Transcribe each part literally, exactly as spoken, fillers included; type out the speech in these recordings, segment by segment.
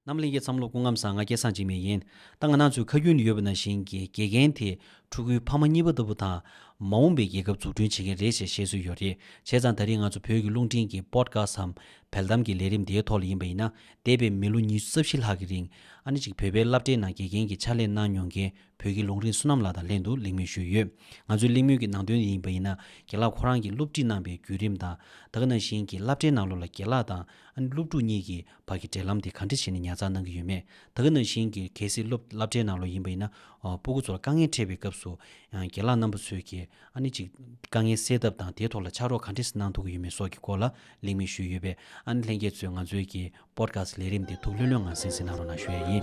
རྣམ་ལྷན་རྒྱས་ཚང་མ་ལ་སྐུ་ཁམས་བཟང་། ང་སྐལ་བཟང་འཇིགས་མེད་ཡིན། ད་ང་རང་ཚོའི་ཁ་རྒྱུན་དུ་ཡོད་པ་ནང་བཞིན་གྱི་དགེ་རྒན་དེ་ཕྲུ་གུའི་ཕ་མ་གཉིས་པ་ལྟ་བུ་དང་། མ་འོངས་པའི་རྒྱལ་ཁབ་འཛུགས་སྐྲུན་བྱེད་མཁན་རེད་ཅེས་བཤད་སྲོལ་ཡོད་རེད། བྱས་ཙང་ད་རིང་ང་ཚོ་བོད་ཀྱི་རླུང་འཕྲིན་གྱི་པོ་ཌི་ཁ་སི་ཊི་སམ་བེལ་གཏམ་གྱི་ལས་རིམ་དེའི་ཐོག་ལ་ཡིན་པ་ཡིན་ན། འདས་པའི་མི་ལོ་ཉི་ཤུ་རྩ་བཞི་ལྷག་གི་རིང་ཨ་ནི་ཅིག་བོད་པའི་སློབ་གྲྭའི་ནང་དགེ་རྒན་གྱི་ཕྱག་ལས་གནང་མྱོང་མཁན་བོད་ཀྱི་ལུང་རིགས་བསོད་ནམས་ལགས་དང་ལྷན་དུ་གླེང་མོལ་ཞུས་ཡོད། ང་ཚོའི་གླེང་མོལ་གྱི་ནང་དོན་ཡིན་པ་ཡིན་ན། རྒན་ལགས་ཁོ་རང་གིས་སློབ་ཁྲིད་གནང་པའི་བརྒྱུད་རིམ་དང་། ད་ག་ནང་བཞིན་གྱི་སློབ་གྲྭའི་ནང་ལོགས་ལ་རྒན་ལགས་དང་ཨ་ནི་སློབ་ཕྲུག་གཉིས་ཀྱི་བར་གྱི་འབྲེལ་ལམ་དེ་ག་འདྲ་བྱས་ནས་ཉར་ཚགས་གནང་གི་ཡོད་མེད། ད་ག་ནང་བཞིན་གྱི་གལ་སྲིད་སློབ་སློབ་གྲྭའི་ནང་ལོགས་ཡིན་པ་ཡིན་ན། ཨ་སྤུ་གུ་ཚོར་དཀའ་ངལ་འཕྲད་པའི་སྐབས་སུ་ཡང་རྒན་ལགས་རྣམ་པ་ཚོས་ཀྱིས་ཨ་ནི་ཅིག་དཀའ་ངལ་སེལ་ཐབས་དང་དེའི་ཐོག་ལ་ཕྱག་རོགས་ག་འདྲ་ཞིག་གནང་ཐུབ་ཀྱི་ཡོད་མེད་སོགས་ཀྱི་སྐོར་ལ་གླེང་མོལ་ཞུས་ཡོད་པས། ཨ་ནི་ལྷན་རྒྱས་ཚོས་ང་ཚོའི་གི་པོ་ཌི་ཁ་སི་ཊི་ལས་རིམ་དེ་ཐུགས་ལྷོད་ལྷོད་ངང་གསན་གཟིགས་གནང་རོགས་གནང་ཞུ་ཡ་ཡིན།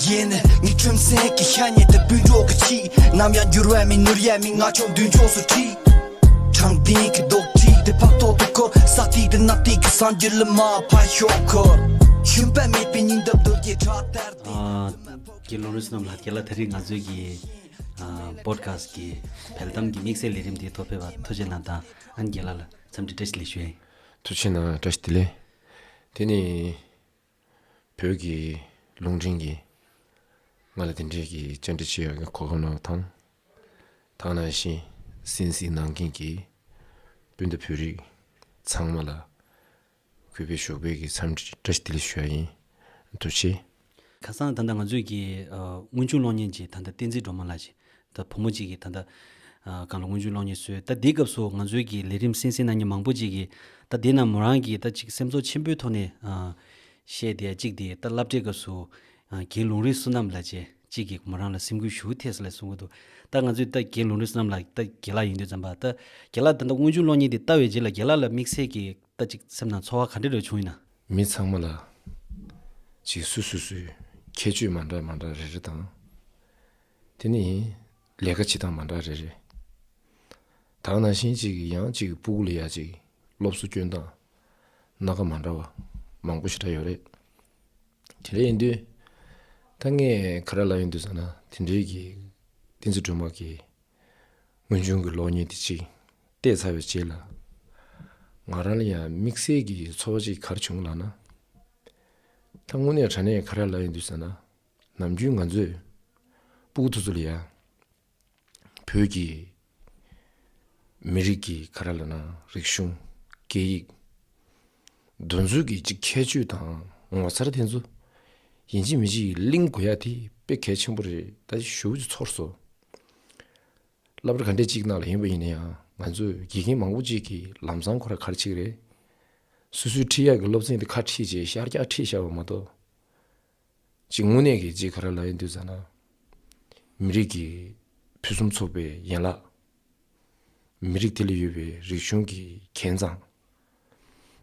ཡིན། ངའི་ཁྲིམས་སེང་གི་ཤ་ཉེ་དེ་སྤུན་གྲོགས་ཀྱི་ཆེད། ནམ་ཡང་འགྱུར་བ་མེད་ནོར་ཡ་མེད། ང་ཆོ་མདུན་ཕྱོགས་སུ་ཁྲིད། དྲང་བདེན་གྱི་རྡོག་ཁྲེས་དེ་ཕག་ཐོག་ཏུ་འཁོར། ས་ཐིག་དེ་ནག་ཐིག་གི་སངས་རྒྱས་ལ་མ་ཕར་ཤོག་འཁོར། ཤུན་པ་མེད་པའི་སྙིང་སྟོབས་རྡོ་རྗེ་བྲག་ལྟར་དེ། ཨ་རྒན་ལུང་རིགས་བསོད་ནམས་ལགས། རྒན་ལགས་ད་རེས་ང་ཚོའི་གི་ཨ་པོ་ཌི་ཁ་སི་ཊི་གི་བེལ་གཏམ་གྱི་དམིགས་བསལ་ལས་རིམ་འདིའི་ཐོག་ཕེབས་པར་ཐུགས་རྗེ་གནང་དང་། ཨ་ནི་རྒན་ལགས་ལ་འཚམས་འདྲི་བཀྲ་ཤིས་བདེ་ལེགས་ཞུ་ཡ་ཡིན། ཐུགས་རྗེ་གནང་། བཀྲ་ཤིས་བདེ་ལེགས། དེ་ནི། བོད་ཀྱི་རླུང་འཕྲིན་གྱིས་ང་ལ་དེ་འདྲའི་གི་བཅར་འདྲི་བྱེད་ཡག་གི་གོ་སྐབས་གནང་བ་དང་། ད་ག་ནང་བཞིན་གསན་གཟིགས་གནང་མཁན་གྱི་སྤུན་ཟླ་བོད་རིགས་ཚང་མ་ལ་གུས་པས་ཞུ་བའི་གི་འཚམས་འདྲི་བཀྲ་ཤིས་བདེ་ལེགས་ཞུ་ཡ་ཡིན། ཐུགས་རྗེ་ཆེ། ཁ་སང་ད་ལྟ་ང་ཚོས་ཀྱི་ཨ་སྔོན་བྱུང་གློག་བརྙན་ཅིག་ད་ལྟ་བསྟན་འཛིན་སྒྲོལ་མ་ལགས་ཀྱིས་ད་བུ་མོ་གཅིག་གིས་ད་ལྟ་ཨ་སྒང་ལ་སྔོན་བྱུང་གློག་བརྙན་བཟོས། ད་འདིའི་སྐབས་སུ་ང་ཚོའི་གི་ལས་རིམ་གསན་གཟིགས་གནང་མཁན་མང་པོ་ཅིག་གིས་ད་དེ་ན་མོ་རང་གིས་ད་ཅིག་སེམས་ཚོར་ཆེན་པོའི་ཐོག་ནས་ཨ་བཤད་བསྡད་ཅིག་དེ། ད་སློབ་གྲྭའི་སྐབས་སུ་ཨ་རྒན་ལུང་རིགས་བསོད་ནམས་ལགས་ཀྱིས་ཅིག་གིས་མོ་རང་ལ་སེམས་འགུལ་ཞེ་པོ་ཐེབས་སོང་ལབ་གསུང་གི་འདུག་ད་ང་ཚོས་ད་རྒན་ལུང་རིགས་བསོད་ནམས་ལགས་ད་རྒན་ལགས་ཡིན་དུས་ཙམ་པ། ད་རྒན་ལགས་ད་ལྟ་སྔོན་བྱུང་གློག་བརྙན་དེ་ལྟ་བའི་རྗེས་ལ་རྒན་ལགས་ལ་དམིགས་བསལ་གྱི་ད་ཅིག་སེམས་ནང་ཚོར་བ་ག་འདྲ་རེ་བྱུང་ཡིན་ན། མི་ཚང་མ་ལ་ཅིག་སོ་སོ་སོའི་ཁྱད་ཆོས་མ་འདྲ་མ་འདྲ་རེ་རེ་དང་། དེ་ནི་ལས་ཀ་བྱེད་སྟངས་མ་འདྲ་རེ་རེ། ད་ག་ནང་བཞིན་ཅིག་ཡང་ཅིག་སྤུ་གུ་ལ་ཡ་ཅིག་སློབ་གསོ་སྐྱོན་སྟངས་སྣ་ཁ་མ་འདྲ་བ་མང་པོ་ཞེ་དྲག་ཡོད་རེད། དེ་འདྲ་ཡིན་དུས་ད་ངས་ག་རེ་ལབ་ཡོང་དུས་ཟེར་ན། དེ་འདྲའི་གི་བསྟན་འཛིན་སྒྲོལ་མ་གི་སྔོན་བྱུང་གི་གློག་བརྙན་དེ་ཅིག་བལྟས་ཚར་བའི་རྗེས་ལ། ང་རང་ལ་ཡང་དམིགས་བསལ་གྱི་ཚོར་བ་ཅིག་ག་རེ་བྱུང་ལབ་ན། ད་དངོས་གནས་དྲང་གནས་ག་རེ་ལབ་ཡོང་དུས་ཟེར་ན། ནམ་རྒྱུན་ང་ཚོས་སྤུ་གུ་དེ་ཚོ་ལ་ཡང་བོད་ཀྱི་མི་རིགས་ཀྱི་ག་རེ་ལབ་ན། རིག་གཞུང་། སྐད་ཡིག། འདི་ཚོའི་གི་ཅིག་ཁྱད་ཆོས་དང་ངོ་མཚར་དེ་ཚོ་ཡིན་གཅིག་མིན་གཅིག་གླེང་དགོས་ཡ་དེ་དཔེ་གལ་ཆེན་པོ་རེད་ད་ཞེ་པོ་ཅིག་ཚོར་སོང་། སློབ་གྲྭ་ག་འདྲ་ཅིག་ནང་ལ་ཡིན་པ་ཡིན་ན་ཡང་ང་ཚོའི་དགེ་རྒན་མང་པོ་ཅིག་གིས་ལམ་སང་ཁོ་རང་ག་རེ་བྱེད་ཀྱི་རེད། སོ་སོའི་ཁྲིད་ཡག་གི་སློབ་ཚན་དེ་ཁ་ཁྲིད་བྱས་ཤར་རྒྱག་ཁྲིད་བཞག་པ་མ་གཏོགས། ཅིག་དངོས་གནས་ཀྱི་ཅིག་ག་རེ་ལབ་ཡོང་དུས་ཟེར་ན། མི་རིགས་ཀྱི་ཕུན་སུམ་ཚོགས་པའི་ཡན་ལག། མི་རིགས་དེ་ལ་ཡོད་པའི་རིག་གཞུང་གི་མཁས་མཛངས།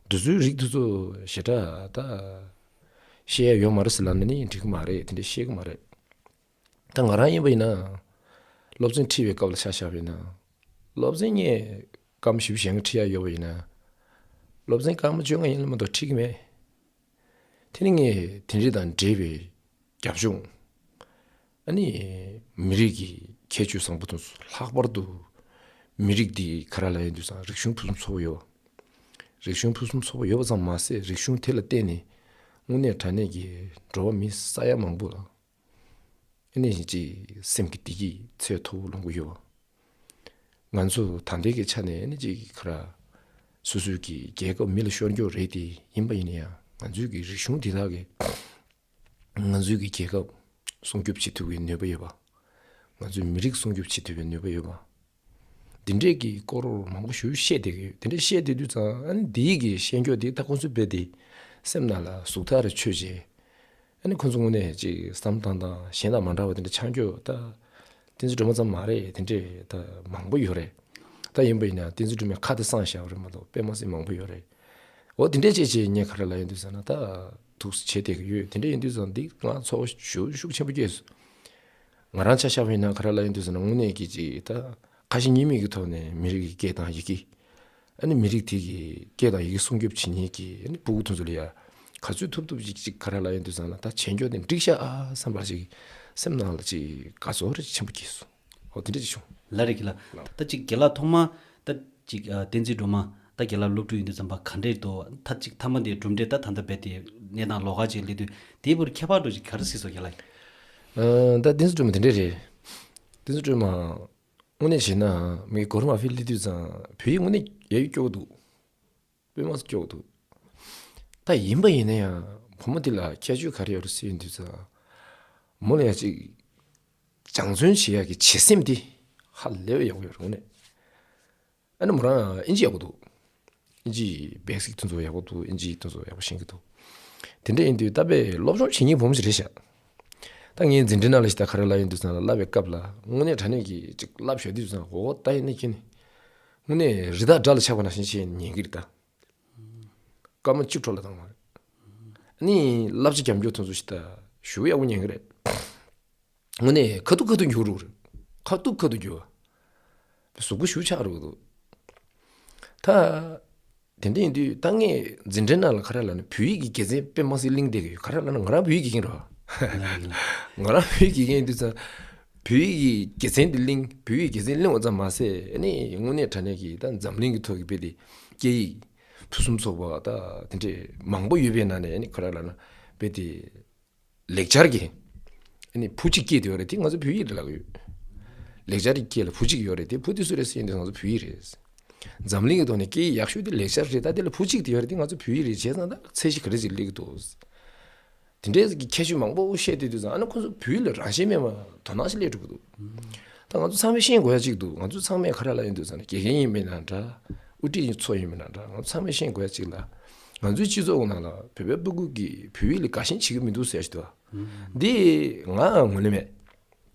འདི་ཚོའི་རིགས་དེ་ཚོ་ཞེ་དྲག་ད་ཤེས་ཡ་ཡོད་མ་རེད་ཟེར་ལབ་ན་ནི་འགྲིག་གི་མ་རེད། དེ་འདྲ་ཤེས་གི་མ་རེད། ད་ང་རང་ཡིན་པ་ཡིན་ན། སློབ་ཚན་ཁྲིད་པའི་སྐབས་ལ་ཆ་བཞག་པ་ཡིན་ན། སློབ་ཚན་ངས་སྐར་མ་བཞི་བཅུ་ཞེ་ལྔ་ཁྲིད་ཡ་ཡོད་པ་ཡིན་ན། སློབ་ཚན་སྐར་མ་བཅོ་ལྔ་ཡིན་ལ་མ་གཏོགས་ཁྲིད་གི་མེད། དེ་ནི་ངས་དེ་འདྲ་དང་འབྲེལ་བའི་རྒྱབ་ལྗོངས། ཨ་ནི་མི་རིགས་ཀྱི་ཁྱད་ཆོས་བཟང་པོ་དང་། ལྷག་པར་དུ་མི་རིགས་འདི་ག་རེ་ལབ་ཡོང་དུས་ཙང་རིག་གཞུང་ཕུན་སུམ་ཚོགས་པོ་ཡོད། རིག་གཞུང་ཕུན་སུམ་ཚོགས་པོ་ཡོད་པ་ཙམ་མ་ཟད། རིག་གཞུང་དེ་ལ་བརྟེན་ནས་དངོས་གནས་དྲང་གནས་ཀྱི་འགྲོ་བ་མི་ས་ཡ་མང་པོ་ལ་ཨ་ནི་ཅིག་སེམས་ཀྱི་བདེ་སྐྱིད་ཚད་མཐོ་པོ་ལོངས་ཀྱི་ཡོད། ང་ཚོ་ད་ལྟའི་གི་ཆ་ནས་ཨ་ནི་ཅིག་ག་རེ། སོ་སོའི་གི་རྒྱལ་ཁབ་མི་ལ་ཤོར་འགྱོ་རེད་དེ། ཡིན་པ་ཡིན་ན་ཡང་ང་ཚོའི་གི་རིག་གཞུང་འདི་དག་གིས་ང་ཚོའི་གི་རྒྱལ་ཁབ་སྲུང་སྐྱོབ་བྱེད་ཐུབ་པའི་ནུས་པ་ཡོད་པ། ང་ཚོའི་མི་རིགས་སྲུང་སྐྱོབ་བྱེད་ཐུབ་པའི་ནུས་པ་ཡོད་པ། འདི་འདྲས་ཀྱི་སྐོར་མང་པོ་ཞིག་བཤད་བསྡད་ཀྱི་ཡོད། དེ་འདྲས་བཤད་བསྡད་དུས་ཙང་ཨ་ནི་འདིའི་གི་བཤད་རྒྱུ་འདི་ད་ཁོང་ཚོས་རྦད་དེ་སེམས་ནང་ལ་ཟུག་ཐག་རེ་ཆོད་རྗེས། ཨ་ནི་ཁོང་ཚོ་དངོས་གནས་ཅིག་བསམ་སྟངས་དང་གཞན་དང་མ་འདྲ་བ་དེ་འདྲ་ཆགས་རྒྱུ་ད། བསྟན་འཛིན་སྒྲོལ་མ་ཙམ་མ་རེད། དེ་འདྲས་ད་མང་པོ་ཡོད་རེད། ད་ཡིན་པ་ཡིན་ན་བསྟན་འཛིན་སྒྲོལ་མའི་ཁ་དེ་གསང་བཞག་པ་རེད་མ་གཏོགས་དཔེ་མ་སྲིད་མང་པོ་ཡོད་རེད། འོ་དེ་འདྲས་བྱས་བྱས་ངས་ག་རེ་ལབ་ཡོང་དུས་ཟེར་ན། ད་ཐུགས་སུ་བྱེད་བསྡད་ཀྱི་ཡོད། དེ་འདྲས་ཡིན་དུས་ཙང་འདི་ང་ཚོར་བ་ཤུགས་ཤུགས་ཆེན་པོ་སྐྱེས་སོང་། ང་རང་ཆ་བཞག་པ་ཡིན་ན་ག་རེ་ལབ་ཡོང་དུས་ཟེར་ན། དངོས་གནས་ཀྱི་ཅིག་ད་ཁ་ཞེ་གཉིས་མེད་ཀྱི་ཐོག་ནས་མི་རིགས་ཀྱི་སྐད་དང་ཡི་གེ། ཨ་ནི་མི་རིགས་དེ་གི་སྐད་དང་ཡི་གེ་སྲུང་སྐྱོབ་བྱེད་མཁན་གྱི་ཨ་ནི་སྤུ་གུ་དེ་ཚོ་ལ་ཡ་ག་ཚོད་ཐུབ་ཐུབ་ཅིག་ཅིག་ག་རེ་ལབ་ཡོང་དུས་ཙང་ལ། ད་བྱེད་རྒྱུ་དེ་འགྲིག་ཤག་ཨ་བསམ་པ་ཅིག་སེམས་ནང་ལ་ཅིག་དགའ་ཚོར་རེ་ཆེན་པོ་སྐྱེས་སོང་། འོ་དེ་འདྲ་ཅིག་བྱུང་། ལགས་རེད་རྒན་ལགས། ད་ཅིག་རྒན་ལགས་ཐོག་མ་ད་ཅིག་ཨ་བསྟན་འཛིན་སྒྲོལ་མ་ ད་རྒན་ལགས་སློབ་ཕྲུག་ཡིན་དུས་ཙམ་པ་ག་འདྲས་འདུག་ད་ཅིག་མཐའ་མ་དེ་གྲུབ་འབྲས་ད་ད་ལྟ་རྦད་དེ་གནས་སྟངས་ལོགས་ཀ་ཅིག་སླེབས་དུས་དེའི་བར་ཁྱད་པར་འདྲ་ཅིག་ག་རེ་གཟིགས་སོང་རྒན་ལགས། ཨ། ད་བསྟན་འཛིན་སྒྲོལ་མ་དེ་འདྲས་རེད། བསྟན་འཛིན་སྒྲོལ་མ་དངོས་གནས་བྱས་ན་མི་གོ་ར་མ་ཕི་སླེབས་དུས་ཙང་བོད་ཡིག་དངོས་གནས་ཡག་ཡོད་སྐྱོ་བོ་འདུག་དཔེ་མ་སྲིད་སྐྱོ་བོ་འདུག་ད་ཡིན་པ་ཡིན་ན་ཡང་བུ་མོ་དེ་ལ་ཁྱད་ཆོས་ག་རེ་ཡོད་རེད་ཟེར་ཡོང་དུས་ཙང་། མོ་ལ་ཡང་ཅིག་སྦྱང་བརྩོན་བྱེད་ཡག་གི་བྱེད་སེམས་དེ་ཧ་ལས་པའི་ཡག་པོ་ཡོད་རེད་དངོས་གནས། ཨ་ནི་མོ་རང་ཨིན་ཇི་ཡག་པོ་འདུག་ཨིན་ཇི་བེ་སིག་དེ་ཚོ་ཡག་པོ་འདུག་ཨིན་ཇི་དེ་ཚོ་ཡག་པོ་ཤེས་ཀྱི་འདུག་དེ་འདྲ་ཡིན་དུས་ད་དཔེ་སློབ་སྦྱོང་བྱེད་མཁན་བུ་མོ་ཞིག་རེད་ཤག་ད་ངས་འཛིན་གྲྭའི་ནང་ལ་ཞིག་ད་ག་རེ་ལབ་ཡོང་དུས་ཙང་ལ་བསླབ་པའི་སྐབས་ལ་དངོས་གནས་དྲང་གནས་ཀྱི་ཅིག་བསླབ་བཞག་དུས་ཙང་འོ་ད་ཡིན་ན་ཁྱེད་ནི་དངོས་གནས་རི་དྭགས་དགྲ་ལ་ཆགས་པ་ནང་བཞིན་བྱས་ཉན་གྱི་རེད་ད། སྐར་མ་བཅུ་འཕྲོ་ལ་བཏང་བ་རེད། ཨ་ནི་བསླབ་བྱ་རྒྱབ་སྐྱོར་དེ་ཚོ་ཞིག་ད་ཞུ་ཡག་པོ་ཉན་གྱི་རེད། དངོས་གནས་ཁ་ཐུག་ཁ་ཐུག་འགྱུར་རུ་རེད། ཁ་ཐུག་ཁ་ཐུག་འགྱུར་བ། གཟུགས་པོ་ཞུ་ཆགས་རུ་འདུག་ད་དེ་འདྲ་ཡིན་དུས་ད་ངས་འཛིན་གྲྭའི་ནང་ལ་ག་རེ་ལབ་ན་བོད་ཡིག་གི་དགེ་མཚན་དཔེ་མ་སྲིད་གླེང་བསྡད་ཀྱི་ཡོད། ག་རེ་ལབ་ན་ང་རང་བོད་ཡིག་དགེ་རྒན་རེད་བ། ང་རང་བོད་ཡིག་དགེ་རྒན་ཡིན་དུས་ཙང་བོད་ཡིག་གི་དགེ་མཚན་འདི་གླེང་བོད་ཡིག་དགེ་མཚན་གླེང་བ་ཙམ་མ་ཟད་ཨ་ནི་དངོས་གནས་དྲང་གནས་ཀྱི་ད་འཛམ་གླིང་གི་ཐོག་གི་དཔེ་དེ་སྐད་ཡིག་ཕུན་སུམ་ཚོགས་པ་ད་དེ་འདྲས་མང་པོ་ཡོད་པའི་ནང་ནས་ཨ་ནི་ག་རེ་ལབ་ན་དཔེ་དེ། ལེགས་སྦྱར་གྱི་ཨ་ནི་བུ་གཅིག་སྐྱེས་དེ་ཡོད་རེད། དེ་ང་ཚོ་བོད་ཡིག་རེད་ལབ་ཀྱི་ཡོད། ལེགས་སྦྱར་གྱི་སྐད་ལ་བུ་གཅིག་ཡོད་རེད། དེ་བུ་དེ་སུ་རེད་ཟེར་ཡིན་དུས་ང་ཚོ་བོད་ཡིག་རེད། འཛམ་གླིང་གི་ཐོག་ནས་སྐད་ཡིག་ཡག་ཤོས་དེ་ལེགས་སྦྱར་རེད། ད་དེ་ལ་བུ་གཅིག་དེ་ཡོད་རེད། དེ་ང་ཚོ་བོད་ཡིག་རེད། བྱས་ཙང་ད་ཚད་གཞི་ག་རེ་ཅིག་སླེབས་ཀྱི་འདུག་དེ་འདྲའི་གི་ཁྱད་ཆོས་མང་པོ་བཤད་དུས་དུས་ཙང་ཨ་ནི་ཁོ་ཚོ་བོད་ཡིག་ལ་རང་ཤེད་མེད་པ་དོ་སྣང་ཞིག་སླེབས་འགྲོ་གི་འདུག་ད་ང་ཚོ་ཚང་མས་ཤེས་དགོས་ཡ་གཅིག་འདུག་ང་ཚོ་ཚང་མས་ག་རེ་ལབ་ཡོང་དུས་ཙང་ནས་དགེ་རྒན་ཡིན་པའི་ནང་འདྲ། དབུ་ཁྲིད་ཚོ་ཡིན་པའི་ནང་འདྲ། ང་ཚོ་ཚང་མས་ཤེས་དགོས་ཡ་གཅིག་ལ། ང་ཚོའི་སྤྱི་ཚོགས་ནང་ལ་བོད་པའི་སྤུ་གུ་གིས་བོད་ཡིག་ལ་དགའ་ཞེན་བྱེད་ཀྱི་མི་འདུག་ཟེར་ཡ་ཞིག་འདུག་བ། འདི་ང་ངོས་ལེན་མེད།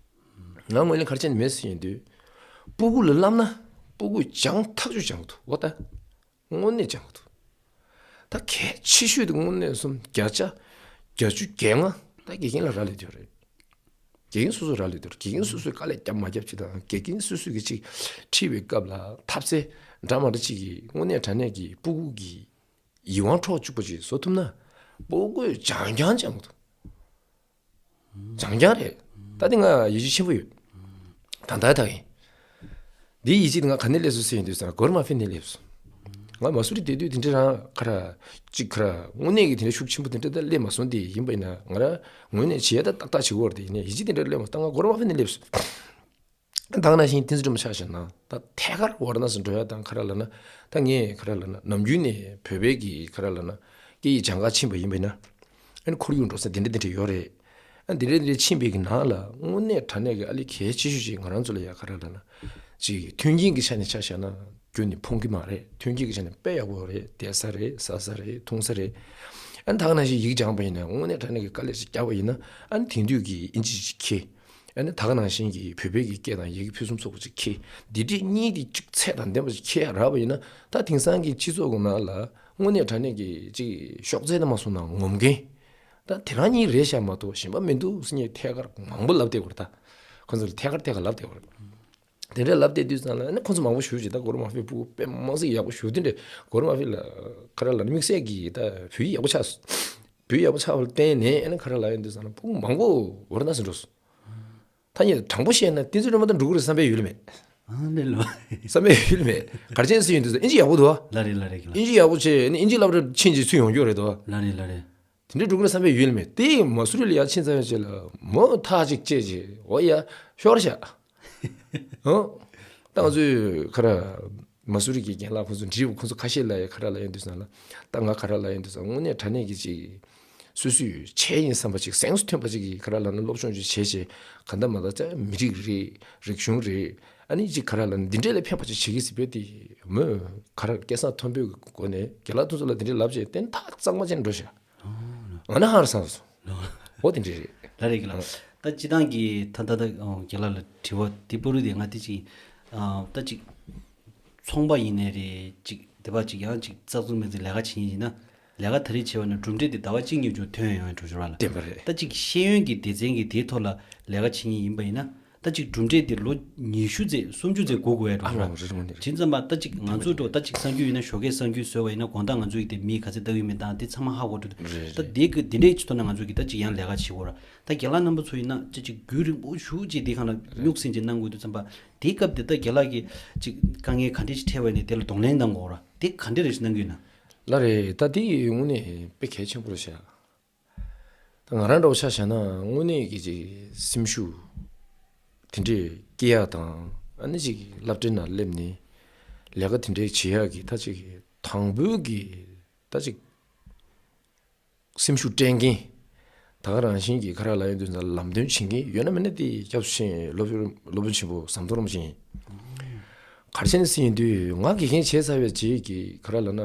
ང་ངོས་ལེན་ག་རེ་བྱས་ནས་མེད་ཟེར་ཡིན་དུས། སྤུ་གུ་ལ་བསླབ་ན་སྤུ་གུས་སྦྱང་ཐག་ཆོད་སྦྱང་གི་འདུག་འོ་ད། དངོས་གནས་སྦྱང་གི་འདུག་ད་གལ་ཆེ་ཤོས་དེ་དངོས་གནས་སོང་བརྒྱ་ཆ་བརྒྱད་ཅུ་གྱ་ལྔ་ད་དགེ་རྒན་ལ་རག་ལས་བསྡད་ཡོད་རེད། དགེ་རྒན་སོ་སོ་རག་ལས་བསྡད་ཡོད་རེད། དགེ་རྒན་སོ་སོས་དཀའ་ལས་བརྒྱབ་མ་བརྒྱབ་ཅིག་དང་དགེ་རྒན་སོ་སོས་ཀྱི་ཅིག་ཁྲིད་པའི་སྐབས་ལ་ཐབས་རྩལ་འདྲ་མ་འདྲ་ཅིག་གིས་དངོས་གནས་དྲང་གནས་ཀྱི་སྤུ་གུ་གི་ཡིད་དབང་འཕྲོག་བཅུག་པ་ཅིག་བཟོ་ཐུབ་ན་སྤུ་གུས་སྦྱང་རྐྱང་སྦྱང་གི་འདུག་སྦྱང་རྐྱང་རེད། ད་དེ་ང་ཡིད་ཆེས་ཆེན་པོ་ཡོད། ད་ལྟ་ད་ཡིན། འདིའི་ཡིད་ཆེས་དེ་ང་ག་ནས་སླེབས་སོང་ཟེར་ཡིན་དུས་ཙང་གོ་ར་མ་ཕི་ནས་སླེབས་སོང་། ང་མ་སུ་རི་བསྡད་དུས་དེ་འདྲ་རང་ཁ་ར་གཅིག་ཁ་ར་དངོས་གནས་ཀྱི་དེ་འདྲ་ཤུགས་ཆེན་པོ་དེ་འདྲ་ད་སླེབས་མ་སོང་། དེ་ཡིན་པ་ཡིན་ན་ང་ར་ངོས་ནས་བྱས་ད་ཏག་ཏག་བྱེད་དགོས་རེད། དེ་ཡིན་ནའི་ཡིད་ཆེས་དེ་འདྲ་སླེབས་མ་སོང་། ད་ང་གོ་ར་མ་ཕི་ནས་སླེབས་སོང་། ད་ག་ནང་བཞིན་བསྟན་འཛིན་སྒྲོལ་མ་ཆ་བཞག་ན་ད་ཐད་ཀར་ཝཱ་ར་ཎ་སི་འགྲོ་ཡ་དང་ག་ར་ལབ་ན་ད་ངས་ག་ར་ལབ་ན་ནམ་རྒྱུན་ནས་བོད་པའི་གི་ག་ར་ལབ་ན་སྐད་ཡིག་སྦྱང་ག་ཕྱིན་པ་ཡིན་པ་ཡིན་ན་ཨ་ནི་ཁོར་ཡུག་འགྲོ་ས་དེ་འདྲ་དེ་འདྲ་ཡོད་རེད། ཨ་འདི་འདྲ་འདི་འདྲ་ཕྱིན་པའི་གི་ནང་ལ་དངོས་གནས་དྲང་གནས་ཀྱི་ཨ་ལི་གལ་ཆེ་ཤོས་ཤིག་ང་རང་ཚོ་ལ་ཡ་ག་ར་ལབ་ན་ཅིག་མཐུན་རྐྱེན་གྱི་ཆ་ནས་ཆ་བཞག་ན་རྒྱུན་ནས་ཕོངས་ཀྱི་མ་རེད། མཐུན་རྐྱེན་གྱི་ཆ་ནས་དཔེ་ཡག་པོ་རེད། བསྡད་ས་རེད། ཟ་ས་རེད། འཐུང་ས་རེད། ཨ་ནི་ད་ག་ནང་བཞིན་ཡིག་སྦྱངས་པ་ཡིན་ན་དངོས་གནས་དྲང་གནས་ཀྱི་དཀའ་ལས་ཤིག་བརྒྱབ་པ་ཡིན་ན་ཨ་ནི་དེང་དུས་ཀྱི་ཨིན་ཇི་ཅིག་ཁྱེད། ཨ་ནི་ད་ག་ནང་བཞིན་གྱི་བོད་པའི་གི་སྐད་དང་ཡི་གེ་ཕུན་སུམ་ཚོགས་པ་ཅིག་ཁྱེད། འདི་འདྲས་གཉིས་དེ་གཅིག་ཚད་དང་ལྡན་པ་ཅིག་ཁྱེད་རག་པ་ཡིན་ན་ད་དེང་སང་གི་སྤྱི་ཚོགས་ཀྱི་ནང་ལ་དངོས་གནས་དྲང་གནས་ཀྱི་ཅིག་གཤོག་རྩལ་དུ་མ་སོང་ན་ངོམ་མཁན། ད་དེ་རང་གཉིས་རེད་ཤག་མ་གཏོགས་གཞན་པ་མི་འདུག་ཟེར་ངས་ཐད་ཀར་མང་པོ་ལབ་བསྡད་ཡོད་རེད། ད་ཁོ་ཚོ་ལ་ཐད་ཀར་ཐད་ཀར་ལབ་བསྡད་ཡོད་རེད། དེ་འདྲས་ལབ་བསྡད་དུས་ཙང་ལ་ཨ་ནི་ཁོ་ཚོ་མང་པོ་ཞུ་བྱས། ད་གོ་ར་མ་ཕི་སྤུ་གུ་དཔེ་མ་སྲིད་ཡག་པོ་ཞུ། དེ་འདྲས་གོ་ར་མ་ཕི་ལ་ག་ར་ལབ་ན་དམིགས་བསལ་གྱི་ད་བོད་ཡིག་ཡག་པོ་ཆགས་སོང་། བོད་ཡིག་ཡག་པོ་ཆགས་པ་ལ་བརྟེན་ནས་ཨ་ནི་ག་ར་ལབ་ཡོང་དུས་ཙང་ལ་སྤུ་གུ་མང་པོ་ཝཱ་ར་ཎ་སི་འགྲོ་སོང་། ད་ངས་དྲང་པོ་བཤད་ན་བསྟན་འཛིན་སྒྲོལ་མ་ད་འགྲོ་གི་རེད་བསམ་པའི་ཡུལ་མེད། ཨ་ལེ་ལོ། བསམ་པའི་ཡུལ་མེད། ག་རེ་བྱས་ནས་ཟེར་ཡོང་དུས་ཙང་ཨིན་ཇི་ཡག་པོ་འདུག་བ། ལ་རེད་ལ་རེད་གི་ལ། ཨིན་ཇི་ཡག་པོ་བྱས་ནས་ཨིན་ཇི་སློབ་གྲྭ་ཕྱིན་རྗེས་ཚུར་ཡོང་རྒྱུ་རེད་འདུག་བ། ལ་རེད་ལ་རེད། དེ་འདྲའི་འགྲོ་གི་རེད་བསམ་པའི་ཡུལ་མེད། དེ་མ་སུ་རི་ལ་ཡར་ཕྱིན་ཚར་བའི་རྗེས་ལ་མོ་ཐག་ཅིག་བཅད་རྗེས་འོ་ཡ་ཤོར་ཤག་ཨོ། ད་ང་ཚོས་ཁ་ར་མ་སུ་རི་གི་རྒན་ལགས་ཁོང་ཚོ་འདྲིས་པ་ཁོང་ཚོ་ཁ་ཤས་ལ་ཡ་ག་རེ་ལབ་ཡོང་དུས་ཙང་ལ། ད་ང་ག་རེ་ལབ་ཡོང་དུས་ཙང་དངོས་གནས་དྲང་གནས་ཀྱི་ཅིག་སོ་སོའི་ཆེད་ཡིན་བསམ་པ་ཅིག་སེམས་སུ་ཐོན་པ་ཅིག་གིས་ག་རེ་ལབ་ན་སློབ་སྦྱོང་ཅིག་བྱས་བྱས་གང་ལྟར་མ་ལྟར་ཙང་མི་རིགས་རེད། རིག་གཞུང་རེད། ཨ་ནི་ཅིག་ག་རེ་ལབ་ན་འདི་འདྲས་ལ་ཕན་པ་ཅིག་བྱེད་ཀྱི་ཟེར་བས་དེ་མོས་ག་རེ་སྐད་གསང་མཐོན་པོའི་སྒོ་ནས་རྒན་ལགས་ཁོང་ཚོ་ལ་འདི་འདྲས་ལབ་བྱས་བརྟེན་ཐག་གཙང་མ་བྱས་ནས་འགྲོ་ཤག་ཨ་ནི་ཧང་ར་སང་སོང་། འོ་དེ་འདྲས་རེད། ལ་རེད་གི་ལ། ད་སྤྱི་བཏང་གི་ད་ད་ད་རྒན་ལགས་ལ་དྲི་བ་འདི་པོ་རུ་དེ་ང་དེ་ཅིག་ད་ཅིག་ཚོང་པ་ཡིན་ནའི་རེད། ཅིག་དེ་བ་ཅིག་ཡང་ཅིག་བཙག་འཛུགས་མི་ཚེ་ལས་ཀ་བྱེད་མཁན་ཡིན་ན་ལས་ཀ་ད་རེས་བྱས་པ་ན་གྲུབ་འབྲས་དེ་ཟླ་བ་གཅིག་གཉིས་མཇུག་ཐོན་ཡོང་ཡ་འགྲོ་ཞོར་བ་ལ། བདེན་པ་རེད། ད་ཅིག་ཤེས་ཡོན་གྱི་སྡེ་ཚན་གྱི་དེའི་ཐོག་ལ་ལས་ཀ་བྱེད་མཁན་ཡིན་པ་ཡིན་ན་ད། ད་ཅིག་གྲུབ་འབྲས་དེ་ལོ་ཉི་ཤུ་ཙམ་སུམ་ཅུ་ཙམ་འགོར་དགོས་ཡ་འགྲོ་ཨ་རེད་རེད་རེད། བྱས་ཙང་མ་ད་ཅིག་ང་ཚོ་འགྲོ་ད་ཅིག་གསར་འགྱུར་ཡིན་ན་ཞོགས་ཀས་གསར་འགྱུར་བཟོས་པ་ཡིན་ན་དགོང་དག་ང་ཚོ་ཡི་དེ་མི་ག་ཚད་ལྟ་གི་ཡོད་མེད་དང་དེ་ཚང་མ་ཧ་གོ་འགྲོ། རེད་ད་རེད། དེ་གི་དེ་འདྲའི་ཆེད་དུ་ན་ང་ཚོ་གི་ད་ཅིག་ཡང་ལས་ཀ་བྱེད་དགོས་ར། ད་རྒན་ལགས་རྣམ་པ་ཚོ་ཡིན་ན་ཅིག་ཅིག་རྒྱུན་རིང་པོ་ཞུ་ཅིག་དེ་གང་ལ་རེད། རྙོག་ཟིང་ཅིག་གནང་དགོས་དུས་ཙམ་པ་དེའི་སྐབས་དེ་ད་རྒན་ལགས་ཀྱི་ཅིག་དཀའ་ངལ་ག་འདྲས་ཅིག་འཕྲད་པ་ཡིན་ནའི་དེ་ལ་གདོང་ལེན་གཏང་དགོས་ར། དེ་ག་འདྲས་རེ་ཞིག་གནང་གི་ཡོད་ན། ལགས་རེད། ད་དེ་དངོས་གནས་དཔེ་གལ་ཆེན་པོ་རེད་ཤག་ད་ང་རང་འདྲ་བོ་ཆ་བཞག་ན་དངོས་གནས་ཀྱི་ཅིག་སེམས་ཤུགས་དེ་འདྲས་སྐྱེ་ཡག་དང་ཨ་ནི་ཅིག་སློབ་གྲྭའི་ནང་སླེབས་ནས་ལས་ཀ་དེ་འདྲས་བྱེད་ཡག་གི་ད་ཅིག་དང་པོའི་གི་ད་ཅིག་སེམས་ཤུགས་སྤྲད་མཁན་ད་ག་རང་བཞིན་གྱི་ག་རེ་ལབ་ཡོང་དུས་ཙམ་ལམ་སྟོན་བྱེད་མཁན་ཡོད་ན་མེད་ན་དེ་སྐྱབས་སུ་མཆི་སློབ་དཔོན་སློབ་དཔོན་ཆེན་པོ་ཟམ་གདོང་རིན་པོ་ཆེ་ཡིན། ག་རེ་བྱས་ནས་ཟེར་ཡོང་དུས་ང་དགེ་རྒན་བྱས་ཚར་བའི་རྗེས་ཀྱི་ག་རེ་ལབ་ན་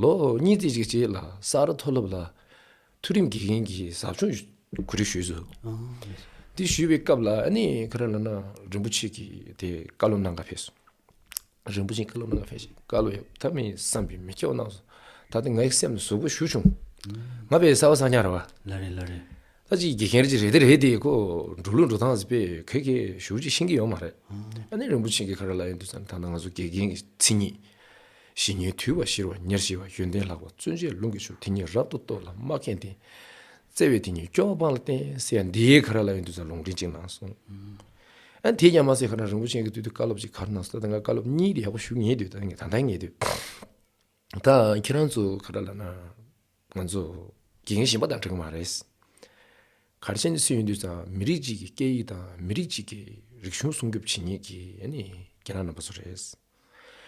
ལོ་གཉིས་ཙམ་ཅིག་རྗེས་ལ་ས་རཱ་མཐོ་སློབ་ལ་མཐོ་རིམ་དགེ་རྒན་གྱི་ཟབ་སྦྱོང་གོ་སྒྲིག་ཞུས་སོང་། དེ་ཞུས་པའི་སྐབས་ལ་ཨ་ནི་ག་རེ་ལབ་ན་རིན་པོ་ཆེ་གིས་དེ་བཀའ་སློབ་གནང་ག་ཕེབས་སོང་། རིན་པོ་ཆེ་བཀའ་སློབ་གནང་ག་ཕེབས་ཤིང་བཀའ་སློབ་ཡག་ཐབས་མེད་བསམ་པའི་མི་སྐྱོ་གནང་སོང་། ད་ལྟ་ངའི་སེམས་ལ་ཟུག་པོ་ཞུ་བྱུང་། ང་བས་གསར་པ་ཚང་ཉག་ར་བ། ལ་རེད་ལ་རེད། ད་ཅིག་དགེ་རྒན་རེ་ཅིག་རེད་དེ་རེད་དེ་ཁོ་འགྲོ་ལུགས་འགྲོ་སྟངས་ཟིག་པས་ག་གེ་ཞུ་ཅིག་ཤེས་ཀྱི་ཡོད་མ་རེད། ཨ་ནི་རིན་པོ་ཆེ་གིས་ག་རེ་ལབ་ཡོང་དུས་ཙམ་ད་ལྟ་ང་ཚོ་དགེ་རྒན་གྱི་མཚན་ཉིད། གཞི་ཉིད་དུལ་བ་ཞི་བ་ཉེར་ཞི་བ་ཡོན་ཏན་ལྷག་པ་བརྩོན་བཅས་ལུང་གིས་ཕྱུག་དེ་ཉིད་རབ་ཏུ་རྟོགས་ལ་སྨྲ་མཁན་བསྟེན། བརྩེ་བའི་དེ་ཉིད་སྐྱོ་བ་སྤངས་ལ་བསྟེན་ཟེར་ཡ་འདིའི་ག་རེ་ལབ་ཡོང་དུས་ཙམ་ལུང་འདྲེན་ཅིག་གནང་སོང་། ཨ་དེ་ཀྱང་མ་ཟད་ཁ་ན་རིན་པོ་ཆེ་གི་དུས་དུ་བཀའ་སློབ་ཅིག་ག་རེ་གནང་སོང་ད་ལྟ་ང་བཀའ་སློབ་གཉིས་དེ་ཡག་པོ་ཞུ་ངེས་དུས་ད་ངས་ད་ལྟ་ངེས་དུས་ད་ཁྱེད་རང་ཚོ་ག་རེ་ལབ་ན་ང་ཚོ་དགེ་རྒན་གཞན་པ་དང་འདྲ་གི་མ་རེད། ག་རེ་བྱས་ནས་སུ་ཡིན་དུས་ཙང་མི་རིགས་གཅིག་གི་སྐད་ཡིག་དང་མི་རིགས་གཅིག་གི་རིག་གཞུང་སྲུང་སྐྱོབ་བྱེད་མཁན་གྱི་ཨ་ནི་རྒན་ལགས་རྣམ་པ་ཚོ་རེད།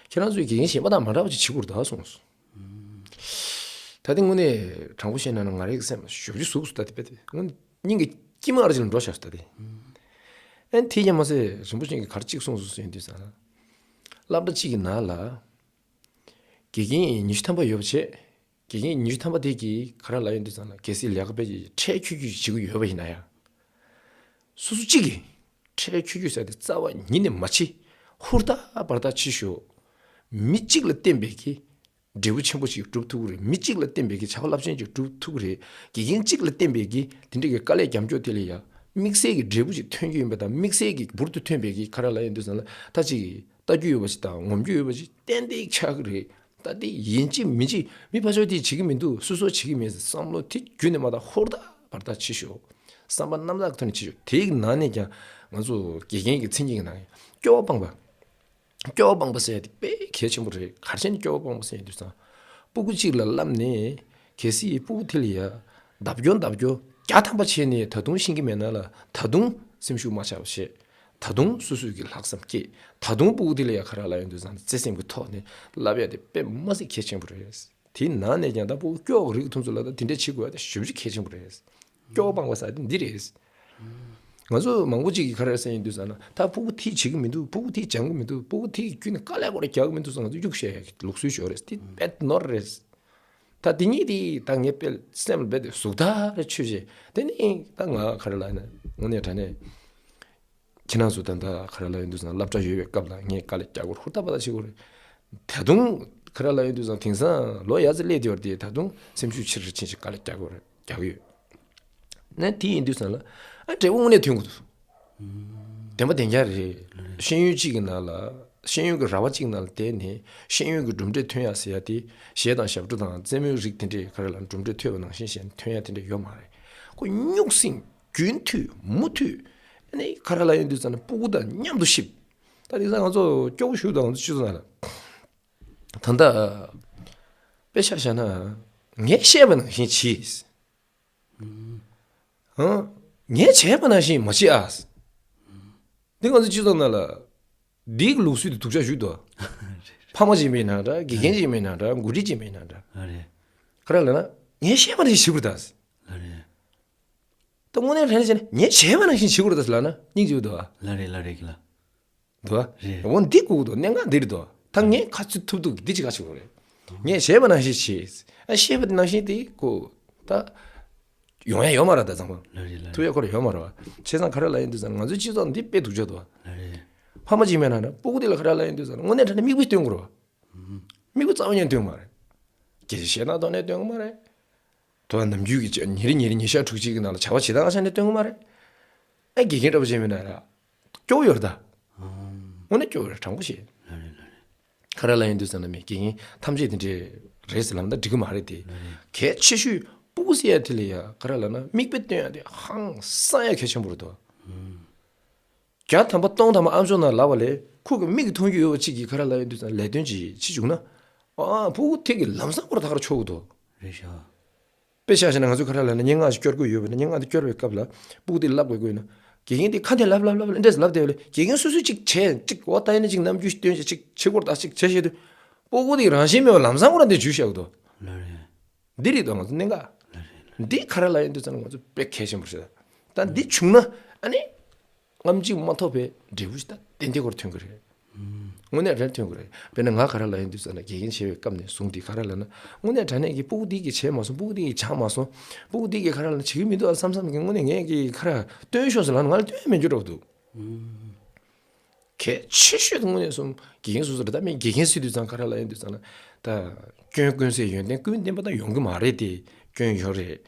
ཁྱེད་རང་ཚོས་དགེ་རྒན་གཞན་པ་དང་མ་འདྲ་བ་ཅིག་བྱེད་དགོས་རེད་ད་གསུངས་སོང་། ད་དེ་དངོས་གནས་དྲང་པོ་བཤད་ན་ང་རའི་སེམས་ཞོབ་ཅིག་ཟུག་སོང་ད་དེ་དཔེ་དེ་དངོས་གནས་སྙིང་གི་དཀྱིལ་མ་ར་ཅིག་ལ་འགྲོ་བཞག་སོང་ད་དེ། ཨ་ནི་དེ་ཀྱང་མ་ཟད་རིན་པོ་ཆེ་གིས་ག་རེ་གཅིག་གསུངས་སོང་ཟེར་དུས་ཙང་། སློབ་གྲྭ་གཅིག་གི་ནང་ལ་དགེ་རྒན་ཉི་ཤུ་ཐམ་པ་ཡོད་པ་བྱས། དགེ་རྒན་ཉི་ཤུ་ཐམ་པ་དེ་གིས་ག་རེ་ལབ་ཡོང་དུས་ཙང་ལ་གལ་སྲིད་ལས་ཀ་དཔེ་ཁྲལ་ཁྱོད་ཁྱོད་བྱེད་ཀྱི་ཡོད་པ་ཡིན་ན་ཡང་། སོ་སོ་གཅིག་གིས་ཁྲལ་ཁྱོད་ཁྱོད་ཟེར་དེ་རྩ་བ་ཉིད་ནས་མ་བྱེད། ཧུར་ཐག་འབད་ཐག་བྱེད་ཤོག་མི་གཅིག་ལ་བརྟེན་པའི་གི་འབྲས་བུ་ཆེན་པོ་ཞིག་སྒྲུབ་ཐུབ་ཀྱི་རེད། མི་གཅིག་ལ་བརྟེན་པའི་གི་བྱ་བ་རླབས་ཆེན་ཞིག་སྒྲུབ་ཐུབ་ཀྱི་རེད། དགེ་རྒན་གཅིག་ལ་བརྟེན་པའི་གི་དེ་འདྲའི་གི་དཀའ་ལས་རྒྱབ་སྐྱོར་དེ་ལ་ཡང་དམིགས་བསལ་གྱི་འབྲས་བུ་ཞིག་ཐོན་རྒྱུ་ཡིན་པ་དང་དམིགས་བསལ་གྱི་འབུར་དུ་ཐོན་པའི་གི་ག་རེ་ལབ་ཡོང་དུས་ཙང་ལ་ད་ཅིག་ལྟ་རྒྱུ་ཡོད་པ་ཞིག་དང་ངོམ་རྒྱུ་ཡོད་པ་ཞིག་ཏན་ཏན་ཆགས་ཀྱི་རེད། ད་དེ་ཡིན་གཅིག་མིན་གཅིག་མི་ཕར་ཕྱོགས་དེ་བྱེད་ཀྱི་མི་འདུག་སོ་སོ་བྱེད་ཀྱི་མེད་བསམ་བློ་དེ་རྒྱུན་ནས་མ་བཏང་ཧུར་ཐག་འབད་ཐག་བྱེད་ཤོག་བསམ་པ་རྣམ་དག་གི་ཐོག་ནས་བྱེད་ཤོག་དེའི་ནང་ནས་ཀྱང་ང་ཚོ་དགེ་རྒན་གྱི་མཚན་ཉིད་ཀྱི་ནང་སྐྱོ་བ་སྤངས་པ། སྐྱོ་བ་སྤངས་པ་ཟེར་ཡ་དེ་དཔེ་གལ་ཆེན་པོ་རེད། ག་རེ་བྱས་ནས་སྐྱོ་བ་སྤངས་པ་ཟེར་ཡ་དུས་ཙང་། སྤུ་གུ་གཅིག་ལ་བསླབས་ནས་གལ་སྲིད་སྤུ་གུ་དེ་ལ་ཡ་བརྡབ་སྐྱོར་བརྡབ་སྐྱོར་བརྒྱ་ཐམ་པ་བྱས་ནས་ད་དུང་ཤེས་ཀྱི་མེད་ན་ལ་ད་དུང་སེམས་ཤུགས་མ་ཆག་པ་བྱེད། ད་དུང་སོ་སོས་ཀྱི་ལྷག་བསམ་སྐྱེད། ད་དུང་སྤུ་གུ་དེ་ལ་ཡ་ག་རེ་ལབ་ཡོང་དུས་ཙང་བརྩེ་སེམས་ཀྱི་ཐོག་ནས་བསླབ་ཡ་དེ་དཔེ་མ་སྲིད་གལ་ཆེན་པོ་རེད། དེའི་ནང་ནས་ཀྱང་ད་སྤུ་གུ་སྐྱོ་བ་རིགས་ཐུང་ཚོ་ལ་ད་དེ་འདྲ་བྱེད་དགོས་ཡ་དེ་ཞེ་པོ་ཅིག་གལ་ཆེན་པོ་རེད། སྐྱོ་བ་སྤངས་པ་ཟེར་དེ་འདི་རེད། ང་ཚོ་མང་པོ་ཅིག་གིས་ག་རེ་ཟེར་ཡིན་དུས་ཙང་ན་ད་སྤུ་གུ་དེས་བྱེད་ཀྱི་མི་འདུག་སྤུ་གུ་དེས་སྦྱང་གི་མི་འདུག་སྤུ་གུ་དེས་རྒྱུན་ནས་དཀའ་ལས་ཁག་པོ་རྒྱག་གི་མི་འདུག་ཟེར་ང་ཚོ་གཡུག་བཤད་ཡ་གི་ལུགས་སྲོལ་ཞིག་ཡོད་རེད། དེ་དཔེ་ནོར་རེད། ད་དེ་གཉིས་དེ་ད་ངས་དཔེ་སེམས་ལ་རྦད་དེ་ཟུག་ཐག་རེ་ཆོད་བྱས་དེ་ནས་ད་ང་ག་རེ་ལབ་ན་དངོས་གནས་དྲང་གནས་ཁྱེད་རང་ཚོ་ད་ལྟ་ག་རེ་ལབ་ཡིན་དུས་ཙང་སློབ་གྲྭ་ཡོད་པའི་སྐབས་ལ་ངས་དཀའ་ལས་རྒྱག་དགོས་རེད། ཧུར་ཐག་འབད་ཐག་བྱེད་དགོས་རེད། ད་དུང་ག་རེ་ལབ་ཡིན་དུས་ཙང་དེང་སང་ལོ་ཡར་ཙམ་སླེབས་བསྡད་ཡོད་རེད་དེ་ད་དུང་སེམས་ཤུགས་ཆེ་རུ་ཕྱིན་ཅིག་དཀའ་ལས་རྒྱག་དགོས་རེད། རྒྱག་གི་ཡོད། ནས་དེ་ཡིན་དུས་ཙང་ལ་ཨ་འབྲས་བུ་དངོས་གནས་ཐོན་དགོས་འདུག་བདེན་པ་བདེན་རྐྱང་རེད། ཤེས་ཡོན་གཅིག་གི་ནང་ལ་ཤེས་ཡོན་གྱི་ར་བ་གཅིག་ནང་ལ་བསྡད་ནས་ཤེས་ཡོན་གྱི་གྲུབ་འབྲས་ཐོན་ཡག་ཟེར་ཡ་དེ་གཞས་དང་ཞབས་བྲོ་དང་རྩེད་མོའི་རིགས་དེ་འདྲས་ག་རེ་ལ་གྲུབ་འབྲས་ཐོན་པ་ནང་བཞིན་བྱས་ནས་ཐོན་ཡག་དེ་འདྲས་ཡོད་མ་རེད། ཁོ་སྨྱུག་སྲིང་རྒྱུན་མཐུད་མུ་མཐུད་ཨ་ནི་ག་རེ་ལབ་ཡོང་དུས་ཙང་ན་སྤུ་གུ་དང་མཉམ་དུ་གཤིབ། ད་དེང་སང་ང་ཚོ་སྐྱོ་པོ་ཞིག་འདུག་ང་ཚོ་སྤྱི་ཚོགས་ནང་ལ། ད་ལྟ་དཔེ་ཆ་བཞག་ན་ངས་བཤད་པ་ནང་བཞིན་གྱིས། ཧང་། ངས་བྱས་པ་ནང་བཞིན་མ་བྱེད་ཨ། འདི་ང་ཚོ་སྤྱི་ཚོགས་ནང་ལ་འདིའི་ལུགས་སྲོལ་དེ་སྡུག་ཅག་ཞིག་འདུག་ཕ་མ་གཅིག་མིན་ན་འདྲ་དགེ་རྒན་གཅིག་མིན་ན་འདྲ་འགོ་ཁྲིད་གཅིག་མིན་ན་འདྲ། ཨ་རེད། ག་རེ་ལབ་ན་ངས་བཤད་པ་ནང་བཞིན་བྱེད་དགོས་རེད་ད། ཨ་རེད། ད་དངོས་གནས་དྲང་གནས་བྱས་ན་ངས་བྱས་པ་ནང་བཞིན་བྱེད་དགོས་རེད་ད་ལབ་ན་སྙིང་རྗེ་པོ་འདུག་ཨ། ལ་རེད་ལ་རེད་གི་ལ། འདུག་ཨ། རེད། འོ་འདི་དགོས་འདུག་གནད་འགག་འདི་རེད་འདུག་ད་ངས་ག་ཚོད་ཐུབ་ཐུབ་འདི་ཅིག་ག་བྱེད་དགོས་རེད། ངས་བྱས་པ་ནང་བཞིན་བྱེད། ཨ་བཤད་པ་དེ་ནང་བཞིན་དེ་དགོས་ད། ཡོང་ཡ་ཡོད་མ་རེད་ད་ཚང་མ། ལ་རེད་ལ་རེད། ཐུབ་ཡ་ཁོ་ར་ཡོད་མ་རེད་བ། བྱས་ཙང་ག་རེ་ལབ་ཡིན་དུས་ཙང་ང་ཚོའི་སྤྱི་ཚོགས་འདི་དཔེ་སྡུག་ཅག་འདུག་བ། ལ་རེད། ཕ་མ་གཅིག་མེད་ན་ན་སྤུ་གུ་དེ་ལ་ག་རེ་ལབ་ཡིན་དུས་ཙང་དངོས་གནས་དྲང་གནས་མིག་དཔེ་སྟོན་དགོས་རེད་བ། མིག་དཔེ་རྩ་བ་ཉིད་སྟོན་གྱི་མ་རེད། སྐད་ཆ་བཤད་སྟངས་ཐོག་ནས་སྟོན་གྱི་མ་རེད། དོ་ནམ་རྒྱུན་གྱི་ཉིན་རེ་ཉིན་རེ་ཉིན་ཞག་དྲུག་ཅུ་གི་ནང་ལ་བྱ་བ་བྱེད་སྟངས་ཆ་ནས་སྟོན་གྱི་མ་རེད། ཨ་དགེ་རྒན་འདྲ་པོ་བྱས་མེད་ན་ར། སྐྱོ་བོ་ཡོད་རེད་ད། དངོས་གནས་སྐྱོ་བོ་རེད། དྲང་པོ་བཤད། ལ་རེད་ལ་རེད། ག་རེ་ལབ་ཡིན་དུས་ཙམ་ན་མི་དགེ་རྒན་ཐམས་ཅད་དེ་འདྲས་རེད་ཟེར་ལབ་ན་འགྲིག་གི་མ་རེད་དེ། ལ་རེད། གལ་ཆེ་ཤོས་སྤུ་གུ་ཟེར་ཡ་དེ་ལ་ཡ་ག་རེ་ལབ་ན་མིག་དཔེ་སྟོན་ཡ་དེ་ཧང་སང་ཡ་གལ་ཆེན་པོ་རེད་དོ། བརྒྱ་ཐམ་པ་སྟོང་ཐམ་པ་ཨམ་ཅོག་ནང་ལབ་པ་ལས་ཁོ་གི་མིག་གིས་མཐོང་རྒྱུ་ཡོད་པ་གཅིག་གིས་ག་རེ་ལབ་ཡིན་དུས་ཙམ་ལས་དོན་ཅིག་བྱེད་བཅུག་ན། ཨ་སྤུ་གུ་དེ་གི་ལམ་སང་ཁོ་ར་ད་ག་རེ་ཆོག་གི་འདུག་རེད་ཤག་དཔེ་ཆ་བཞག་ན་ང་ཚོ་ག་རེ་ལབ་ན་སྙན་ངག་ཞིག་སྐྱོར་དགོས་ཡོད་པ་ན་སྙན་ངག་དེ་སྐྱོར་བའི་སྐབས་ལ་སྤུ་གུ་དེ་ལབ་དགོས་དགོས་ན། དགེ་རྒན་དེ་ཁ་འཐེན་ལབ་ལབ་ལབ་ལབ་འདྲས་ལབ་བསྡད་པ་ལས་དགེ་རྒན་སོ་སོས་ཅིག་བྱས་ཅིག་འོ་ད་ཡིན་ན་ཅིག་རྣམ་འགྱུར་སྟོན་བྱས་ཅིག་བྱེད་སྐོར་དག་ཅིག་བྱས་བཤད་དུས་སྤུ་གུ་དེ་རང་བཞིན་མེད་པ་ལམ་སང་ཁོ་ར་འདི་འཇུས་བཞག་གི་འདུག་ལ་རེད། འདི་རེད་དོ་ང་ཚོ་གནད་འགག་ལ་རེད་ལ། འདི་ག་རེ་ལབ་ཡིན་དུས་ཙམ་ན་ང་ཚོ་དཔེ་གལ་ཆེན་པོ་རེད། ད་འདི་བྱུང་ན་ཨ་ནི་རྔམ་བརྗིད་མ་ཐོབ་པའི་འབྲས་བུ་ཞིག་ད་ཏན་ཏན་ཁོ་ར་ཐོན་གི་རེད། དངོས་གནས་རེད་ཐོན་གི་རེད། དཔེར་ན་ང་ག་རེ་ལབ་ཡིན་དུས་ཙམ་ན་དགེ་རྒན་བྱེད་པའི་སྐབས་ནས་བཟུང་སྟེ་ག་རེ་ལབ་ན་དངོས་གནས་དྲང་གནས་ཀྱི་སྤུ་གུ་འདི་གིས་བྱས་མ་སོང་། སྤུ་གུ་འདི་གིས་སྦྱངས་མ་སོང་། སྤུ་གུ་འདི་གིས་ག་རེ་ལབ་ན་བྱེད་ཀྱི་མི་འདུག་ཨ་བསམ་བསམ་གི་དངོས་གནས་ངས་ཀྱི་ག་རེ་སྟོན་ཤོག་ཟེར་ལབ་ན་ང་ལ་སྟོན་མི་འགྱུར་འགྲོ་གི་འདུག་གལ་ཆེ་ཤོས་དེ་དངོས་གནས་སོང་དགེ་རྒན་སོ་སོ་རེད། ད་མི་དགེ་རྒན་ཟེར་དུས་ཙང་ག་རེ་ལབ་ཡིན་དུས་ཙང་ན་ད་སྐྱོན་ཀུན་ཟད་ཡོན་ཏན་ཀུན་ལྡན་པ་ད་ཡོང་གི་མ་རེད་དེ། སྐྱོན་ཡོད་རེད།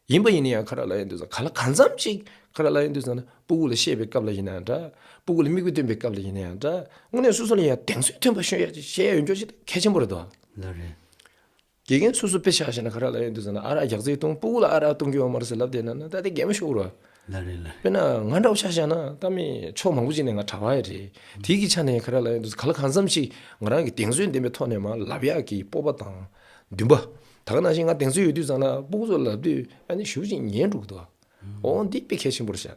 ཡིན་པ་ཡིན་ན་ཡང་ག་རེ་ལབ་ཡིན་དུས་ཙང་ག་ལ་གང་འཚམ་ཅིག་ག་རེ་ལབ་ཡིན་དུས་ཙང་ན་སྤུ་གུ་ལ་བཤད་པའི་སྐབས་ལ་ཡིན་ན་ཡང་འདྲ། སྤུ་གུ་ལ་མིག་དཔེ་སྟོན་པའི་སྐབས་ལ་ཡིན་ན་ཡང་འདྲ། དངོས་གནས་སོ་སོ་ལ་ཡང་གདེང་ཚོད་ཐོན་པ་ཤོད་ཡ་ཅིག་བཤད་ཡ་ཡོད་འགྱོ་ཅིག་གལ་ཆེན་པོ་རེད་དོ། ལ་རེད། དགེ་རྒན་སོ་སོ་དཔེ་ཆ་བཞག་ན་ག་རེ་ལབ་ཡོང་དུས་ཙམ་ན་ཨ་རག་རྒྱག་རྩིས་གཏོང་། སྤུ་གུ་ལ་ཨ་རག་གཏོང་གི་ཡོད་མ་རེད་ཟེར་ལབ་བསྡད་ན་ན་ད་དེ་གད་མོ་ཤོར་བ། ལ་རེད་ལ་རེད། དཔེར་ན་ང་འདྲ་བོ་ཆ་བཞག་ན་ད་མི་ཕྱོགས་མང་པོ་ཅིག་ནས་ང་གྲྭ་པ་ཡ་རེད། དེའི་གི་ཆ་ནས་ག་རེ་ལབ་ཡོང་དུས་ག་ལ་གང་འཚམ་ཞིག་ང་རང་གི་གདེང་ཚོད་ལྡན་པའི་ཐོག་ནས་མར་ལབ་ཡག་གི་སྤོབས་པ་དང་འདུན་པ། ད་ག་ནང་བཞིན་ང་གདེང་ཚོད་ཡོད་དུས་ཙམ་ལ་སྤུ་གུ་ཚོ་ལབ་དུས་ཨ་ནི་ཞེ་པོ་ཅིག་ཉན་འགྲོ་གི་འདུག་འོ་འདི་དཔེ་གལ་ཆེན་པོ་རེད་ཤག་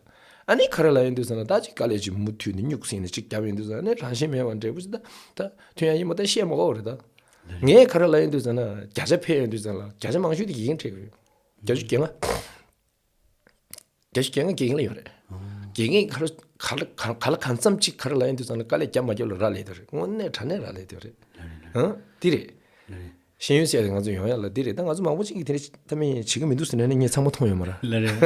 ཨ་ནི་ག་རེ་ལབ་ཡོང་དུས་ཙམ་ལ་ད་ཅིག་དཀའ་ལས་ཅིག་མུ་མཐུད་ནས་སྨྱུག་སྲིང་ནས་ཅིག་རྒྱབ་ཡོང་དུས་ཙམ་ཨ་ནི་རང་བཞིན་མེད་པ་འབྲས་བུ་ཅིག་ད་ད་ཐོན་ཡ་ཡིན་པ་ད་བཤད་མ་དགོས་རེད་ད། ངས་ག་རེ་ལབ་ཡོང་དུས་ཙམ་ལ་བརྒྱ་ཆ་ཕེབས་ཡོང་དུས་ཙམ་ལ་བརྒྱ་ཆ་མང་ཤོས་དེ་དགེ་རྒན་ཁྲིད་དགོས། བརྒྱ་ཆ་བརྒྱད་ལྔ། བརྒྱ་ཆ་བརྒྱད་ལྔ་དགེ་རྒན་ལ་ཡོད་རེད། དགེ་རྒན་ག་རེ་ག་ལ་ག་ལ་གང་འཚམ་ཅིག་ག་རེ་ལབ་ཡོང་དུས་ཙམ་ལ་དཀའ་ལས་རྒྱབ་མ་རྒྱབ་ལ་རག་ལས་དེ་རེད། དངོས་གནས་དྲང་གནས་རག་ལས་དེ་རེད། ཧང་དེ་རེད། ཤེས་ཡོན་ཟེར་ཡ་དེ་ང་ཚོ་ཡོང་ཡ་ལ་འདི་རེད། ད་ང་ཚོ་མང་པོ་ཅིག་གིས་དེ་འདྲ་ད་མི་བྱེད་ཀྱི་མི་འདུག་ཟེར་ནས་ངས་ཚང་མ་མཐོང་ཡོད་མ་རེད། ལ་རེད།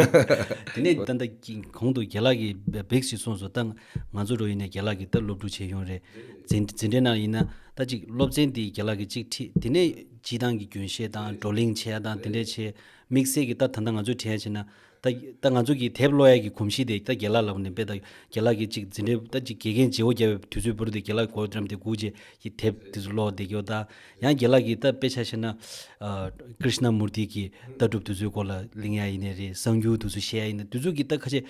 དེ་ནས་ད་ལྟ་གི་གོང་དུ་རྒན་ལགས་ཀྱིས་བེག་ཞིག་གསུངས་སོང་། ད་ང་ཚོ་འགྲོ་ཡིན་ནས་རྒན་ལགས་ཀྱིས་ད་སློབ་ཕྲུག་བྱས་ཡོང་རེད། འཛིན་འཛིན་གྲྭའི་ནང་ཡིན་ན་ད་ཅིག་སློབ་ཚན་དེ་རྒན་ལགས་ཀྱིས་ཅིག་ཁྲིད། དེ་ནས་སྤྱིར་བཏང་གི་རྒྱུན་ཤེས་དང་བགྲོ་གླེང་བྱས་དང་དེ་འདྲས་བྱས། དམིགས་བསལ་གྱི་ད་ད་ལྟ་ང་ཚོས་དྲན་བྱས་ན། ད་ད་ང་ཚོ་གི་དེབ་ཀློག་ཡ་གི་གོམས་གཤིས་དེ་ད་རྒན་ལགས་ལབ་ནས་དཔེ་ད་རྒན་ལགས་ཀྱིས་ཅིག་འཛིན་གྲྭའི་ད་ཅིག་དགེ་རྒན་བརྗེ་བོ་བརྒྱབ་པའི་དུས་ཚོད་བར་དུ་རྒན་ལགས་གོ་འགྲམ་དེ་སྒུག་བྱས་ཀྱི་དེབ་དེ་ཚོ་ཀློག་བསྡད་ཀྱི་ཡོད། ད་ཡང་རྒན་ལགས་ཀྱིས་ད་དཔེ་ཆ་བཤད་ན་ཨ་ཀྲིཤ་ན་མུར་ཏི་གི་ལྟ་གྲུབ་དེ་ཚོའི་སྐོར་ལ་གླེང་ཡ་ཡིན་ནའི་རེད། གསར་འགྱུར་དེ་ཚོ་བཤད་ཡ་ཡིན་ན་དེ་ཚོ་གི་ད་ཁ་ཤས་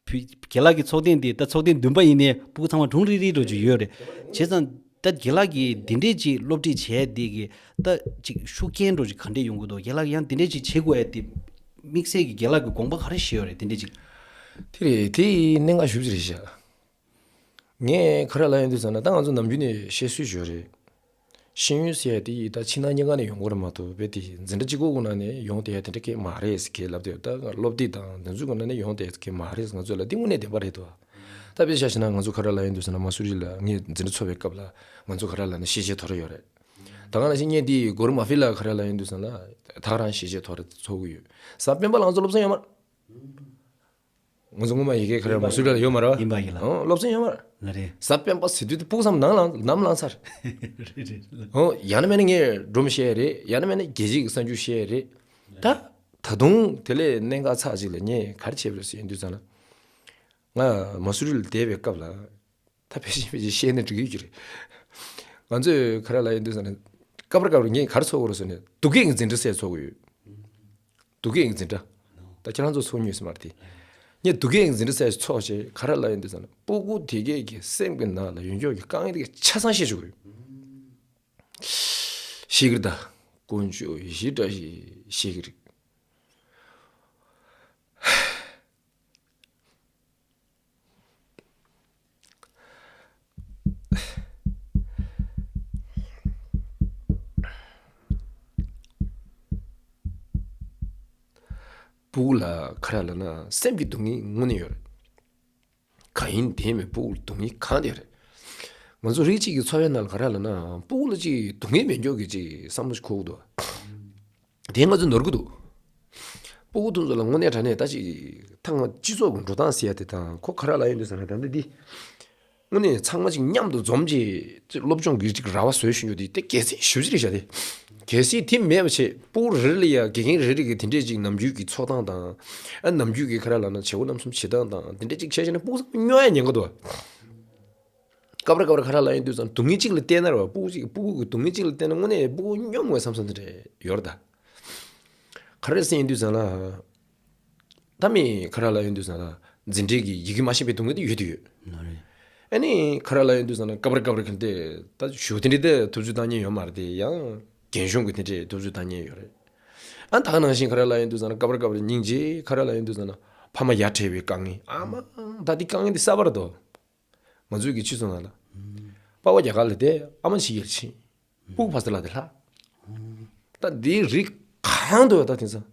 བུ་རྒན་ལགས་ཀྱི་ཚོགས་ཐེངས་དེ་ད་ཚོགས་ཐེངས་བདུན་པ་ཡིན་ནའི་སྤུ་གུ་ཚང་མ་གྲུང་རིག་རིག་འགྲོ་རྒྱུ་ཡོད་རེད། བྱས་ཙང་ད་རྒན་ལགས་ཀྱིས་འདི་འདྲས་ཅིག་སློབ་ཁྲིད་བྱས་དེ་གི་ད་ཅིག་ཤུགས་རྐྱེན་འགྲོ་ཅིག་ག་འདྲས་ཡོང་གི་འདུག་རྒན་ལགས་ཀྱིས་ཡང་འདི་འདྲས་ཅིག་བྱེད་དགོས་ཨེ་དེ་དམིགས་བསལ་གྱི་རྒན་ལགས་ཀྱི་དགོངས་པ་ག་རེ་བཞེས་ཡོད་རེད་དེ་འདྲས་ཅིག་དེ་རེད། དེ་གནད་འགག་ཞེ་པོ་ཅིག་རེད་ཤག་ངས་ག་རེ་ལབ་ཡོང་དུས་ཙམ་ན་ད་ང་ཚོ་ནམ་རྒྱུན་ནས་བཤད་སྲོལ་ཞིག་ཡོད་རེད། ཤེས་ཡོན་ཟེར་ཡ་དེ་ཡིས་ད་ཕྱི་ནང་གཉིས་ཀ་ནས་ཡོང་གི་རེད་མ་གཏོགས་རྦད་དེ་འཛིན་གྲྭ་གཅིག་པོ་གི་ནང་ནས་ཡོང་བསྡད་ཡ་དེ་འདྲ་གང་ཡང་མ་རེད་ཟེར་ཁས་ལབ་བསྡད་ཡོད། ད་སློབ་དེབ་དང་དེ་ཚོ་གི་ནང་ནས་ཡོང་བསྡད་ཡ་དེ་གང་ཡང་མ་རེད། ང་ཚོ་ལ་དེ་དངོས་གནས་བདེན་པ་རེད་དོ། ད་དཔེ་ཆ་བཞག་ན་ང་ཚོ་ག་རེ་ལབ་ཡོང་དུས་ཙམ་ན་མ་སུ་རི་ལ་ངས་འཛིན་གྲྭ་ཚོགས་པའི་སྐབས་ལ་ང་ཚོ་ག་རེ་ལབ་ན་ཤེས་བྱའི་དོ་ར་ཡོད་རེད། ད་ག་ནང་བཞིན་ངས་འདི་གོ་རི་མ་ཧྥི་ལ་ག་རེ་ལབ་ཡོང་དུས་ཙམ་ན་ད་ག་རང་ཤེས་བྱའི་དོ་ར་ཚོགས་ཀྱི་ཡོད། གཟའ་སྤེན་པ་ལ་ང་ཚོ་སློབ་ཚན་ཡོད་མ་རེད། ང་ཚོ་སྔོན་མ་ཡི་གེ་ཁ་ར་མ་སུ་ར་ལ་ཡོད་མ་རེད་བ། ཡིན་པ་ཡིན་ལ། ཨོ་སློབ་ཚན་ཡོད་མ་རེད། ལ་རེད། གཟའ་སྤེན་པ་ཟེར་དུས་དེ་སྤུ་གུ་ཚང་མ་ནམ་ལངས་ནམ་ལངས་ཚར། རེད་རེད་ལ། ཨོ་ཡང་ན་མེད་ན་ངས་སྒྲུང་བཤད་རེད། ཡང་ན་མེད་ན་རྒྱལ་སྤྱིའི་གསར་འགྱུར་བཤད་རེད། ད་ད་དུང་དེ་ལས་གནད་འགག་ཚགས་ཅིག་ལ་ངས་ག་རེ་བྱས་པ་རེད་ཟེར་ཡོང་དུས་ཙམ་ལ། ང་མ་སུ་རི་ལ་བསྡད་པའི་སྐབས་ལ། ད་ཕལ་ཆེར་ཕལ་ཆེར་བཤད་ན་འགྲིག་གི་རེད། ང་ཚོས་ག་རེ་ལབ་ཡོང་དུས་ཙམ་ན། སྐབས་རེ་སྐབས་རེ་ངས་ག་རེ་ཚོགས་ཀྱི་རེད་ཟེར་ན་སྡུག་སྐད་ཀྱི་འཛིན་གྲྭ་ཟེར་ཚོགས་ཀྱི་ཡོད། སྡུག་སྐད་ཀྱི་འཛིན་གྲྭ། ད་ཁྱེད་རང་ཚོ་ཚོགས་མྱོང་ཡོད་ས་མ་རེད་དེ། ངས་སྡུག་སྐད་ཀྱི་འཛིན་གྲྭ་ཟེར་ཚོགས་བྱས་ག་རེ་ལབ་ཡོང་དུས་ཙམ་ན་སྤུ་གུ་དེ་གས་ཀྱི་སེམས་ཀྱི་ནང་ལ་ཡོད་མཁན་གྱི་དཀའ་ངལ་དེ་གས་ཆ་ཚང་བཤད་ཆོག་གི་ཡོད། ཤེས་ཀྱི་རེད་ད། དཀོན་མཆོག་ཡེ་ཤེས་བཀྲ་ཤིས་ཤེས་ཀྱི་རེད། སྤུ་གུ་ལ་ག་རེ་ལབ་ན་སེམས་ཀྱི་སྡུག་བསྔལ་དངོས་གནས་ཡོད་རེད། གང་ཡིན་དེ་མིན་སྤུ་གུ་ལ་སྡུག་བསྔལ་གང་དེ་རེད། ང་ཚོ་རིགས་གཅིག་གི་འཚོ་བའི་ནང་ལ་ག་རེ་ལབ་ན་སྤུ་གུ་ལ་ཅིག་སྡུག་བསྔལ་མེད་མཁན་གྱི་ཅིག་བསམ་བློ་ཞིག་འཁོར་གྱི་འདུག་དེ་ང་ཚོས་ནོར་གྱི་འདུག་སྤུ་གུ་དེ་ཚོ་ལ་དངོས་གནས་དྲང་གནས་ད་ཅིག་ཐེངས་མ་སྤྱི་ཚོགས་ཀྱི་འགྲོ་སྟངས་ཟེར་ཡ་དེ་དང་ཁོ་ག་རེ་ལབ་ཡོང་དུས་ཟེར་ན་ད་ལྟ་འདི། དངོས་གནས་ཚང་མ་ཅིག་མཉམ་དུ་འཛོམས་ཀྱིས་སློབ་སྦྱོང་གི་ཅིག་ར་བ་བཟོས་བཞིན་ཡོད་དེ་དེ་གལ་སྲིད་ཞུ་ཅི་རེད་བྱ་དེ། གལ་སྲིད་དེ་མེད་པ་བྱས། སྤུ་གུ་རེ་རེ་ལ་ཡ་དགེ་རྒན་རེ་རེ་གིས་དེ་འདྲས་ཅིག་ནམ་རྒྱུན་གྱི་འཚོ་སྟངས་དང་། ཨ་ནམ་རྒྱུན་གྱི་ཁ་ར་ལབ་ན་བྱེད་སྒོ་རྣམ་གསུམ་བྱེད་སྟངས་དང་དེ་འདྲས་ཅིག་བྱས་བྱས་ན་སྤུ་གུ་ཚང་མ་སྨྱོ་ཡ་ཉེན་ཁ་འདུག་སྐབས་རེ་སྐབས་རེ་ཁ་ར་ལབ་ཡོང་དུས་ཙང་སྡུག་བསྔལ་གཅིག་ལ་བལྟས་ན་རེད་བ། སྤུ་གུ་གཅིག་སྤུ་གུ་གི་སྡུག་བསྔལ་གཅིག་ལ་བལྟས་ན་དངོས་གནས་སྤུ་གུ་སྨྱོ་མོ་བསམ་བསམ་དེ་འདྲས་ཡོད་རེད་ད། ག་རེ་ཟེར་ཡོང་དུས་ཙང་ལ། ད་མི་ཁ་ར་ལབ་ཡོང་དུས་ཙང་ལ་འཛིན་གྲྭའི་གི་ཡི་གེ་མ་ཤེས་པའི་སྡུག་བསྔལ་དེ་ཡོད་དེ་ཡོད། ལ་རེད། ཨ་ནི་ཁ་ར་ལབ་ཡོང་དུས་ཙང་ལ་སྐབས་རེ་སྐབས་རེ་ག་འདྲས་ད་ཞུ་དེ་འདྲས་ད་ཐུབ་ཚོད་བཏང་མཁན་ཡོད་མ་རེད་དེ། ཡང་རྒན་གཞོན་གྱི་དེ་འདྲས་ཐུབ་ཚོད་བཏང་མཁན་ཡོད་རེད། ཨ་ད་ག་ནང་བཞིན་ཁ་ར་ལབ་ཡོང་དུས་ཙང་ལ་སྐབས་རེ་སྐབས་རེ་སྙིང་རྗེ་ཁ་ར་ལབ་ཡོང་དུས་ཙང་ལ་ཕ་མ་ཡ་བྲལ་བའི་དཀའ་ངལ། ཨ་མ་ད་འདི་དཀའ་ངལ་འདི་གསར་པ་རེད་དོ། ང་ཚོའི་གི་ཕྱི་སོང་ང་ལ། པ་ཕ་རྒྱ་གར་ལ་བསྡད། ཨ་མ་ཕྱི་རྒྱལ་ཕྱིན། སྤུ་གུ་ཕ་ས་ལ་དེ་ལྷག་ད་འདིའི་རིགས་གང་འདུག་ད་དེང་སང་།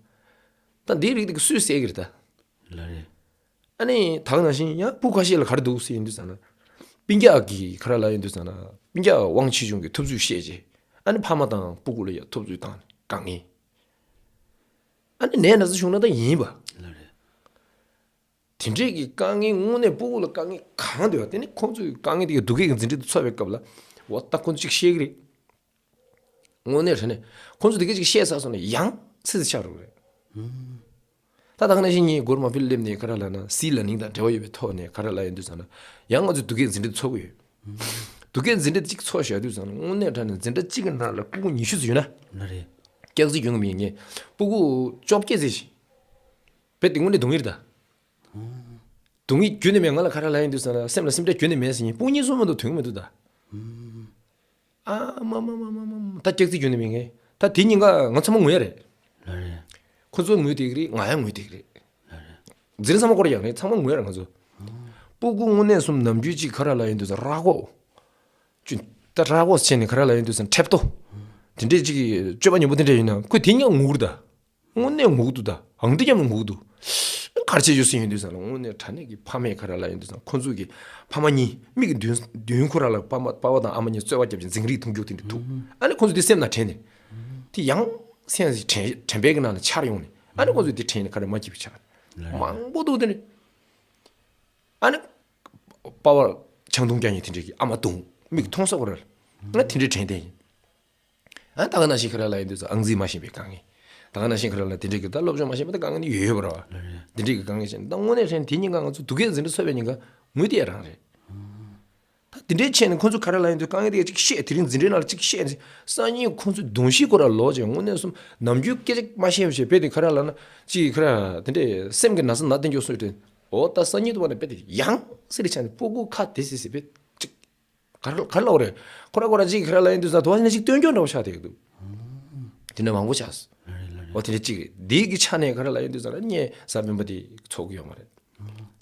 ད་འདིའི་རིགས་དེ་གི་སུས་སེལ་གི་རེད་ད། ལ་རེད། ཨ་ནི་ད་ག་ནང་བཞིན་ཡང་སྤུ་གུ་ཁ་ཤས་ལ་ག་རེ་འདུག་ཟེར་ཡིན་དུས་ཙང་ན། སྤུན་ཀྱག་གི་ཁ་ར་ལབ་ཡིན་དུས་ཙང་ན་སྤུན་ཀྱག་དབང་ཆེ་ཆུང་གི་ཐུབ་ཚོད་བཤད་རྗེས། ཨ་ནི་ཕ་མ་དང་སྤུ་གུ་ལ་ཡང་ཐུབ་ཚོད་བཏང་དཀའ་ངལ། ཨ་ནི་ནད་ན་ཚ་བྱུང་ན་ད་ཡིན་པ། ལ་རེད། དེ་འདྲས་ཀྱི་དཀའ་ངལ་དངོས་གནས་སྤུ་གུ་ལ་དཀའ་ངལ་གང་འདུག་ཡ། དེ་ནི་ཁོང་ཚོའི་དཀའ་ངལ་དེ་ག་སྡུག་སྐད་ཀྱི་འཛིན་གྲྭ་དུ་འཚོགས་པའི་སྐབས་ལ། འོ་ད་ཁོང་ཚོ་ཅིག་བཤད་གི་རེད། དངོས་གནས་དྲང་གནས་ཁོང་ཚོ་དེ་ག་ཅིག་བཤད་ཚར་སོང་ན་ཡང་ཚེ་ཚེ་ཆགས་འགྲོ་གི་རེད། ད་ད་ག་ནང་བཞིན་ངས་སྒོར་མ་ཕིལ་སླེབས་ནས་ག་ར་ལབ་ན་སི་ལ་ནིང་དང་འབྲེལ་བ་ཡོད་པའི་ཐོག་ནས་ག་ར་ལབ་ཡོང་དུས་ཙང་ན། ཡང་ང་ཚོས་སྡུག་སྐད་འཛིན་གྲྭ་དུ་འཚོགས་གི་ཡོད། སྡུག་སྐད་འཛིན་གྲྭ་གཅིག་འཚོགས་བཞག་དུས་ཙང་ན་དངོས་གནས་དྲང་གནས་འཛིན་གྲྭ་གཅིག་གི་ནང་ལ་སྤུ་གུ་ཉི་ཤུ་ཙམ་ཡོད་ན། ལ་རེད། སྐྱག་རྫུན་སྐྱོན་གི་མིན། ངས་སྤུ་གུ་བཅོ་བརྒྱད་ཙམ་ཞིག་བེད་དེ་དངོས་གནས་སྡུག་བསྔལ་རེད་ད། སྡུག་བསྔལ་ཁྱོན་ནས་མེད། ང་ལ་ག་རེ་ལབ་ཡོང་དུས་ཙང་ན་སེམས་ལ་སེམས་ཁྲལ་ཁྱོན་ནས་མེད་ཟེར། ངས་སྤུ་གུ་གཉིས་གསུམ་མ་གཏོགས་དོན་གྱི་མི་འདུག་ད། ཨ་མ་མ་མ་མ་མ་མ། ད་སྐྱག་རྫུན་ཁྱོན་ནས་མེད། ངས་ད་དེ་གཉིས་ཀ་ང་ཚང་མ་ངུ་ཡ་རེད། ལ་རེད། ཁོ་ཚོ་ངུས་བསྡད་ཀྱི་རེད། ང་ཡང་ངུས་བསྡད་ཀྱི་རེད། ལ་རེད། འཛིན་གྲྭ་ཚང་མ་སྐོར་ཡག་རེད། ཚང་མ་ངུ་ཡ་རེད་ང་ཚོ། སྤུ་གུ་དངོས་གནས་གསུམ་ནམ་རྒྱུན་གཅིག་ག་རེ་ལབ་ཡོང་དུས་ཙང་ར་གོ་ཅུ། ད་ར་གོ་བྱས་ནས་ག་རེ་ལབ་ཡོང་དུས་ཙང་ཁྲེབ་ཏོ། དེ་འདྲས་གཅིག་གི་སྤྱོད་པ་ཉམས་པོ་དེ་འདྲས་ཡིན་ན་ཁོས་དེ་གཉིས་ཀ་ངུ་གི་རེད་ད། དངོས་གནས་ངུ་གི་འདུག་ད། ཨང་ཏི་རྒྱབ་ནས་ངུ་གི་འདུག་ག་རེ་བྱས་ཡོད་ཟེར་ཡོང་དུས་ཙང་ལ་དངོས་གནས་དྲང་གནས་ཀྱི་ཕ་མས་ག་རེ་ལབ་ཡོང་དུས་ཙང་། ཁོ་ཚོ་གི་ཕ་མ་གཉིས་མིག་གི་མདུན་མདུན་ཁོ་རང་ལ་ཕ་མ་པ་ཕ་དང་ཨ་མ་གཉིས་རྩོད་པ་བརྒྱབ་ཅིང་འཛིང་རེས་མཐོང་རྒྱུ་དེ་འདྲ་ཐུག་ཨ་ནི་ཁོ་ཚོ་དེ་སེམས་ནང་དྲན་ནས། དེ་ཡང་སེམས་སི་དྲན་དྲན་པའི་གི་ནང་ལ་འཆར་ཡོང་ནས། ཨ་ནི་ཁོ་ཚོ་དེ་དྲན་ནས་ག་རེ་མ་སྐྱིད་པ་ཆགས། མང་པོ་འདུག་དེ་ནི། ཨ་ནི་པ་ཕ་ཆང་འཐུང་རྒྱག་མཁན་དེ་འདྲས་ཀྱི་ཨ་མ་འཐུང་མིག་མཐོང་ས་ཁོ་རང་ལ་ང་དེ་འདྲས་དྲན་བསྡད་ཡིན། ཨ་ད་ག་ནང་བཞིན་ག་རེ་ལབ་ཡོང་དུས་ཙང་ཨང་རྩིས་མ་ཤེས་པའི་དཀའ་ངལ། ད་ག་ནང་བཞིན་ག་རེ་ལབ་དེ་འདྲའི་གི་ད་སློབ་སྦྱོང་མ་ཤེས་པ་ད་དཀའ་ངལ་ནི་ཡོད་ཡོད་པ་རེད་བ། དེ་འདྲའི་གི་དཀའ་ངལ་ཞིག་ད་དངོས་གནས་དྲན་དེ་གཉིས་ཀ་ང་ཚོ་སྡུག་སྐད་འཛིན་གྲྭ་ཚུགས་པའི་ཉིན་ཀ་ངུས་བསྡད་ཡ་རང་རེད། ད་དེ་འདྲའི་ཆེད་ནས་ཁོ་ཚོ་ག་རེ་ལབ་ཡོང་དུས་དཀའ་ངལ་དེ་གཅིག་བཤད། དེ་རིང་འཛིན་གྲྭའི་ནང་ལ་གཅིག་བཤད་ནས་སང་ཉིན་ཁོ་ཚོའི་གདོང་ཤེས་ཁོ་ར་ལོག་ཅིང་དངོས་གནས་གསུམ་ནམ་རྒྱུན་སྐད་ཆ་མ་བཤད་པ་བྱས་པས་དེ་ག་རེ་ལབ་ན་གཅིག་ག་རེ་དེ་འདྲའི་སེམས་ཀྱི་ན་ཚ་ན་བསྟན་རྒྱུ་སུ་དྲན། འོ་ད་སང་ཉིན་དུ་བ་ནས་དཔེ་དེ་ཡང་སེ་རི་ཆ་ནས་སྤུ་གུ་ཁ་དེ་སི་སི་དཔེ་གཅིག་ག་རེ་ག་རེ་ལབ་རེད། ཁོ་ར་ཁོ་ར་གཅིག་ག་རེ་ལབ་ཡོང་དུས་ཙང་དུ་བ་ནས་གཅིག་སྟོན་སྐྱོན་འདྲ་བོ་ཆགས་བསྡད་ཀྱི་འདུག་དེ་འདྲ་མང་པོ་ཆགས་སོང་། ཨོ་དེ་འདྲ་གཅིག་རེད། འདི་གི་ཆ་ནས་ག་རེ་ལབ་ཡོང་དུས་ཙང་ལ་ངས་གཟའ་སྤེན་པ་དེ་ཚོགས་ཀྱི་ཡོད་མ་རེད།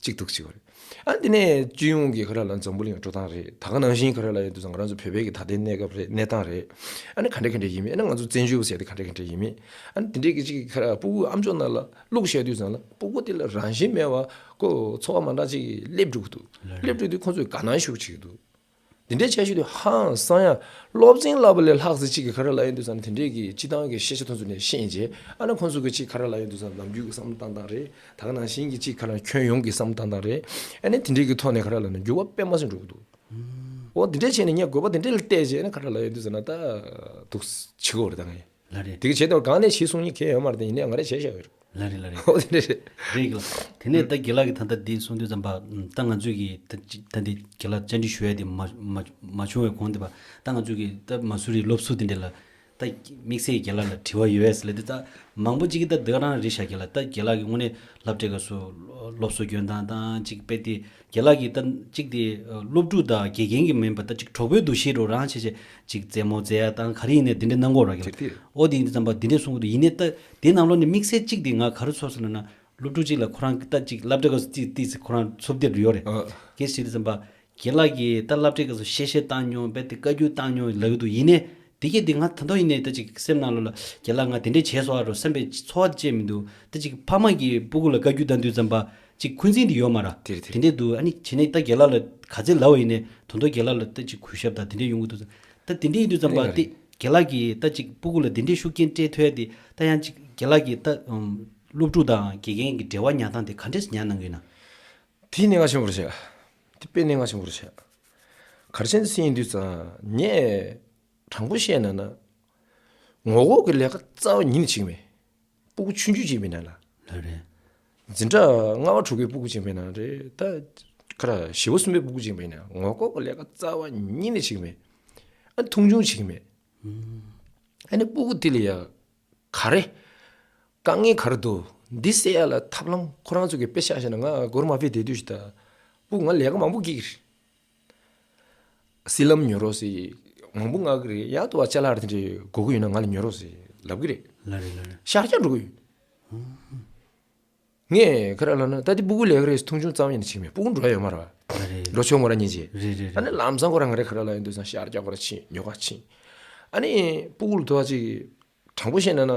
གཅིག་འདུག་གཅིག་པ་རེད། ཨ་དེ་ནས་སྤྱི་ཡོངས་ཀྱི་ག་རེ་ལབ་འཛམ་བུ་གླིང་འགྲོ་སྟངས་རེད། ད་ག་ནང་བཞིན་ག་རེ་ལབ་ཡོང་དུས་ཙང་ང་རང་ཚོ་བོད་པའི་གི་ད་ལྟའི་གནས་སྐབས་རེད། གནས་སྟངས་རེད། ཨ་ནི་ག་འདྲ་ག་འདྲ་ཡིན་མིན། ཨ་ནི་ང་ཚོ་བཙན་བྱོལ་ཟེར་དེ་ག་འདྲ་ག་འདྲ་ཡིན་མིན། ཨ་ནི་དེ་འདྲའི་གི་གཅིག་ག་རེ་སྤུ་གུ་ཨམ་ཅོག་ནང་ལ་བླུགས་བཞག་དུས་ཙང་ལ་སྤུ་གུ་དེ་ལ་རང་བཞིན་མེད་པ་ཁོ་ཚོར་བ་མ་འདྲ་ཅིག་སླེབས་འགྲོ་གི་འདུག་སླེབས་འགྲོ་དུས་ཁོ་ཚོས་དགའ་སྣང་ཤུགས་ཆེ་གི་འདུག་འདི་འདྲའི་འཆར་གཞི་དེ་ཧང་སང་ཡང་སློབ་ཚན་བསླབ་པ་ལས་ལྷག་ཙམ་གཅིག་གི་ག་རེ་ལབ་ཡོང་དུས་ཙང་ནི་དེ་འདྲའི་གི་སྤྱི་བཏང་གི་ཤེས་བྱ་དེ་ཚོ་ནས་ཤེས་རྗེས། ཨ་ནི་ཁོང་ཚོ་གི་གཅིག་ག་རེ་ལབ་ཡོང་དུས་ཙང་ནམ་རྒྱུན་གི་བསམ་བློ་བཏང་སྟངས་རེད། ད་ག་ནང་བཞིན་གི་གཅིག་ག་རེ་ཁྱོན་ཡོངས་ཀྱི་བསམ་བློ་བཏང་སྟངས་རེད། ཨ་ནི་དེ་འདྲའི་གི་ཐོག་ནས་ག་རེ་ལབ་ན་འགྱུར་བ་དཔེ་མ་སྲིད་འགྲོ་གི་འདུག་འོ་དེ་འདྲའི་བྱས་ནས་ངས་དགོས་པ་དེ་འདྲ་ལ་བལྟས་རྗེས་ནི་ག་རེ་ལབ་ཡོང་དུས་ཙང་ན་ད་འདུག་ཆི་གོ་རེད་ད་ངས། ལ་རེད། དེ་གི་བྱས་ཏེ་གང་ནས་བྱེད་གསུང་མཁན་གང་ཡང་ཡོད་མ་རེད་དེ། ཡིན་ནའི་ང་རས་བྱས་བཞག་ཡོད་རེད། ལ་རེད་ལ་རེད། འོ་དེ་འདྲ་རེད། རེད་གི་ལ། དེ་ནས་ད་རྒན་ལགས་ཀྱིས་ད་ལྟ་འདི་གསུང་དུས་ཙམ་པ་ད་ང་ཚོས་ཀྱི་ད་ཅི་ད་འདི་རྒན་ལགས་བཅར་འདྲི་ཞུ་ཡ་དེ་མ་མ་མ་བྱུང་བའི་གོང་དེ་པ་ད་ང་ཚོས་ཀྱི་ད་མ་སུ་རི་སློབ་ཟུར་དེ་འདྲ་ལ་ད་དམིགས་བསལ་རྒན་ལགས་ལ་དྲི་བ་ཡོད་ཟེར་ལ་དེ་ད་མང་པོ་ཅིག་གིས་ད་འདི་ག་རང་རེད་ཤག་རྒན་ལགས། ད་རྒན་ལགས་ཀྱིས་དངོས་གནས་སློབ་གྲྭའི་སྐབས་སུ་སློབ་གསོ་སྐྱོན་སྟངས་དང་ཅིག་དཔེ་དེ་རྒན་ལགས་ཀྱིས་ད་ཅིག་དེ་སློབ་ཕྲུག་དང་དགེ་རྒན་གྱི་མིན་པ་ད་ཅིག་གྲོགས་པོའི་འདུ་ཤེས་རོ་རང་བྱས་བྱས་ཅིག་རྩེད་མོ་རྩེ་ཡ་དང་ག་རེ་ཡིན་ནའི་དེ་འདྲ་གནང་གི་ཡོད་རེད་རྒན་ལགས། དེ་དེ། ཨོ་དེ་ཡིན་དུས་ཙམ་པ་འདི་འདྲས་གསུང་གི་འདུག་ཡིན་ནའི་ད་དེའི་ནང་ལོགས་ནས་དམིགས་བསལ་གཅིག་དེ་ང་ག་རེ་ཚོར་སོང་ལབ་ན། སློབ་ཕྲུག་གཅིག་ལ་ཁོ་རང་ད་ཅིག་སློབ་གྲྭའི་སྐབས་སུ་ཏིས་ཏིས་ཁོ་རང་ཚོར་བསྡད་ཡོད་རེད། ཨ། གལ་སྲིད་དུས་ཙམ་པ་རྒན་ལགས་ཀྱིས་ད་སློབ་གྲྭའི་སྐབས་སུ་གཤེ་གཤེ་བཏང་མྱོང་བས་དེ་བཀའ་བཀྱོན་བཏང་མྱོང་ལབ་ཀྱི་འདུག་ཡིན་ནའི་དེ་གས་དེ་ང་ད་དུང་ཡིན་ནའི་ད་ཅིག་སེམས་ནང་ལོགས་ལ་རྒན་ལགས་ང་དེ་འདྲས་བྱས་སོང་ཨ་རོ་བསམ་པའི་ཚོར་བ་ཅིག་མི་འདུག་ད་ཅིག་ཕ་མ་གིས་སྤུ་གུ་ལ་བཀའ་བཀྱོན་བཏང་དུས་ཙམ་པ་ཅིག་འཁོན་འཛིན་དེ་ཡོད་མ་རེད། དེ་རེད་དེ། དེ་འདྲས་འདུག་ཨ་ནི་བྱས་ནས་ད་རྒན་ལགས་ལ་ག་ཚོད་ལབ་པ་ཡིན་ནའི་ད་དུང་རྒན་ལགས་ལ་ད་ཅིག་གུས་ཞབས་དང་དེ་འདྲས་ཡོང་གི་འདུག་ད་དེ་འདྲས་ཡིན་དུས་ཙམ་པ་དེ་རྒན་ལགས་ཀྱིས་ད་ཅིག་སྤུ་གུ་ལ་དེ་འདྲས་ཤུགས་རྐྱེན་སྤྲད་ཐུབ་ཡ་དེ་ད་ཡང་ཅིག་རྒན་ལགས་ཀྱིས་ད་ཨམ། སློབ་ཕྲུག་དང་དགེ་རྒན་གྱི་འབྲེལ་བ་ཉར་སྟངས་དེ་ག་འདྲས་ཉར་གནང་གི་ཡོད་ན། དེ་གནད་འགག་ཆེན་པོ་རེད་ཤག་དེ་དཔེ་གནད་འགག་ཆེན་པོ་རེད་ཤག་ག་རེ་བྱས་ནས་ཟེར་ཡིན་དུས་ཙང་ངས་དྲང་པོ་བཤད་ན་ན། ངོ་ལྐོག་གི་ལས་ཀ་རྩ་བ་ཉིད་ནས་བྱེད་ཀྱི་མེད། སྤུ་གུ་ཆུང་ཆུང་ཅིག་མེད་ན་ལ། ལགས་རེད། འཛིན་གྲྭ་ལྔ་པ་དྲུག་པའི་སྤུ་གུ་ཅིག་མེད་ན་རེད། ད་ཁ་ར་བཞི་པ་གསུམ་པའི་སྤུ་གུ་ཅིག་མེད་ན་ངོ་ལྐོག་གི་ལས་ཀ་རྩ་བ་ཉིད་ནས་བྱེད་ཀྱི་མེད། ཨ་མཐོང་ཆུང་བྱེད་ཀྱི་མེད། ཨ་ནི་སྤུ་གུ་དེ་ལ་ཡ་ག་རེ། དཀའ་ངལ་ག་རེ་འདུག་འདི་སེལ་ཡ་ལ་ཐབས་ལམ་ཁོ་རང་ཚོ་གིས་དཔེ་བཞག་བྱས་ན། ང་སྒོར་མ་ཕེབས་བསྡད་དུས་ཤིག་ད་སྤུ་གུ་ང་ལས་ཀ་མང་པོ་བསྐྱིས་ཀྱི་རེད། སི་ལམ་ཉོ་རོགས་ཟེར། མང་པོ་མངགས་ཀྱི་རེད། ཡག་ཏུ་བ་ཅ་ལག་དེ་འདྲའི་དགོས་ཀྱི་ཡོད་ན་ང་ལ་ཉོ་རོགས་ཟེར་ལབ་ཀྱི་རེད། ལགས་རེད། ལགས་རེད། ཤར་རྒྱག་འགྲོ་གི་ཡོད། ངས་ཁ་ར་ལབ་ན་ད་དེ་སྤུ་གུ་ལས་ཀ་རེད། མཐོང་ཆུང་རྩ་བ་ཉིད་ནས་བྱེད་ཀྱི་མེད། སྤུ་གུ་འགྲོ་ཡ་ཡོད་མ་རེད་བ། ལགས་རེད། འགྲོ་ཆོག་མོ་ར་ཉིན་བྱེད། རེད་རེད། ཨ་ནི་ལམ་སང་ཁོ་རང་ང་རེ་ཁ་ར་ལབ་ཡོང་དུས་ཙང་ཤར་རྒྱག་ཁོ་ར་ཕྱིན། ཉོ་ག་ཕྱིན། ཨ་ནི་སྤུ་གུ་ལ་དུ་བ་ཅིག་དྲང་པོ་བཤད་ན་ན་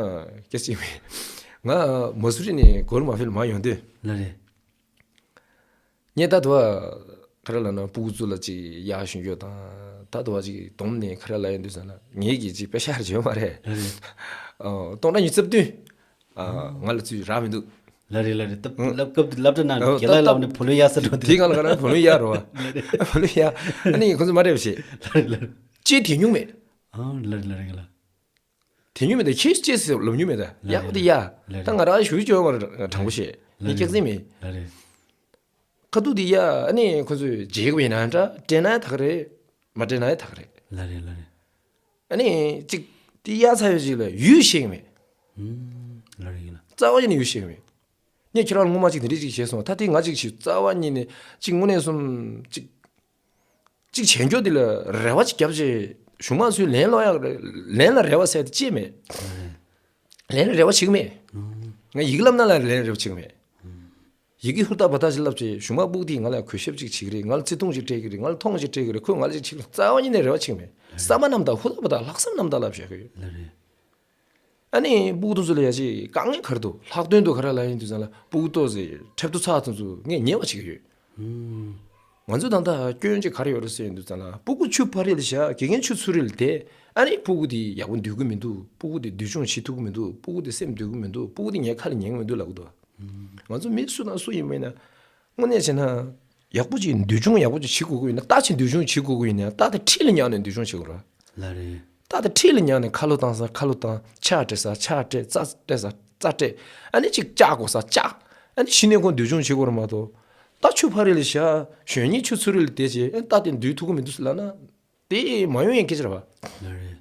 སྐད་ཅིག་མེད། ང་མ་སུ་རི་ནས་སྒོར་མ་ཕེབས་མ་ཡོང་དུས། ལགས་རེད། ངས་ད་དུ་བ་ཁ་ར་ལབ་ན་སྤུ་གུ་ཚོ་ལ་ཅིག་གཡར་ཞུ་རྒྱུ་དང་། ད་དུ་བ་ཅིག་སྡོམ་ནས་ཁ་ར་ལབ་ཡོང་དུས་ཙང་ལ་ངེད་ཀྱིས་ཅིག་པེ་ཤ་རྒྱུ་མ་རེད། ལགས་རེད། ཨ་སྟོང་ཕྲག་ཉི་ཤུ་རྩ་བདུན། ཨ་ང་ལ་ཚུར་རག་མི་འདུག་ལགས་རེད། ལགས་རེད། སྟབས་ལབ་སྐབས་དེ་སློབ་གྲྭ་ནང་ཨ་རྒན་ལགས་ལབ་ནས་བུ་ལོན་གཡར་ས་འགྲོ་དེ། དེ་གང་ལ་ག་རང་བུ་ལོན་གཡར་རོ་བ། ལགས་རེད། བུ་ལོན་གཡར། ཨ་ནི་ཁོ་ཚོ་མ་རེད་བ་བྱེད། ལགས་རེད། ལགས་རེད། ཅེས་དེ་མྱོང་མེད། ཨ་ལགས་རེད། ལགས་རེད། ལགས་རེད། དེ་ཉུང་མེད་དེ་ཁྱེད་ཅེས་ཟེར་ལབ་མྱོང་མེད་ད། ལགས་ཡག་པོ་དེ་ཡ། ལགས་ད་ང་རང་ཞུ་ཅོག་མར་དྲང་པོ་བཤད། ངས་སྐྱག་རྫུན་མེད། ལགས་རེད། ཁ་ཐུག་དེ་ཡ། ཨ་ནི་ཁོ་ཚོས་བརྗེད་དགོས་ཡིན་ན་འདྲ། སྤྲད་ན་ཡ་ད་ག་རེད། མ་སྤྲད་ན་ཡ་ད་ག་རེད། ལགས་རེད། ལགས་རེད། ཨ་ནི་ཅིག་དེ་ཡ་ཚ་ཡོད་ཅིག་ལ་ཡུས་ཤེས་ཀྱི་མེད། ཨུམ། ལགས་རེད། ཡིན་ན། རྩ་བ་ཉིད་ནས་ཡུས་ཤེས་ཀྱི་མེད། ངས་ཁྱེད་རང་ལ་སྔོན་མ་ཅིག་དེ་འདྲས་ཅིག་བྱས་སོང་། ད་དེ་ང་ཅིག་བྱས། རྩ་བ་ཉིད་ནས་ཅིག་དངོས་གནས་སོམ་ཅིག་གཅིག་བྱས་འགྱོ་དེ་ལ་རེ་བ་གཅིག་བརྒྱབ་བྱས། གཞུང་མང་ཚོའི་ལན་སློག་ཡག་རེད། ལན་ལ་རེ་བ་ཟེར་དེ་ཅིག་མེད། ལན་ལ་རེ་བ་བྱེད་ཀྱི་མེད། ང་ཡི་གེ་བསླབ་ན་ལ་ལན་རེ་བ་བྱེད་ཀྱི་མེད། ཡི་གེ་ཧུར་ཐག་བ་ཐག་ཅིག་བསླབ་བྱས། གཞུང་མང་སྤུ་གུ་དེས་ང་ལ་གུས་ཞབས་ཅིག་བྱེད་ཀྱི་རེད། ང་ལ་བརྩི་མཐོང་ཅིག་སྤྲད་ཀྱི་རེད། ང་ལ་མཐོང་ཅིག་སྤྲད་ཀྱི་རེད། ཁོས་ང་ལ་ཅིག་བྱེད་ཀྱི་རེད། རྩ་བ་ཉིད་ནས་རེ་བ་བྱེད་ཀྱི་མེད། བསམ་པ་རྣམ་དག་ཧུར་ཐག་བ་ཐག་ལྷག་བསམ་རྣམ་དག་ལ་བྱེད་ཀྱི་ཡོད། ལགས་རེད། ཨ་ནི་སྤུ་གུ་དེ་ཚོ་ལ་ཡ་ཅིག་དཀའ་ངལ་ག་རེ་འདུག་ལྷག་དོན་དུ་ཁ་ར་ལབ་ཡོང་དུས་ཙང་ལ་སྤུ་གུ་ཏོག་ཙེ་འཁྲབ་ཏུ་ཚ་དེ་ཚོ་ངས་ཉེ་བ་བྱེད་ཀྱི་ཡོད། ང་ཚོ་ད་ལྟ་སྐྱོན་ཅིག་ག་རེ་ཡོད་རེད་ཟེར་ཡོང་དུས་ཙང་ལ། སྤུ་གུ་ཆུ་ཕ་རི་ལ་བཞག་དགེ་རྒན་ཆུ་ཚུ་རི་ལ་བསྡད། ཨ་ནི་སྤུ་གུ་དེ་ཡག་པོ་འདུག་གི་མི་འདུག་སྤུ་གུ་དེ་འདུལ་སྦྱོང་བྱེད་ཐུབ་ཀྱི་མི་འདུག་སྤུ་གུ་དེ་སེམས་སྡུག་གི་མི་འདུག་སྤུ་གུ་དེ་ངའི་ཁ་ལ་ཉན་གྱི་མི་འདུག་ལབ་ཀྱི་འདུག་ང་ཚོ་མི་སུ་དང་སུ་ཡིན་པ་ཡིན་ན། དངོས་གནས་བྱས་ན། ཡག་པོ་ཅིག་འདུལ་སྦྱོང་ཡག་པོ་ཅིག་བྱེད་དགོས་ཀྱི་ཡིན་ན། རྟ་ཅིག་འདུལ་སྦྱོང་བྱེད་དགོས་ཀྱི་ཡིན་ན། རྟ་དེ་འཁྲིས་ལ་ཉར་ནས་འདུལ་སྦྱོང་བྱེད་དགོས་ར། ལགས་རེད། རྟ་དེ་འཁྲིས་ལ་ཉར་ནས་ཁ་ལོ་བཏང་ས་ཁ་ལོ་བཏང་། ཕྱག་སྤྲད་ས་ཕྱག་སྤྲད། རྩ་སྤྲད་ས་རྩ་སྤྲད། ཨ་ནི་ཅིག་བཅག་དགོས་ས་བཅག་ཨ་ནི་གཞི་ནས་ཁོ་འདུལ་སྦྱོང་བྱེད་དགོས་ར་མ་གཏོགས། རྟ་ཆུ་ཕ་རི་ལ་བཞག་གཞོན་ཉིན་ཆུ་ཚུ་རི་ལ་བསྡད་བྱས། ཨ་ནི་རྟ་དེ་འདུལ་ཐུབ་ཀྱི་མི་འདུག་ལབ་ན། དེ་མ་ཡོང་ཡའི་སྐད་ཆ་རེད་བ། ལགས་རེད།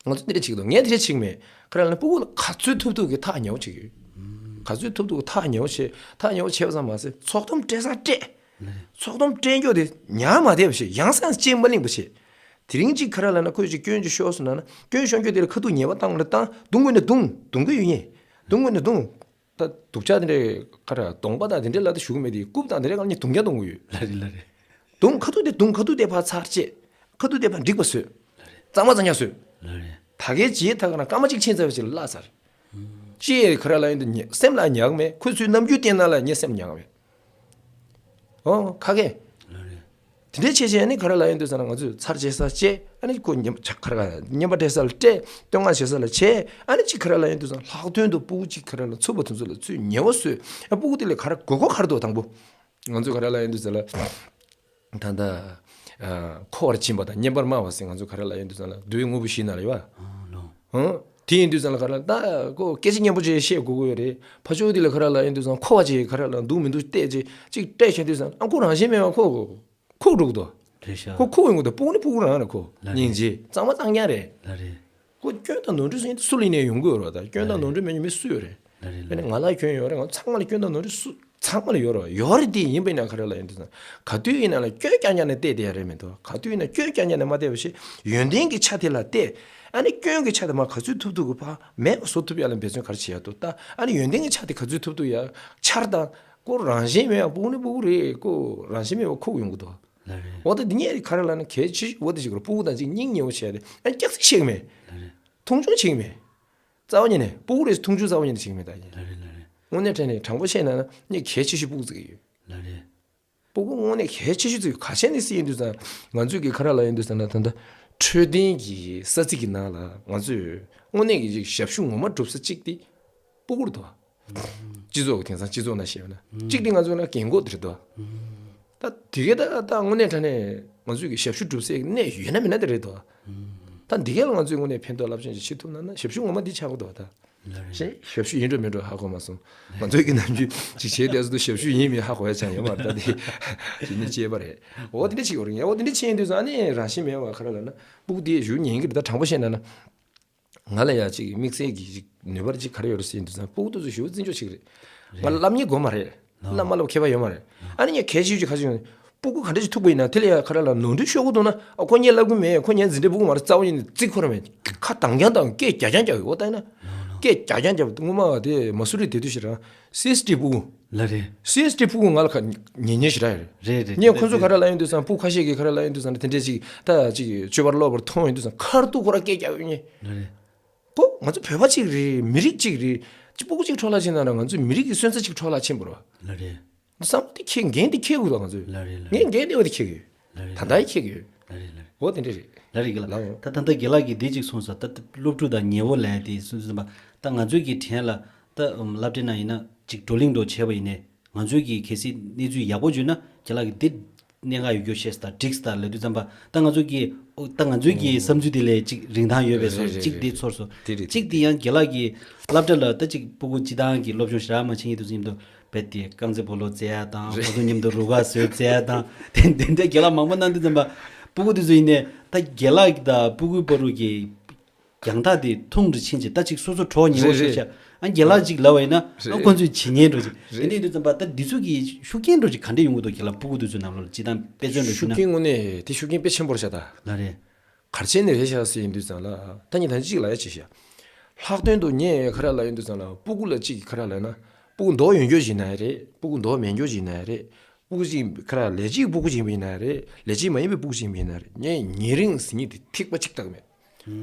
ང་ཚོ་འདི་འདྲ་བྱེད་ཀྱི་འདུག་ངས་འདི་འདྲ་བྱེད་ཀྱི་མེད། ཁ་ར་ལ་སྤུ་གུ་ལ་ག་ཚོད་ཐུབ་ཐུབ་ཀྱི་ཐག་ཉེ་བོ་བྱེད་ཀྱི་ཡོད། ག་ཚོད་ཐུབ་ཐུབ་ཀྱི་ཐག་ཉེ་བོ་བྱེད། ཐག་ཉེ་བོ་བྱེད་པ་ཙམ་མ་ཟད་ཚོགས་སྡོམ་སྤྲད་ས་སྤྲད། ཚོགས་སྡོམ་སྤྲད་རྒྱུ་དེ་ཉར་མ་བསྡད་པ་བྱེད། ཡང་སེ་ཡང་སེ་ལྕེ་མ་ལིང་པ་བྱེད། དེ་རིང་གཅིག་ཁ་ར་ལ་ན་ཁོས་ཅིག་སྐྱོན་ཅིག་ཤོར་སོང་ན་ན། སྐྱོན་ཤོར་རྒྱུ་དེ་ལ་ཁ་ཐུག་ཉེས་པ་བཏང་ལ་བཏང་། རྡུང་དགོས་ན་རྡུང་། རྡུང་གི་ཡོད་ཉེ། རྡུང་དགོས་ན་རྡུང་། ད་སྡུག་ཅག་དེ་འདྲའི་ཁ་ར་གདོང་པ་དང་དེ་འདྲའི་ལ་དེ་ཞུ་གི་མེད་དེ། རྐུབ་དང་དེ་འདྲའི་སྒང་ནས་རྡུང་རྒྱག་གཏོང་གི་ཡོད། ལགས་རེད། ལགས་རེད། རྡུང་། ཁ་ཐུག་དེ་རྡུང་། ཁ་ཐུག་དེ་ཕར་ཚར་བཅད། ཁ་ཐུག་དེ་ཕར་འགྲིག་པ་བཟོས། གཙང་མ་གཙང་རྐྱང་བཟོས། ལགས་རེད། ད་གའི་རྗེས་ད་ག་ན་སྐར་མ་གཅིག་ཕྱིན་ཚར་བའི་རྗེས་ལ་བརླག་ཚར། ཅེས་ཁ་ར་ལ་ཡོང་དུས་ཉེ་སེམས་ལ་ཉར་གི་མེད། ཁོས་ཚུར་རྣམ་འགྱུར་བསྟན་ན་ལ་ངས་སེམས་ཉར་གི་མེད། ཨོ་ཁ་གས། ལགས་རེད། དེ་འདྲའི་བྱས་བྱས་ནི་ཁ་ར་ལ་ཡོང་དུས་ཙང་ལ་ང་ཚོས་ཚར་བཅད་ས་བཅད། ཨ་ནི་ཁོ་ཉེན་ཁ་ར་ཉེན་པ་སྤྲད་ས་ལ་སྤྲད། བསྟོད་བསྔགས་བྱེད་ས་ལ་བྱས། ཨ་ནི་གཅིག་ཁ་ར་ལ་ཡོང་དུས་ཙང་ལྷག་དོན་དུ་སྤུ་གུ་གཅིག་ཁ་ར་ལ་ཚུགས་པ་དེ་ཚོ་ལ་ཚུར་ཉེ་བོ་བཟོས། ཨ་སྤུ་གུ་དེ་ལ་ག་ར་དགོས་མཁོ་ག་རེ་འདུག་དང་པོ། ང་ཚོ་ག་ར་ལ་ཡོང་དུས་ཙམ་ལ། ད་ལྟ་ཨ་མཁོ་བར་སྦྱིན་པ་དང་སྙན་པར་སྨྲ་བ་ཟེར། ང་ཚོ་ག་ར་ལ་ཡོང་དུས་ཙམ་ལ་མདོའི་དངོས་པོ་བཞི་ནང་ལ་ཡོད་པ། ཨ་ལོ། ཧང་། དེ་ཡིན་དུས་ཙམ་ལ་ག་ར་ད་ཁོ་སྐད་ཆ་སྙན་པོ་ཅིག་བཤད་དགོས་ཀྱི་ཡོད་རེད། ཕར་ཕྱོགས་དེ་ལ་ག་ར་ལ་ཡོང་དུས་ཙམ་མཁོ་བ་ཅིག་ག་ར་ལ་འདུག་མི་འདུག་བལྟས་ཅིག་ཅིག་སྤྲད་བཞག་དུས་ཙམ། ཨ་ཁོ་རང་བཞིན་མེད་པ་ཁོ་ཁུག་འགྲོ་གི་འདུག་རེད་ཤག་ཁོ་ཁུག་ཡོང་གི་འདུག་སྤུ་གུ་ནི་སྤུ་གུ་རང་རེད། ཁོ་ལགས་རེད། སྙིང་རྗེ། གཙང་མ་གཙང་རྐྱང་རེད། ལགས་རེད། ཁོ་སྐྱོན་དང་ནོར་འཁྲུལ་ཟེར་མཁན་དེ་སུ་ལ་ཡིན་ནའི་ཡོང་གི་ཡོད་རེད་བ། ད་སྐྱོན་དང་ནོར་འཁྲུལ་མེད་མཁན་མི་སུ་ཡོད་རེད། ལགས་རེད། དཔེར་ན་ང་ལ་སྐྱོན་ཡོད་རེད། ང་ཚང་མ་ལ་སྐྱོན་དང་ནོར་འཁྲུལ་སུ་ཚང་མ་ལ་ཡོད་རེད་བ། ཡོད་རེད་དེ། ཡིན་པ་ཡིན་ན་ག་རེ་ལབ་ཡོང་དུས་ཙམ། ག་དུས་ཡིན་ན་ལ་སྐྱོན་རྐྱང་རྐྱང་ནས་བལྟས་བསྡད་ཡ་རེད་མི་འདུག་ག་དུས་ཡིན་ན་སྐྱོན་རྐྱང་རྐྱང་ནས་མ་བལྟས་པ་བྱས། ཡོན་ཏན་གྱི་ཆ་དེ་ལ་བལྟས། ཨ་ནི་སྐྱོན་གྱི་ཆ་དེ་མར་ག་ཚོད་ཐུབ་ཐུབ་ཀྱིས་ཕར་མེད་པ་བཟོ་ཐུབ་ཡ་ལ་འབད་བརྩོན་ག་རེ་བྱེད་ཡ་འདུག་ད་ཨ་ནི་ཡོན་ཏན་གྱི་ཆ་དེ་ག་ཚོད་ཐུབ་ཐུབ་ཡ་འཆར་དང་། ཁོ་རང་བཞིན་མེད་པ་སྤུ་གུ་ནི་སྤུ་གུ་རེད། ཁོ་རང་བཞིན་མེད་པ་ཁུག་ཡོང་གི་འདུག་ལགས་རེད། འོ་ད་འདི་ངས་ག་རེ་ལབ་ན་གལ་ཆེ་ཤོས་འོ་ད་ཅིག་རེད། སྤུ་གུ་དང་ཅིག་སྙིང་ཉེ་བོ་བྱས་ཏེ། ཨ་སྐྱག་རྫུན་བཤད་གི་མེད། ལགས་རེད། མཐོང་ཆུང་བྱེད་གི་མེད། རྩ་བ་ཉིད་ནས་སྤུ་གུ་རེད། མཐོང་ཆུང་རྩ་བ་ཉིད་ནས་བྱེད་གི་མེད་ད་ཡིན། ལགས་རེད། ལགས་རེད། དངོས་གནས་དྲང་གནས་དྲང་པོ་བཤད་ན་ན་ངས་གལ་ཆེ་ཤོས་སྤུ་གུ་བརྩི་གི་ཡོད། ལགས་རེད། སྤུ་གུ་དངོས་གནས་གལ་ཆེ་ཤོས་བརྩི་གི་ག་བྱས་ནས་བརྩི་ཡིན་དུས་ཙང་། ང་ཚོས་ཀྱི་ག་རེ་ལབ་ཡིན་དུས་ཙང་ན། ད་ལྟ་འཕྲོད་བསྟེན་གྱི་ས་ཚིགས་ཀྱི་ནང་ལ་ང་ཚོས་དངོས་གནས་ཀྱི་ཅིག་ཞབས་ཞུ་ངོ་མ་སྒྲུབ་ས་གཅིག་དེ་སྤུ་གུ་རེད་དོ། སྤྱི་ཚོགས་ཀྱི་དེང་སང་སྤྱི་ཚོགས་ནང་བཤད་པ་ན་གཅིག་དེ་ང་ཚོ་ན་རྒན་གོག་དེ་རེད་དོ། ད་དེ་གའི་ད་ད་དངོས་གནས་དྲང་གནས་ང་ཚོས་ཀྱི་ཞབས་ཞུ་སྒྲུབ་སའི་གནས་ཡོད་ན་མེད་ན་དེ་རེད་དོ། ད་ ད་འདི་གས་ལ་ང་ཚོའི་ངོས་ནས་ཕན་ཐོགས་རླབས་ཆེན་ཞིག་བྱེད་ཐུབ་ན་ན་ཞབས་ཞུ་ངོ་མ་འདི་ཆགས་ཀྱི་འདུག་བ་ད། ལགས་རེད། ཞེས་ཞབས་ཞུ་ཡིན་འགྲོ་མིན་འགྲོ་ཧ་གོ་མ་སོང་། ང་ཚོའི་གི་ནམ་རྒྱུན་ཅིག་བྱས་དེ་སུ་ཞབས་ཞུ་ཡིན་མིན་ཧ་གོ་ཡ་ཅང་ཡོད་མ་རེད། ད་དེ་ཇི་ནས་སྐྱེས་པ་རེད། འོ་དེ་འདྲ་ཅིག་ཡོད་རེད། ངས་འོ་དེ་འདྲ་བྱས་ཡིན་དུས་ཙང་ཨ་ནི་རང་བཞིན་མེད་པ་ག་རེ་ལབ་ན་སྤུ་གུ་དེ་ཞུ་ཉན་གི་རེད། ད་དྲང་པོ་བཤད་ན་ན། ང་ལ་ཡ་ཅིག་དམིགས་བསལ་གྱི་ཅིག་ནུས་པ་ཅིག་ག་རེ་ཡོད་རེད་ཟེར་དུས་ཙང་སྤུ་གུ་དེ་ཚོ་ཞེ་པོ་བརྩི་འཇོག་བྱེད་ཀྱི་རེད། ང་བསླབ་མཁན་དགོས་མ་རེད། བསླབ་མ་བསླབ་ཁྱད་པར་ཡོད་མ་རེད། ཨ་ནི་ངས་གལ་ཆེ་ཤོས་ཅིག་ག་ཅིག་ཡོད་ན་སྤུ་གུ་ག་འདྲ་ཞིག་ཐུག་པ་ཡིན་ན་དེ་ལ་ཡ་ག་རེ་ལབ་ནོར་འཁྲུལ་ཤོར་གི་འདུག་ན་ཨ་ཁོ་ངའི་བསླབ་གི་མེད། ཁོ་ངའི་འཛིན་གྲྭའི་སྤུ་གུ་མ་རེད། རྩ་བ་ཉིད་ནས་བརྩི་ཁོ་རང་མེད། ཁ་གདངས་རྐྱང་གདངས། སྐད་རྒྱག་རྐྱང་རྒྱག་གི། འོ་ད་ཡིན་ན་སྐད་རྒྱག་རྐྱང་རྒྱག་སྔོན་མ་དེ་མ་སུ་རི་དེ་དུས་ཤིག་རང་སི་ཨེས་ཊི་སྤུ་གུ། ལགས་རེད། སི་ཨེས་ཊི་སྤུ་གུ་ང་ལ་ཁ་ཉན་ཉན་ཞེ་དྲག་ཡོད་རེད། རེད་རེད། ངས་ཁོ་ཚོ་ག་རེ་ལབ་ཡོང་དུས་ཙང་སྤུ་གུ་ཁ་ཤས་ཀྱིས་ག་རེ་ལབ་ཡོང་དུས་ཙང་དེ་འདྲས་ཅིག་ད་ཅིག་སྤྱོད་པ་ལོག་པར་མཐོང་ཡོང་དུས་ཙང་ཁ་ཐུག་ཁོ་རང་སྐད་རྒྱག་ཡོང་ཉེ། ལགས་རེད། ཁོ་ང་ཚོ་བོད་པ་གཅིག་རེད། མི་རིགས་གཅིག་རེད། སྤུ་གུ་གཅིག་འཕྲོ་བརླག་ཕྱིན་ན་ར་ང་ཚོའི་མི་རིགས་ཀྱི་སོན་རྩ་གཅིག་འཕྲོ་བརླག་ཕྱིན་པ་རེད། ལགས་རེད། བསམ་བློ་དེ་འཁྱེར། འགན་དེ་འཁྱེར་དགོས་རེད་ང་ཚོས། ལགས་རེད་ལགས་རེད། ངས་འགན་དེ་འོ་དེ་འཁྱེར་གི་ཡོད། ལགས་རེད་ལགས་རེད། ད་ལྟ་ཡི་འཁྱེར་གི་ཡོད། ལགས་རེད་ལགས་རེད། འོ་དེ་འདྲ་རེད། ལགས་རེད་གི་ལགས། ལགས་འོ། ད་ད་ལྟ་རྒན་ལགས་ཀྱིས་འདི་གཅིག་གསུངས་སོང་། ད་ད་སློབ་ཕྲུག་དང་ཉེ་བོ་ལབ་ཡ་དེ་སུན་སུན་པ། ད་ང་ཚོའི་གི་དྲན་ལ་ད་སློབ་གྲྭའི་ནང་ཡིན་ན་གཅིག་བགྲོ་གླེང་འདྲ་བྱས་པ་ཡིན་ནའི་ང་ཚོའི་གི་གལ་སྲིད་གནས་ཚུལ་ཡག་པོ་བརྗོད་ན་རྒན་ལགས་ཀྱིས་འདི་གནད་འགག་ཡོད་རྒྱུ་ཤེས་སོང་། ད་འགྲིག་སོང་ད་ལབ་དུས་ཙམ་པ། ད་ང་ཚོ་གི་ཨོ་ད་ང་ཚོའི་གི་བསམ་ཚུལ་དེ་ལས་ཅིག་རིན་ཐང་ཡོད་པའི་བཟོ་རེད་རེད་ཅིག་རེད། དེ་ཚོར་སོང་། དེ་རེད་ཅིག་དེ་རེད། དེ་ཡང་རྒན་ལགས་ཀྱི་སློབ་གྲྭ་ལ་ད་ཅིག་སྤུ་གུ་སྤྱི་བཏང་གི་སློབ་སྦྱོང་ཞེ་དྲག་མ་བྱེད་མཁན་དེ་ཚོ་མཉམ་དུ་རྦད་དེ་རྐང་རྩེད་སྤོ་ལོ་རྩེ་ཡ་དང་། རེད། ཁོ་ཚོ་མཉམ་དུ་རུ་ཁག་བཟོས་རྩེ་ཡ་དང་། དེ་དེ་འདྲའི་རྒན་ལགས་མང་པོ་གནང་དུས་ཙམ་པ། སྤུ་གུ་དེ་ཚོ་ཡིན་ནའི་ད་རྒན་ལགས་དང་སྤུ་གུའི་བར་དུ་གི་རྒྱང་ཐག་དེ་ཐུང་དུ་ཕྱིན་བྱས་ད་ཅིག་སོ་སོ་གྲོགས་ཉེ་བོ་རེད་ཤོར་རེད། ཤག་ཨ་རྒན་ལགས་ཅིག་ལབ་པ་ཡིན་ན་ཨ་རེད། ཁོ་ཚོས་བྱེད་ཉན་འགྲོ་ཅིག་རེད། དེ་འདྲ་ཡིན་དུས་ཙམ་པ་ད་འདི་ཚོ་གི་ཤུགས་རྐྱེན་འགྲོ་ཅིག་ག་འདྲ་ཡོང་གི་འདུག་རྒན་ལགས་སྤུ་གུ་དེ་ཚོའི་ནང་ལོགས་ལ་སྤྱི་བཏང་དཔེ་མཚོན་འདྲ་ཞུས་ན། ཤུགས་རྐྱེན་དངོས་གནས་དེ་ཤུགས་རྐྱེན་དཔེ་ཆེན་པོ་རེད་ཤག་ད། ལགས་རེད། ག་རེ་བྱས་ནས་རེད་ཤག་ཟེར་ཡིན་དུས་ཙང་ལ་ད་ངས་ད་ཅིག་ལབ་ཡ་བྱེད་ཤག་ལྷག་དོན་དུ་ངས་ག་རེ་ལབ་ཡིན་དུས་ཙང་ལ་སྤུ་གུ་ལ་ཅིག་ག་རེ་ལབ་ན་སྤུ་གུ་མདོག་ཡོད་རྒྱུ་ཞིག་ཡིན་ན་ཡང་རེད། སྤུ་གུ་མདོག་མེད་རྒྱུ་ཞིག་ཡིན་ན་ཡང་རེད། སྤུ་གུ་ཅིག་ག་རེ་ལས་བྱེད་ཀྱི་སྤུ་གུ་ཅིག་ཡིན་ན་ཡང་རེད། ལས་བྱེད་མ་ཡིན་པའི་སྤུ་གུ་ཅིག་ཡིན་ན་ཡང་རེད། ངས་ཉེ་རིང་ཟེར་མཁན་དེ་ཐིགས་པ་གཅིག་བཏགས་མེད།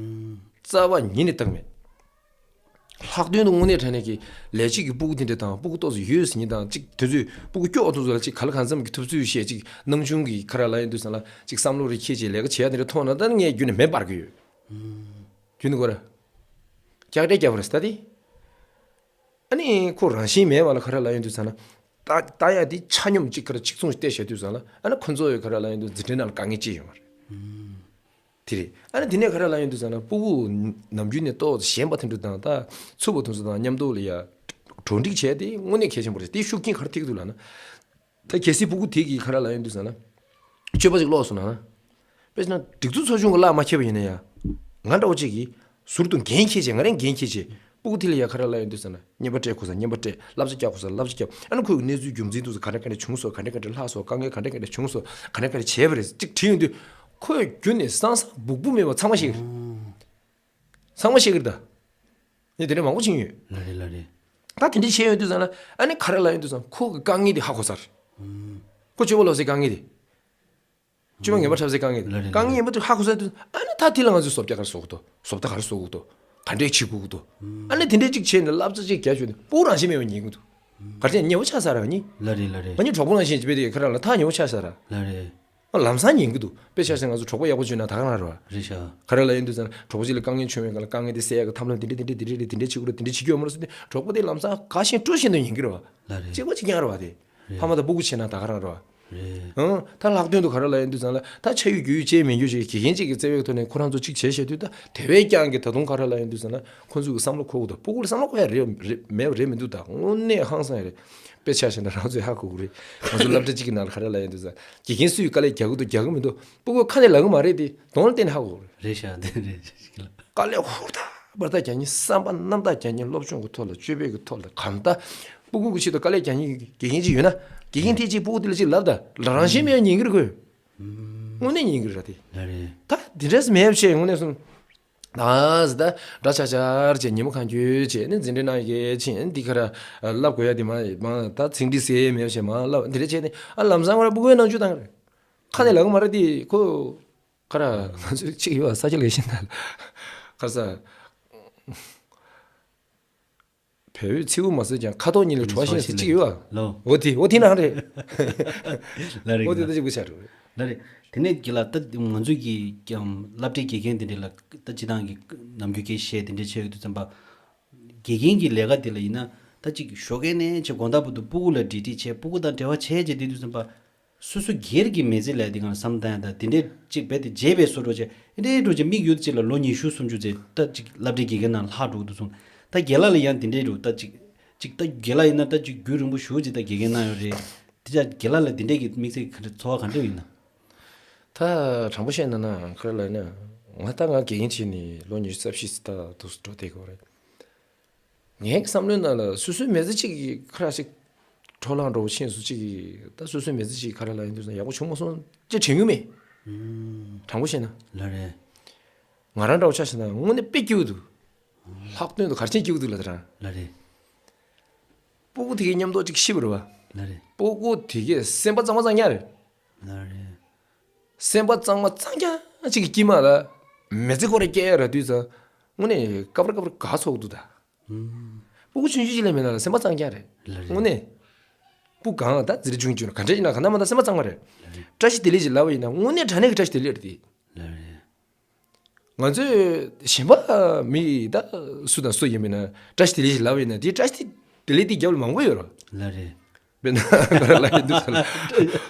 རྩ་བ་ཉིད་ནས་བཏགས་མེད། ལྷག་དོན་དུ་དངོས་གནས་དྲང་གནས་ཀྱི་ལས་བྱེད་ཀྱི་སྤུ་གུ་དེ་འདྲ་དང་སྤུ་གུ་ཏོག་ཙམ་ཡོད་ཟེར་མཁན་དང་གཅིག་དེ་ཚོས་སྤུ་གུ་སྐྱོ་བ་ཏོག་ཙམ་ལ་གཅིག་ག་ལ་གང་འཚམ་གྱི་ཐུབ་ཚོད་བཤད་གཅིག་སྣང་ཆུང་གི་ག་རེ་ལབ་ཡིན་དུས་ཙང་ལ་གཅིག་བསམ་བློ་རེ་འཁྱེར་བྱས་ལས་ཀ་བྱེད་ཡ་དེ་འདྲ་མཐོང་ན་ད་ངས་རྒྱུན་ནས་མེ་འབར་གི་ཡོད། རྒྱུན་ནས་གོ་ར། སྐྱག་དྲེག་རྒྱབ་པ་རེད་ད་དེ། ཨ་ནི་ཁོ་རང་བཞིན་མེད་པ་ལ་ག་རེ་ལབ་ཡོང་དུས་ཙང་ན། ད་ད་ཡ་དེ་ཆ་སྙོམས་གཅིག་ག་རེ་གཅིག་མཚུངས་བལྟས་བྱས་དུས་ཙང་ལ་ཨ་ནི་ཁོ་ཚོ་ཡོད་ག་རེ་ལབ་ཡོང་དུས་འཛིན་གྲྭའི་ནང་ལ་དཀའ་ངལ་ཅི་ཡོད་མ་རེད། དེ་རེད། ཨ་ནི་དེ་ནས་ག་རེ་ལབ་ཡོང་དུས་ཙང་ན་སྤུ་གུ་ནམ་རྒྱུན་ནས་ཏོག་ཙམ་ཞན་པ་དེ་འདྲ་དང་ད་ཚུབ་པ་དེ་ཚོ་དང་མཉམ་དུ་ལ་ཡ་གྲོགས་འདྲིས་བྱས་དེ་དངོས་གནས་གལ་ཆེན་པོ་རེད། དེ་ཤུགས་རྐྱེན་ག་རེ་ཐེབས་ཀྱི་འདུག་ལབ་ན། ད་གལ་སྲིད་སྤུ་གུ་དེ་གིས་ག་རེ་ལབ་ཡོང་དུས་ཙང་ན། སྤྱོད་པ་ཅིག་ལོག་སོང་ན་ན། དཔེར་ན་སྒྲིག་འཛུགས་ཚོགས་ཆུང་གི་གླགས་མ་ཁེལ་བ་ཡིན་ན་ཡང་། ང་འདྲ་བོ་ཅིག་གིས་ཟུར་དུ་འགན་འཁྱེར་བྱས། ང་རང་འགན་འཁྱེར་བྱས། སྤུ་གུ་དེ་ལ་ཡ་ག་རེ་ལབ་ཡོང་དུས་ཙང་ན་བརྙན་པར་སྤྲད་དགོས་ས་བརྙན་པར་སྤྲད། བསླབ་བྱ་རྒྱག་དགོས་ས་བསླབ་བྱ་རྒྱབ། ཨ་ནི་ཁོས་གནས་ཚུལ་རྒྱུ་མཚན་དེ་ཚོ་ག་འདྲ་ག་འདྲ་བྱུང་སོང་། ག་འདྲ་ག་འདྲ་ལྷག་སོང་། དཀའ་ངལ་ག་འདྲ་ག་འདྲ་བྱུང་སོང་། ག་འདྲ་ག་འདྲ་བྱས་པ་རེད་ཅིག་དྲིས་ཡོང་དུས། ཁོས་རྒྱུན་ནས་སང་སང་སྦུག་སྦུག་མེད་པ་ཚང་མ་ཤེས་ཀྱི་རེད། ཚང་མ་ཤེས་ཀྱི་རེད་ད། ངས་དེ་འདྲ་མང་པོ་ཕྱིན་ཡོད། ལགས་རེད་ལགས་རེད། ད་དེ་འདྲ་བྱས་ཡོང་དུས་ཙང་ལ་ཨ་ནི་ག་རེ་ལབ་ཡོང་དུས་ཙང་ཁོ་གི་དཀའ་ངལ་དེ་ཧ་གོ་ས་རེད། ཁོ་སྤྱོད་པ་ལོག་སའི་དཀའ་ངལ་དེ། སྤྱོད་པ་ངན་པ་འཁྲབ་སའི་དཀའ་ངལ་དེ། ལགས་རེད་དཀའ་ངལ་ཡིན་པ་དེ་ཧ་གོ་ས་དུས་ཨ་ནི་ད་དེ་ལ་ང་ཚོས་བཟོ་ལྟ་ག་རེ་བཟོ་དགོས་འདུག་བཟོ་ལྟ་ག་རེ་བཟོ་དགོས་འདུག་ག་འདྲས་བྱེད་དགོས་འདུག་ཨ་ནི་དེ་འདྲས་ཅིག་བྱས་ནས་བསླབ་བྱ་ཅིག་རྒྱག་བྱས་ནས་སྤུ་གུ་རང་བཞིན་མེད་པ་ཉན་གྱི་འདུག་ག་རེ་བྱས་ཉེ་བོ་ཆགས་ས་རེད་ང་གཉིས། ལགས་རེད་ལགས་རེད། ང་གཉིས་གྲོགས་པོ་ནང་བཞིན་བྱས་པས་དེ་ཁ་ར་ལ་ཐག་ཉེ་བོ་ཆགས་ས་རེད། ལགས་རེད། ལམ་སང་ཉན་གྱི་འདུག་དཔེ་ཆ་བཞག་ན་ང་ཚོ་གྲོགས་པོ་ཡག་པོ་བྱུང་ན་ད་ག་རང་རེད་བ། རེད་ཤག་ག་རེ་ལབ་ཡིན་དུས་ཙང་གྲོགས་པོ་གཅིག་ལ་དཀའ་ངལ་བྱུང་བའི་སྒང་ལ་དཀའ་ངལ་དེ་སེལ་ཡག་གི་ཐབས་ལམ་དེ་འདྲ་དེ་འདྲ་དེ་འདྲ་རེད། དེ་འདྲ་བྱེད་དགོས་རེད། དེ་འདྲ་བྱེད་ཀྱི་ཡོད་མ་རེད་ཟེར་ཏེ་གྲོགས་པོ་དེ་ལམ་སང་དགའ་བཞིན་སྤྲོ་བཞིན་དུ་ཉན་གྱི་རེད་བ། ལགས་རེད། གཅིག་པ་གཅིག་རྐྱང་རེད་བ་དེ། རེད། ཕ་མ་དང་སྤུ་གུ་བྱས་ན་ད་ག་རང་རེད་བ། རེད། ཨང་། ད་ལྷག་དོན་དུ་ག་རེ་ལབ་ཡིན་དུས་ཙང་ལ་ད་ཆ་ཡོད་རྒྱུས་ཡོད་ཅེས་མེད་རྒྱུ་ཞིག་དགེ་རྒན་གཅིག་གིས་བརྩེ་བའི་ཐོག་ནས་ཁོ་རང་ཚོ་གཅིག་བྱས་བྱས་དུས་ད་དེ་བས་ཀྱང་གི་ད་དུང་ག་རེ་ལབ་ཡིན་དུས་ཙང་ལ་ཁོ་ཚོ་གི་བསམ་བློ་འཁོར་གི་འདུག་སྤུ་གུ་ལ་བསམ་བློ་འཁོར་ཡ་རེད་རེད་མེད་རེད་མི་འདུག་ད་དངོས་གནས་ཧང་སང་ཡ་རེད། དཔེ་ཆ་བཞག་ན་རང་ཚོས་ཧ་གོ་གི་རེད། ང་ཚོ་སློབ་གྲྭ་གཅིག་གི་ནང་ལ་ག་རེ་ལབ་ཡིན་དུས་ཙང་དགེ་རྒན་སུས་དཀའ་ལས་རྒྱག་གི་འདུག་རྒྱག་གི་མི་འདུག་སྤུ་གུ་ཁ་ནས་ལབ་གི་མ་རེད་དེ་གདོང་ལ་བལྟས་ནས་ཧ་གོ་གི་རེད། རེད་ཤག་དེ་རེད་ཤག་དཀའ་ལས་ཧུར་ཐག་འབར་ཐག་རྒྱག་མཁན་བསམ་པ་རྣམ་དག་རྒྱག་མཁན་སློབ་སྦྱོང་གི་ཐོག་ལ་སྤྱོད་པའི་གི་ཐོག་ལ་གང་ལྟར་སྤུ་གུ་གི་ཆེད་དུ་དཀའ་ལས་རྒྱག་མཁན་གི་དགེ་རྒན་ཅིག་ཡོད་ན་དགེ་རྒན་དེས་ཅིག་སྤུ་གུ་དེ་ལ་ཅིག་ལབ་ད་ལ་རང་བཞིན་མེད་ཉན་གི་རེད་ཁོས། དངོས་གནས་ཉན་གི་རེད་དེ། ལགས་རེད། ད་དེ་འདྲས་མེད་བྱས་དངོས་གནས་སོང་། ད་ཟི་ད་འདྲ་ཆག་ཆག་བྱས་ཉིན་མོ་གང་འཁྱོལ་བྱས་ནས་འཛིན་གྲྭའི་ནང་ཡོད་ཕྱིན་འདི་ག་ར་བསླབ་དགོས་ཡ་དེ་མ་མ་ད་ཚིག་འདི་ཟེར་མེད་བྱས་མ་བསླབ་འདི་འདྲ་བྱས་ནས་ཨ་ལམ་སང་ཁོ་ར་སྤུ་གུའི་ནང་ཆུ་བཏང་གི་རེད། ཁ་ནས་ལབ་གི་མ་རེད་དེ་ཁོ། ཁ་ར་ང་ཚོའི་གཅིག་ཡོད་ས་སྐྱ་ལེགས་ཤིང་དང་ཁ་ས། བལ་པོའི་ཚིག་པོ་མ་ཟེར་ཀྱང་ཁ་དོག་གཉིས་ལས་གྲོགས་ཤིང་ཟེར་གཅིག་ཡོད་བ། ལོ། འོ་དེ་འོ་དེ་ནང་རེད། ལ་རེད་འོ་དེ་ལ་ད་གཅིག་པུ་ཆགས་འགྲོ་རེད། ལ་རེད། དེ་ནས་གི་ལ་ད་ང་ཚོའི་གི་ཀྱང་སློབ་གྲྭའི་དགེ་རྒན་དེ་འདྲས་ལ་ད་སྤྱི་བཏང་གི་ནམ་རྒྱུན་སྐད་བཤད་དེ་འདྲས་བྱས་ཡོད་དུས་ཙམ་པ། དགེ་རྒན་གྱི་ལས་ཀ་དེ་ལ་ཡིན་ན་ད་གཅིག་ཞོགས་ཀས་ནས་བྱས་དགོང་དག་བར་དུ་སྤུ་གུ་ལ་འདྲིས་འདྲིས་བྱས་སྤུ་གུ་དང་འབྲེལ་བ་བྱས་བྱས་བསྡད་དུས་ཙམ་པ། སོ་སོ་སྒེར་གྱི་མི་ཚེ་ལ་དེ་གང་བསམ་བཏང་ཡ་ད་དེ་འདྲས་ཅིག་རྦད་དེ་བརྗེད་པའི་བཟོ་འདྲ་བྱས་ཨེ་འདྲས་འགྲོ་བྱས་དམིགས་ཡུལ་ཅིག་ལ་ལོ་ཉི་ཤུ་སུམ་ཅུ་ཙམ་ད་ཅིག་སློབ་གྲྭའི་དགེ་རྒན་ནང་ལྷག་འགྲོ་གི་འདུག་སོང་། ད་རྒན་ལགས་ལ་ཡང་དེ་འདྲས་འགྲོ་ད་ཅིག་ཅིག་ད་རྒན་ལགས་ཡིན་ན་ད་ཅིག་རྒྱུན་རིང་པོ་ཞེ་ཅིག་ད་དགེ་རྒན་གནང་ཡོད་རེད། དེ་ཅག་རྒན་ལགས་ལ་དེ་འདྲས་ཀྱི་དམིགས་བསལ་ག་འདྲ་ཚོར་བ་ག་འདྲ་ཡིན་ན། ད་དྲང་པོ་བཤད་ན་ན་ཁ་ལ་ན་ང་ད་ང་དགེ་རྒན་བྱས་ནས་ལོ་ཉི་ཤུ་རྩ་བཞི་ཙམ་ད་འདུག་སེ་འགྲོ་བསྡད་ཀྱི་ཡོད་རེད། ངའི་བསམ་བློའི་ནང་ལ་སོ་སོའི་མི་ཚེ་གཅིག་གི་ཁ་ར་ཞིག་འཕྲོ་བརླག་འགྲོ་བ་ཕྱིན་སོང་། གཅིག་གི་ད་སོ་སོའི་མི་ཚེ་གཅིག་ག་རེ་ལབ་ཡིན་དུས་ཡག་པོ་བྱུང་མ་སོང་ཅེས་དྲན་གྱི་མེད། དྲང་པོ་བཤད་ན། ལགས་རེད། ང་རང་འདྲ་བོ་ཆ་བཞག་ན་དངོས་གནས་དཔེ་སྐྱིད་པོ་འདུག་ལྷག་དོན་དུ་ག་རེ་བྱས་སྐྱིད་པོ་འདུག་ལབ་དྲ། ལགས་རེད། སྤུ་གུ་དེ་གའི་མཉམ་དུ་གཅིག་ཤི་བ་རེད་བ། ལགས་རེད། སྤུ་གུ་དེ་གའི་སེམས་པ་གཙང་མ་གཙང་རྐྱང་རེད། ལགས་རེད། སེམས་པ་གཙང་མ་གཙང་རྐྱང་གཅིག་གི་དཀྱིལ་མ་ལ་མི་ཚེ་ཁོ་ར་སྐྱེལ་ཡ་རག་དུས་ཙང་དངོས་གནས་སྐབས་རེ་སྐབས་རེ་དགའ་ཚོར་འདུག་ད། སྤུ་གུ་ཆུང་ཆུང་ཅིག་ལས་མེད་ན་ལ་སེམས་པ་གཙང་རྐྱང་རེད། ལགས་རེད། དངོས་གནས། སྤུ་གང་ད་འཛིན་གྲྭ་ཆུང་ཆུང་ལ་ག་འདྲ་ཡིན་ན་ག་ན་མ་ད་སེམས་པ་གཙང་མ་རེད། ལགས་རེད། བཀྲ་ཤིས་བདེ་ལེགས་ཅིག་ལབ་པ་ཡིན་ན་དངོས་གནས་དྲང་གནས་ཀྱི་བཀྲ་ཤིས་བདེ་ལེགས་རེད་དེ། ལགས་རེད། ང་ཚོས་གཞན་པ་མི་ད་སུ་དང་སུ་ཡིན་མིན་ན་བཀྲ་ཤིས་བདེ་ལེགས་ཅིག་ལབ་པ་ཡིན་ན་དེ་བཀྲ་ཤིས་བདེ་ལེགས་དེ་རྒྱབ་ལ་མང་པོ་ཡོད་རེད། ལགས་རེད། དཔེར་ན་ང་རང་ལ་ཡིན་དུས་ཙང་ལ་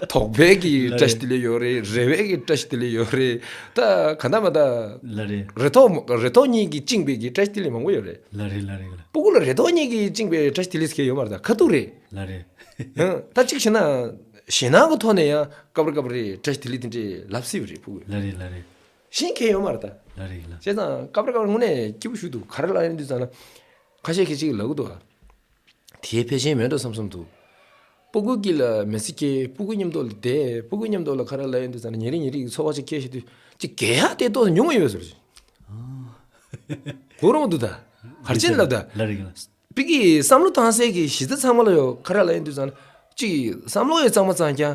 དོགས་པའི་གི་བཀྲ་ཤིས་བདེ་ལེགས་ཡོད་རེད། རེ་བའི་གི་བཀྲ་ཤིས་བདེ་ལེགས་ཡོད་རེད། ད་ག་འདྲ་མ་ད། ལགས་རེད། རེ་དོགས་རེ་དོགས་གཉིས་ཀྱིས་བཅིངས་པའི་གི་བཀྲ་ཤིས་བདེ་ལེགས་མང་པོ་ཡོད་རེད། ལགས་རེད་ལགས་རེད་ལགས། སྤུ་གུ་ལ་རེ་དོགས་གཉིས་ཀྱིས་བཅིངས་པའི་བཀྲ་ཤིས་བདེ་ལེགས་ཟེར་མཁན་ཡོད་མ་རེད། ད་ཁ་ཐུག་རེད། ལགས་རེད། ད་གཅིག་བྱས་ན་ཞེད་སྣང་གི་ཐོག་ནས་ཡང་སྐབས་རེ་སྐབས་རེ་བཀྲ་ཤིས་བདེ་ལེགས་དེ་འདྲས་ལབ་སྲིད་པ་རེད་སྤུ་གུས། ལགས་རེད་ལགས་རེད། ཤེས་མཁན་ཡོད་མ་རེད་ད། ལགས་རེད་ལགས། བྱས་ཙང་སྐབས་རེ་སྐབས་རེ་དངོས་གནས་སྐྱིད་པོ་ཞིག་འདུག་ག་རེ་ལབ་ཡོང་དུས་ཙང་ན། ཁ་ཤས་ཁ་ཅིག་ལབ་ཀྱི་འདུག་ཨ། དེ་ཕལ་ཆེར་མེད་འགྲོ་བསམ་བསམ་འདུག་སྤུ་གུ་གི་ལ་མི་ཚེ་སྐྱེལ། སྤུ་གུ་མཉམ་དུ་ལ་བསྡད། སྤུ་གུ་མཉམ་དུ་ལ་ཁ་ར་ལ་ཡོང་དུས་ཙང་ན་ཉིན་རེ་ཉིན་རེ་གི་འཚོ་བ་ཅིག་སྐྱེལ་བཞིན་དུས་ཅིག་གེ་ཡ་དེ་ཏོག་ཙམ་ཉུང་ངུ་ཡོད་ཟེར། གོ་རང་འདུག་ད། གར་ཆེན་ལབ་ད། ལ་རིག་ལ། པི་གི་བསམ་བློ་བཏང་སའི་གི་གཞི་རྩ་ཚང་མ་ལ་ཡོད་ཁ་ར་ལ་ཡོང་དུས་ཙང་ན་ཅིག་བསམ་བློ་ཡི་གཙང་མ་གཙང་རྐྱང་།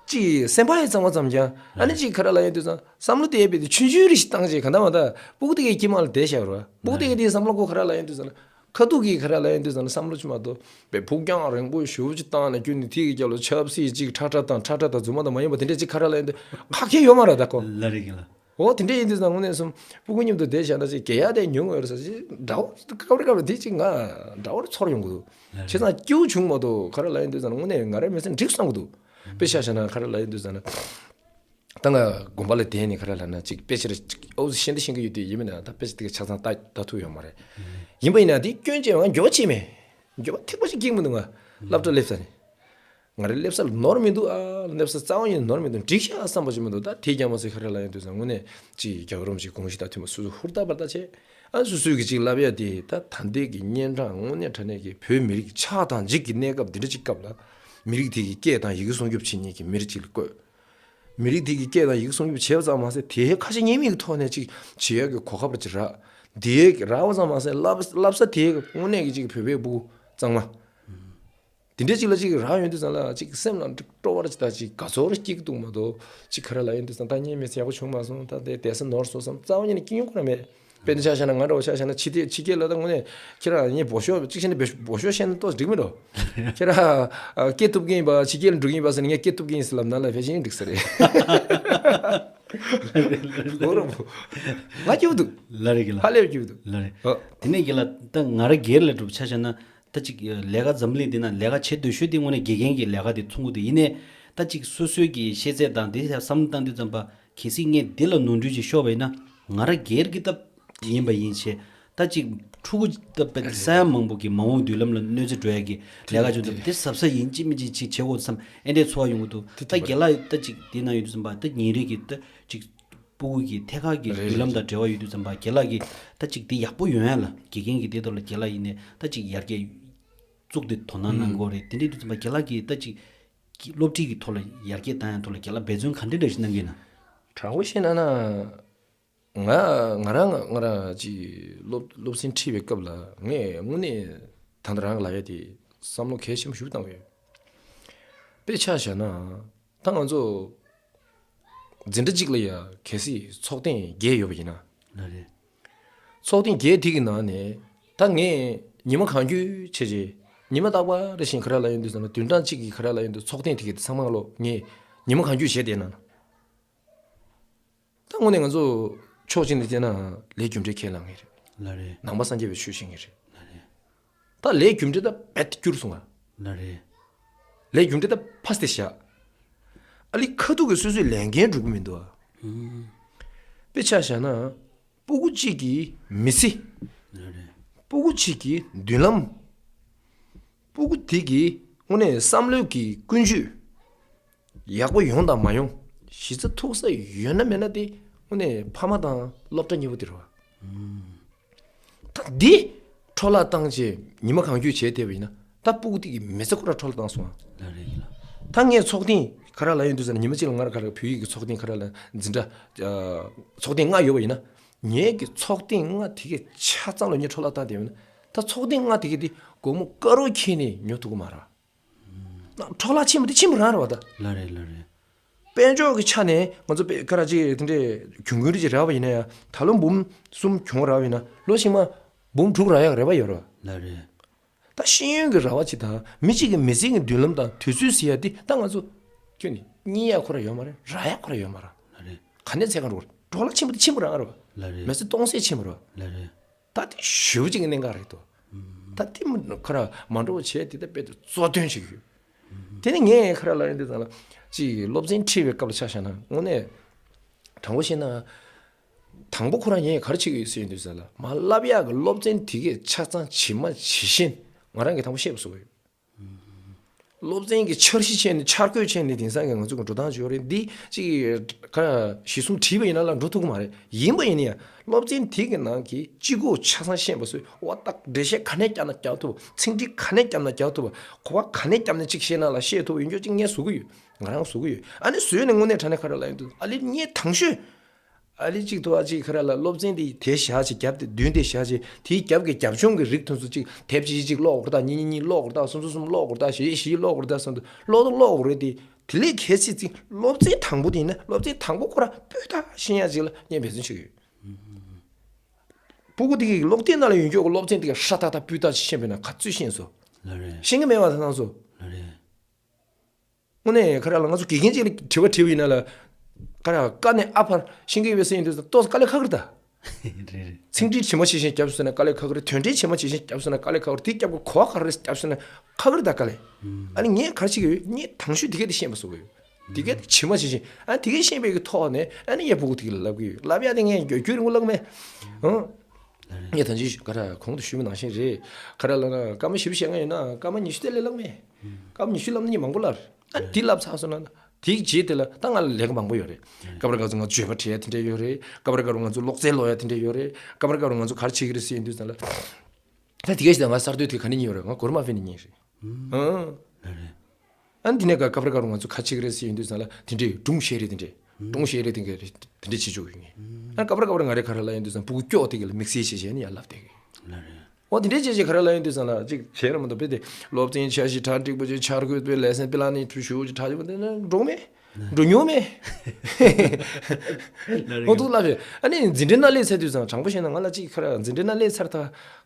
ཅིག་སེམས་པ་ཡི་གཙང་མ་གཙང་རྐྱང་། ཨ་ནི་ཅིག་ཁ་ར་ལ་ཡོང་དུས་ཙང་བསམ་བློ་དེ་ཡས་པའི་དེ་ཆུང་ཆུང་རེ་ཞིག་བཏང་རྗེས་ག་འདྲ་མ་ད་སྤུ་གུ་དེ་གའི་དཀྱིལ་མ་ལ་བསྡད་བཞག་རོ། སྤུ་གུ་དེ་གའི་དེའི་བསམ་བློ་ཁོ་ཁ་ར་ལ་ཡོང་དུས་ཙང་ན། ཁ་ཐུག་གིས་ཁ་ར་ལ་ཡོང་དུས་ཙང་ན་བསམ་བློ་ཅིག་མ་གཏོགས་པའི་ཕུགས་རྒྱང་རིང་པོ་ཞེ་པོ་ཅིག་བཏང་ནས་ཁྱོད་ནི་དེ་གི་རྒྱབ་ལ་ཆབ་སྲིད་ཅིག་ཁྲ་ཁྲ་དང་ཁྲ་ཁྲ་དང་རྫུན་མ་དང་མ་ཡིན་པ་དེ་འདྲས་ཅིག་ཁ་ར་ལ་ཡོང་དུས་ཁག་ཁྱེར་ཡོད་མ་རེད་ད་ཁོ། ལ་རིག་ལ། འོ་དེ་འདྲས་ཡིན་དུས་ཙང་དངོས་གནས་སོང་སྤུ་གུ་མཉམ་དུ་བསྡད་བཞག་ན་ཅིག་གེ་ཡ་དེ་ཉུང་ངུ་ཡོད་རེད་ཟེར་ཅིག་འདྲ་བོ་སྐབས་རེ་སྐབས་རེ་དེ་ཅིག་ང་འདྲ་བོར་ཚོར་ཡོང་གི་འདུག་བྱས་ཙང་སྐྱིད་པོ་བྱུང་མ་གཏོགས་ཁ་ར་ལ་ཡོང་དུས་ཙང་ན་དངོས་གནས་ང་རའི་མི་ཚེ་འགྲིག་བསམ་གི་འདུག་དཔེ་ཆ་བཞག་ན་ཁ་ར་ལ་ཡོང་དུས་ཙང་ན། ད་ང་དགོན་པ་ལ་བསྡད་ནས་ཁ་ར་ལབ་ན་ཅིག་དཔེ་ཆ་རེ་ཅིག་ཨོ་ཤེས་འདི་ཤེས་ཀྱི་ཡོད་དུས་ཡིན་མིན་ན་ད་དཔེ་ཆ་དེ་ག་ཆ་ཚང་ལྟ་ལྟ་ཐུབ་ཡོད་མ་རེད། ཡིན་པ་ཡིན་ན་དེ་སྐྱོན་ཅེས་ང་འགྱོད་པ་ཅིག་མེད། འགྱོད་པ་ཐིགས་པ་ཅིག་སྐྱེ་གི་མི་འདུག་ང་སློབ་གྲྭ་སླེབས་ས་ནས། ང་རའི་སླེབས་ས་ལ་ནོར་མི་འདུག་ཨ། སླེབས་ས་རྩ་བ་ཉིད་ནས་ནོར་མི་འདུག་འགྲིག་ཤག་བསམ་པ་ཅིག་མི་འདུག་ད་དེ་རྒྱ་མ་ཚོས་ཁ་ར་ལབ་ཡོང་དུས་ཙང་དངོས་གནས་ཅིག་རྒྱལ་བ་རིན་པོ་ཆེའི་དགོངས་གཞི་ལྟར་མཐུན་པ་སོ་སོ་ཧུར་ཐག་པར་ཐག་བྱས། ཨ་སོ་སོས་ཀྱི་ཅིག་ལབ་ཡ་དེ་ད་ད་ལྟའི་གི་གཉན་འཕྲང་དངོས་གནས་དྲང་གནས་ཀྱི་བོད་མི་རིགས་ཆགས་དང་འཇིག་གི་གནས་སྐབས་འདི་འདྲ་ཅིག་སྐབས་ལ། མི་རིགས་དེ་གི་སྐད་དང་ཡི་གེ་སྲུང་སྐྱོབ་བྱེད་མཁན་གྱི་མི་རིགས་ཅིག་ལ་བསྐོས། མི་རིགས་དེ་གི་སྐད་དང་ཡི་གེ་སྲུང་སྐྱོབ་བྱས་པ་ཙམ་མ་ཟད་དེའི་ཁ་ཆེ་ངེས་མེད་ཀྱི་ཐོག་ནས་ཅིག་བྱེད་ཡག་གི་གོ་སྐབས་ཅིག་རག་དེའི་རག་པ་ཙམ་མ་ཟད་བསླབ་བསླབ་ས་དེའི་དངོས་གནས་ཀྱི་ཅིག་བོད་པའི་སྤུ་གུ་གཙང་མ། དེ་འདྲའི་ཅིག་ལ་ཅིག་རག་ཡོང་དུས་ཙང་ལ་ཅིག་སེམས་ལ་འགྲིག་སྤྲོ་བ་ཅིག་དང་ཅིག་དགའ་ཚོར་སྐྱེ་གི་འདུག་མ་གཏོགས་ཅིག་ཁ་ར་ལབ་ཡོང་དུས་ཙང་ད་ངའི་མི་ཚེ་ཡག་པོ་བྱུང་མ་སོང་ད་དེ་བསྡད་ས་ནོར་སོང་བསམ་རྩ་བ་ཉིད་ནས་སྐྱིད་མྱོང་ཁོ་རང་མེད། དཔེར་ན་ཆ་བཞག་ན་ང་འདྲ་བོ་ཆ་བཞག་ན་ཕྱི་སྐད་ཕྱི་སྐད་ལ་ད་དངོས་གནས་ཁྱེད་རང་ངས་འབོ་ཤོག་གཅིག་བཤད་ན་འབོ་ཤོག་བཤད་ན་ཏོག་འགྲིག་མི་འགྲོ། ཁྱེད་རང་སྐད་སྟོབས་ཀྱི་ཡིན་པ་ཕྱི་སྐད་ལ་འགྲོ་གི་ཡིན་པ་ཟེར་ན་ངས་སྐད་སྟོབས་ཀྱི་ཡིན་ཟེར་ལབ་ན་ལ་ཕལ་ཆེར་འགྲིག་ས་རེད། འོ་ར་བོ། ང་སྐྱིད་པོ་འདུག་ལ་རེ་གི་ལ། ཧ་ལས་པ་སྐྱིད་པོ་འདུག་ལ་རེ། ཨ། དེ་ནས་གི་ལ་ད་ང་ར་སྒེར་ལ་གྲུབ་ཆ་བཞག་ན་ད་ཅིག་ལས་ཀ་འཛམ་གླིང་འདི་ན་ལས་ཀ་བྱེད་འདོད་ཤོས་དེ་དངོས་གནས་དགེ་རྒན་གྱི་ལས་ཀ་དེ་མཚོན་གྱི་འདུག་ཡིན་ནའི་ད་ཅིག་སོ་སོའི་གི་ཤེས་ཚད་དང་དེ་བསམ་བློ་བཏང་དུས་ཙམ་པ། གལ་སྲིད་ངས་འདི་ལ་ནོར་འཁྲུལ་ཅིག་ཤོར་བ་ཡིན་ན། ང་རང་སྒེར་གྱི་སྟབས་ཡིན་པ་ཡིན་ཆེ། ད་ཅིག་ཕྲུ་གུ་སྟབས་ས་ཡ་མང་པོ་གི་མ་འོངས་མདུན་ལམ་ལ་གནོད་འཚེ་འགྲོ་ཡ་གི་ལས་ཀ་ཅིག་འདུག་དེ་གཟབ་གཟབ་ཡིན་གཅིག་མིན་གཅིག་ཅིག་བྱེད་དགོས་བསམ་ཨེ་འདྲའི་ཚོར་བ་ཡོང་གི་འདུག་ད་རྒན་ལགས་ད་ཅིག་དེ་ན་ཡོད་དུས་ཙམ་པ་ད་ཉིན་རེ་གི་ད་ཅིག་ཕྲུ་གུ་གི་ཐད་ཀར་གྱི་མདུན་ལམ་དང་འབྲེལ་བ་ཡོད་དུས་ཙམ་པ་རྒན་ལགས་ཀྱིས་ད་ཅིག་དེ་ཡག་པོ་ཡོང་ཡ་ལ་དགེ་རྒན་གྱི་དེ་ཐོག་ལ་རྒན་ལགས་ཡིན་ནས་ད་ཅིག་ཡར་རྒྱས་བཙུགས་ཏེ་དོ་སྣང་གནང་དགོས་རེད། དེ་འདྲའི་དུས་ཙམ་པ་རྒན་ལགས་ཀྱིས་ད་ཅིག་སློབ་ཁྲིད་ཀྱི་ཐོག་ལ་ཡར་རྒྱས་བཏང་ཡ་ཐོག་ལ་རྒན་ལགས་འབད་བརྩོན་ག་འདྲ་འདྲ་ཞིག་གནང་གི་ཡིན་ན། དྲང་པོ་བཤད་ན་ན། ང་ང་རང་ང་རང་ཅིག་སློབ་སློབ་ཚན་ཁྲིད་པའི་སྐབས་ལ་ངས་དངོས་གནས་ད་ལྟ་རང་གི་ལབ་ཡ་དེ་བསམ་བློ་གལ་ཆེན་པོ་ཞིག་བཏང་གི་ཡོད། དཔེ་ཆ་བཞག་ན་ད་ང་ཚོ་འཛིན་གྲྭ་གཅིག་ལ་ཡ་གལ་སྲིད་ཚོགས་ཐེངས་བརྒྱད་ཡོད་པ་ཡིན་ན། ལགས་རེད། ཚོགས་ཐེངས་བརྒྱད་དེ་གི་ནང་ནས་ད་ངས་ཉི་མ་གང་འཁྱོལ་བྱས་རྗེས་ཉི་མ་རྟག་པར་རེ་བཞིན་ག་རེ་ལབ་ཡོང་དུས་ཙམ་ན་བདུན་ཕྲག་གཅིག་གི་ག་རེ་ལབ་ཡོང་དུས་ཚོགས་ཐེངས་དེ་གི་ཚང་མ་ལོ་ངས་ཉི་མ་གང་འཁྱོལ་བྱས་བསྡད་ན། ད་དངོས་གནས་ང་ཚོ་ཕྱོགས་གཅིག་ནས་བལྟས་ན་ལས་རྒྱུ་འབྲས་ཁས་བླངས་ངེས་རེད། ལགས་རེད། ནང་པ་སངས་རྒྱས་པའི་ཆོས་བཤད་ངེས་རེད། ལགས་རེད། ད་ལས་རྒྱུ་འབྲས་ད་རྦད་དེ་བསྐྱུར་སོང་ང་། ལགས་རེད། ལས་རྒྱུ་འབྲས་ད་ཕ་སྟེ་བཞག་ཨ་ལི་ཁ་ཐུག་གི་སོ་སོའི་ལས་འགན་འགྲུབ་ཀྱི་མི་འདུག་ཨ། དཔེ་ཆ་བཞག་ན། སྤུ་གུ་གཅིག་གི་མི་ཚེ། སྤུ་གུ་གཅིག་གི་མདུན་ལམ། སྤུ་གུ་དེ་གི་དངོས་གནས་བསམ་བློའི་གི་ཀུན་སྤྱོད་ཡག་པོ་ཡོང་དང་མ་ཡོང་། གཞི་རྩ་ཐུག་ས་ཡོད་ན་མེད་ན་དེ་དངོས་གནས་ཕ་མ་དང་སློབ་གྲྭ་གཉིས་པོ་དེ་རེད་བ། ད་འདི་འཕྲོ་བརླག་བཏང་བྱས་ཉི་མ་གང་འཁྱོལ་བྱས་བསྡད་པ་ཡིན་ན། ད་སྤུ་གུ་དེ་གི་མི་ཚེ་ཁོ་ར་འཕྲོ་བརླག་བཏང་སོང་ཨ། ལ་རེད་ལ། ད་ངས་ཚོགས་ཐེངས་ག་ར་ལ་ཡོང་དུས་ཙམ་ན་ཉི་མ་གཅིག་ལ་ང་ར་ག་ར་བོད་ཡིག་གི་ཚོགས་ཐེངས་ག་ར་ལ་འཛིན་གྲྭ། ཚོགས་ཐེངས་ལྔ་ཡོད་པ་ཡིན་ན། ངས་ཀྱི་ཚོགས་ཐེངས་ལྔ་དེ་གའི་ཆ་ཚང་ལ་ངས་འཕྲོ་བརླག་བཏང་བསྡད་ཡོད་ན། ད་ཚོགས་ཐེངས་ལྔ་དེ་གའི་དེ་སྒོར་མོ་དཀར་རོ་ཁྱེར་ནས་ཉོ་ཐུབ་ཀྱི་མ་རེད། འཕྲོ་བརླག་ཆེན་པོ་དེ་ཆེན་པོ་རང་རེད་བ་ད། ལ་རེད་ལ་རེད། དཔལ་འབྱོར་གྱི་ཆ་ནས་ང་ཚོ་དཔེ་ཁ་ར་ཅིག་དེ་འདྲའི་གྱོང་གུན་རེ་ཅིག་རག་པ་ཡིན་ན་ཡང་ད་ལོ་འབུམ་གསུམ་གྱོང་རག་པ་ཡིན་ན་ལོ་ཕྱི་མ་འབུམ་དྲུག་རག་ཡག་རེ་བ་ཡོད་རེད་བ། ལ་རེད། ད་ཤེས་ཡོན་གྱི་རེ་བ་ཅིག་དང་མི་གཅིག་གི་མི་ཚེ་གི་མདུན་ལམ་དང་དུས་ཚོད་ཟེར་ཡ་དེ་ད་ང་ཚོ་ཁྱོན་ནས་རྙེད་ཡག་ཁོ་ར་ཡོད་མ་རེད། རག་ཡག་ཁོ་ར་ཡོད་མ་རེད། ལ་རེད། ག་ནས་ཚད་ག་འགྲོ་འགྲོ་ལ་ཆེན་པོ་དེ་ཆེན་པོ་རང་རེད་བ། ལ་རེད། མི་ཚེ་སྟོང་ཟད་ཆེན་པོ་རེད་བ། ལ་རེད། ད་དེ་ཞེ་པོ་ཅིག་གི་གནད་འགག་རེད་དོ། ད་དེ་མི་ཁོ་ར་མ་འགྲོ་བ་བྱས་དེ་ད་དཔེ་དུ་གཙོ་དོན་ཞིག་ཡོད། དེ་ནི་ངས་ཁོ་ར་ལ་ཡོང་དུས་ཙང་ལ་ཅིག་སློབ་ཚན་ཁྲིད་པའི་སྐབས་ལ་ཆ་བཞག་ན་དངོས་གནས་དྲང་པོ་བཤད་ན། དང་པོ་ཁོ་ར་ངས་ག་རེ་བྱེད་ཀྱི་ཡོད་ཟེར་ཡོང་དུས་ཙང་ལ་མ་བསླབ་ཡག་གི་སློབ་ཚན་དེ་གས་ཆ་ཚང་ཇི་མ་ཇི་བཞིན་ང་རང་གིས་དང་པོ་ཤེས་པ་བཟོ་གི་ཡོད། སློབ་ཚན་གྱི་འཆར་གཞི་བྱས་ནས་འཆར་འགོད་བྱས་ནས་དེང་སང་གི་ང་ཚོ་གི་འགྲོ་སྟངས་ཅིག་ཡོད་རེད། འདི་ཅིག་ག་རེ་གཞི་གསུམ་བྲིས་པ་ཡིན་ན་ལ་འགྲོ་ཐུབ་ཀྱི་མ་རེད། ཡིན་པ་ཡིན་ན་ཡང་སློབ་ཚན་དེ་གི་ནང་གི་སྤྱི་ཁོག་ཆ་ཚང་ཤེས་པ་བཟོས་འོ་ད་འགྲེལ་བཤད་ག་ནས་བརྒྱབ་ན་རྒྱག་ཐུབ། ཚིག་འགྲེལ་ག་ནས་བརྒྱབ་ན་རྒྱག་ཐུབ། གོ་བ་ག་ནས་བརྒྱབ་ན་ཅིག་ཤེས་ན་ལ་ཤེས་ཐུབ་ཡོད་རྒྱུ་ཅིག་ངས་བཟོ་གི་ཡོད། ང་རང་བཟོ་གི་ཡོད། ཨ་ནི་བཟོས་ནས་དངོས་གནས་དྲང་གནས་ག་རེ་ལ་ཡོང་དུས་ཨ་ལེ་ངས་དང་ཤོས། ཨ་ལི་གཅིག་ཐུབ་ཨ་གཅིག་ཁ་ར་ལ་སློབ་ཚན་དེ་དེ་བཞག་ཅིག་རྒྱབ་དེ་མདུན་དེ་བཞག་ཅིག་དེའི་རྒྱབ་ཀྱི་རྒྱབ་ལྗོངས་ཀྱི་རིགས་དེ་ཚོ་གཅིག་དེབ་གཅིག་གཅིག་ཀློག་དགོས་ད། གཉིས་གཉིས་གཉིས་ཀློག་དགོས་ད། གསུམ་གསུམ་གསུམ་ཀློག་དགོས་ད། བཞི་བཞི་ཀློག་དགོས་ད་བསམ་དུས་ཀློག་དང་ཀློག་དགོས་རེད་དེ། དེ་ལས་གལ་སྲིད་ཅིག་སློབ་ཚན་དང་པོ་དེ་ཡིན་ན་སློབ་ཚན་དང་པོ་ཁོ་ར་སྤུས་དག་ཤེས་ཡ་ཅིག་ལ་ངས་འབད་བརྩོན་བྱེད་ཀྱི་ཡོད། སྤུ་གུ་དེ་གི་ཀློག་དེབ་ནང་ལ་ཡོད་རྒྱུ་གི་སློབ་ཚན་དེ་ག་ཧྲ་ཐག་ཐག་སྤུས་དག་ཅིག་ཤེས་པས་ན་ག་ཚོད་ཤེས་སོ། ལ་རེད། ཤེས་ཀྱི་མེད་པ་དེ་ཚོ། ལ་རེད། དངོས་གནས་ཁ་ར་ལ་ང་ཚོ་དགེ་རྒན་ཅིག་ལ་དྲི་བ་དྲིས་པ་ཡིན་ན་ལ། ཁ་ར་ཀ་ནས་ཨ་བར་ཤེས་ཀྱི་ཡོད་པས་ཟེར་ཡིན་དུས་ཏོག་ཙམ་དཀའ་ལས་ཁག་གི་རེད་ད། རེད་རེད། ཚིག་འགྲེལ་ཇི་མ་ཇི་བཞིན་བརྒྱབ་སོང་ན་དཀའ་ལས་ཁག་གི་རེད། དོན་འགྲེལ་ཇི་མ་ཇི་བཞིན་བརྒྱབ་སོང་ན་དཀའ་ལས་ཁག་གི་རེད། དེ་བརྒྱབ་གི་གོ་བ་ག་རེ་བརྒྱབ་སོང་ན་ཁག་གི་རེད་ད་དཀའ་ལས། ཨ་ནི་ངས་ག་རེ་བྱེད་ཀྱི་ཡོད། ངས་དང་ཤོས་དེ་གས་དེ་ཤེས་པ་བཟོ་གི་ཡོད། དེ་གས་དེ་ཇི་མ་ཇི་བཞིན་ཨ་དེ་གས་ཤེས་པའི་གི་ཐོག་ནས་ཨ་ནི་ངས་སྤུ་གུ་དེ་གས་ལ་ལབ་གི་ཡོད། ལབ་ཡ་དེ་ངས་རྒྱུན་རིང་པོ་ལབ་མེད། ཨང་། ངས་ད་ཅི་ག་ར་གོང་དུ་ཞུས་པ་ནང་བཞིན་རེད། ག་ར་ལབ་ན་སྐར་མ་བཞི་བཅུ་ཞེ་ལྔ་ཡོད་ན་སྐར་མ་ཉི་ཤུ་དེ་ལས་ལབ་མེད། སྐར་མ་ཉི་ཤུ་ལབ་ན་ཉིན་མང་པོ་ལབ་རེད། ཨ་ནི་དེ་ལབ་ཚར་སོང་ན་དེའི་རྗེས་དེ་ལ་ད་ང་ལ་ལས་ཀ་མང་པོ་ཡོད་རེད། སྐབས་རེ་སྐབས་སུ་ང་བརྗོད་པ་བྲིས་ཡ་དེ་འདྲས་ཡོད་རེད། སྐབས་རེ་སྐབས་སུ་ང་ཚོ་ཀློག་རྩལ་ཀློག་ཡ་དེ་འདྲས་ཡོད་རེད། སྐབས་རེ་སྐབས་སུ་ང་ཚོ་ག་རེ་བྱེད་ཀྱི་རེད་ཟེར་ཡིན་དུས་ཙང་ལ། ད་དེ་ག་ཞིག་ད་ང་གསར་གཏོད་དེ་ག་ནས་རྙེད་ཡོད་རེད། ང་གོར་མ་ཕེ་ནས་རྙེད་རེད། ཨང་། ལ་རེད། ཨ་ནི་དེ་ནས་ཀ་སྐབས་རེ་སྐབས་རེ་ང་ཚོ་ག་རེ་བྱེད་ཀྱི་རེད་ཟེར་ཡིན་དུས་ཙང་ལ་དེ་འདྲས་སྒྲུང་བཤད་རེས་དེ་འདྲས། སྒྲུང་བཤད་རེས་དེ་འདྲས་དེ་འདྲས་བྱེད་ཆོག་གི་ཡོད་ངེས། ཨ་ནི་སྐབས་རེ་སྐབས་རེ་ང་རེ་ག་རེ་ལབ་ཡིན་དུས་ཙང་སྤུ་གུ་སྐྱོ་དེ་ག་ལ་དམིགས་བསལ་བྱེད་བྱས་ནས་ཡར་ལབ་བསྡད་གི། ལ་རེད། འོ་དེ་འདྲས་བྱས་བྱས་ག་རེ་ལབ་ཡིན་དུས་ཙང་ལ་ཅིག་བྱས་ན་མ་གཏོགས་དཔེ་དེ་སློབ་ཚན་འཆར་གཞི་གྲ་འགྲིག་པོ་ཅིག་འཆར་འགོད་དཔེ་ལེ་ཚན་དཔེ་ལ་ནི་ཞུ་ཅིག་གྲ་ཅིག་པོ་དེ་ནི་འགྲོ་མེད། འགྲོ་མྱོང་མེད། ལ་རེད། འོ་འདུག་ལབ་བྱས་ཨ་ནི་འཛིན་གྲྭའི་ནང་སླེབས་ཚར་དུས་ཙང་དྲང་པོ་བཤད་ན་ང་ལ་ཅིག་ག་རེ་འཛིན་གྲྭའི་ནང་སླེབས་ཚར་ད་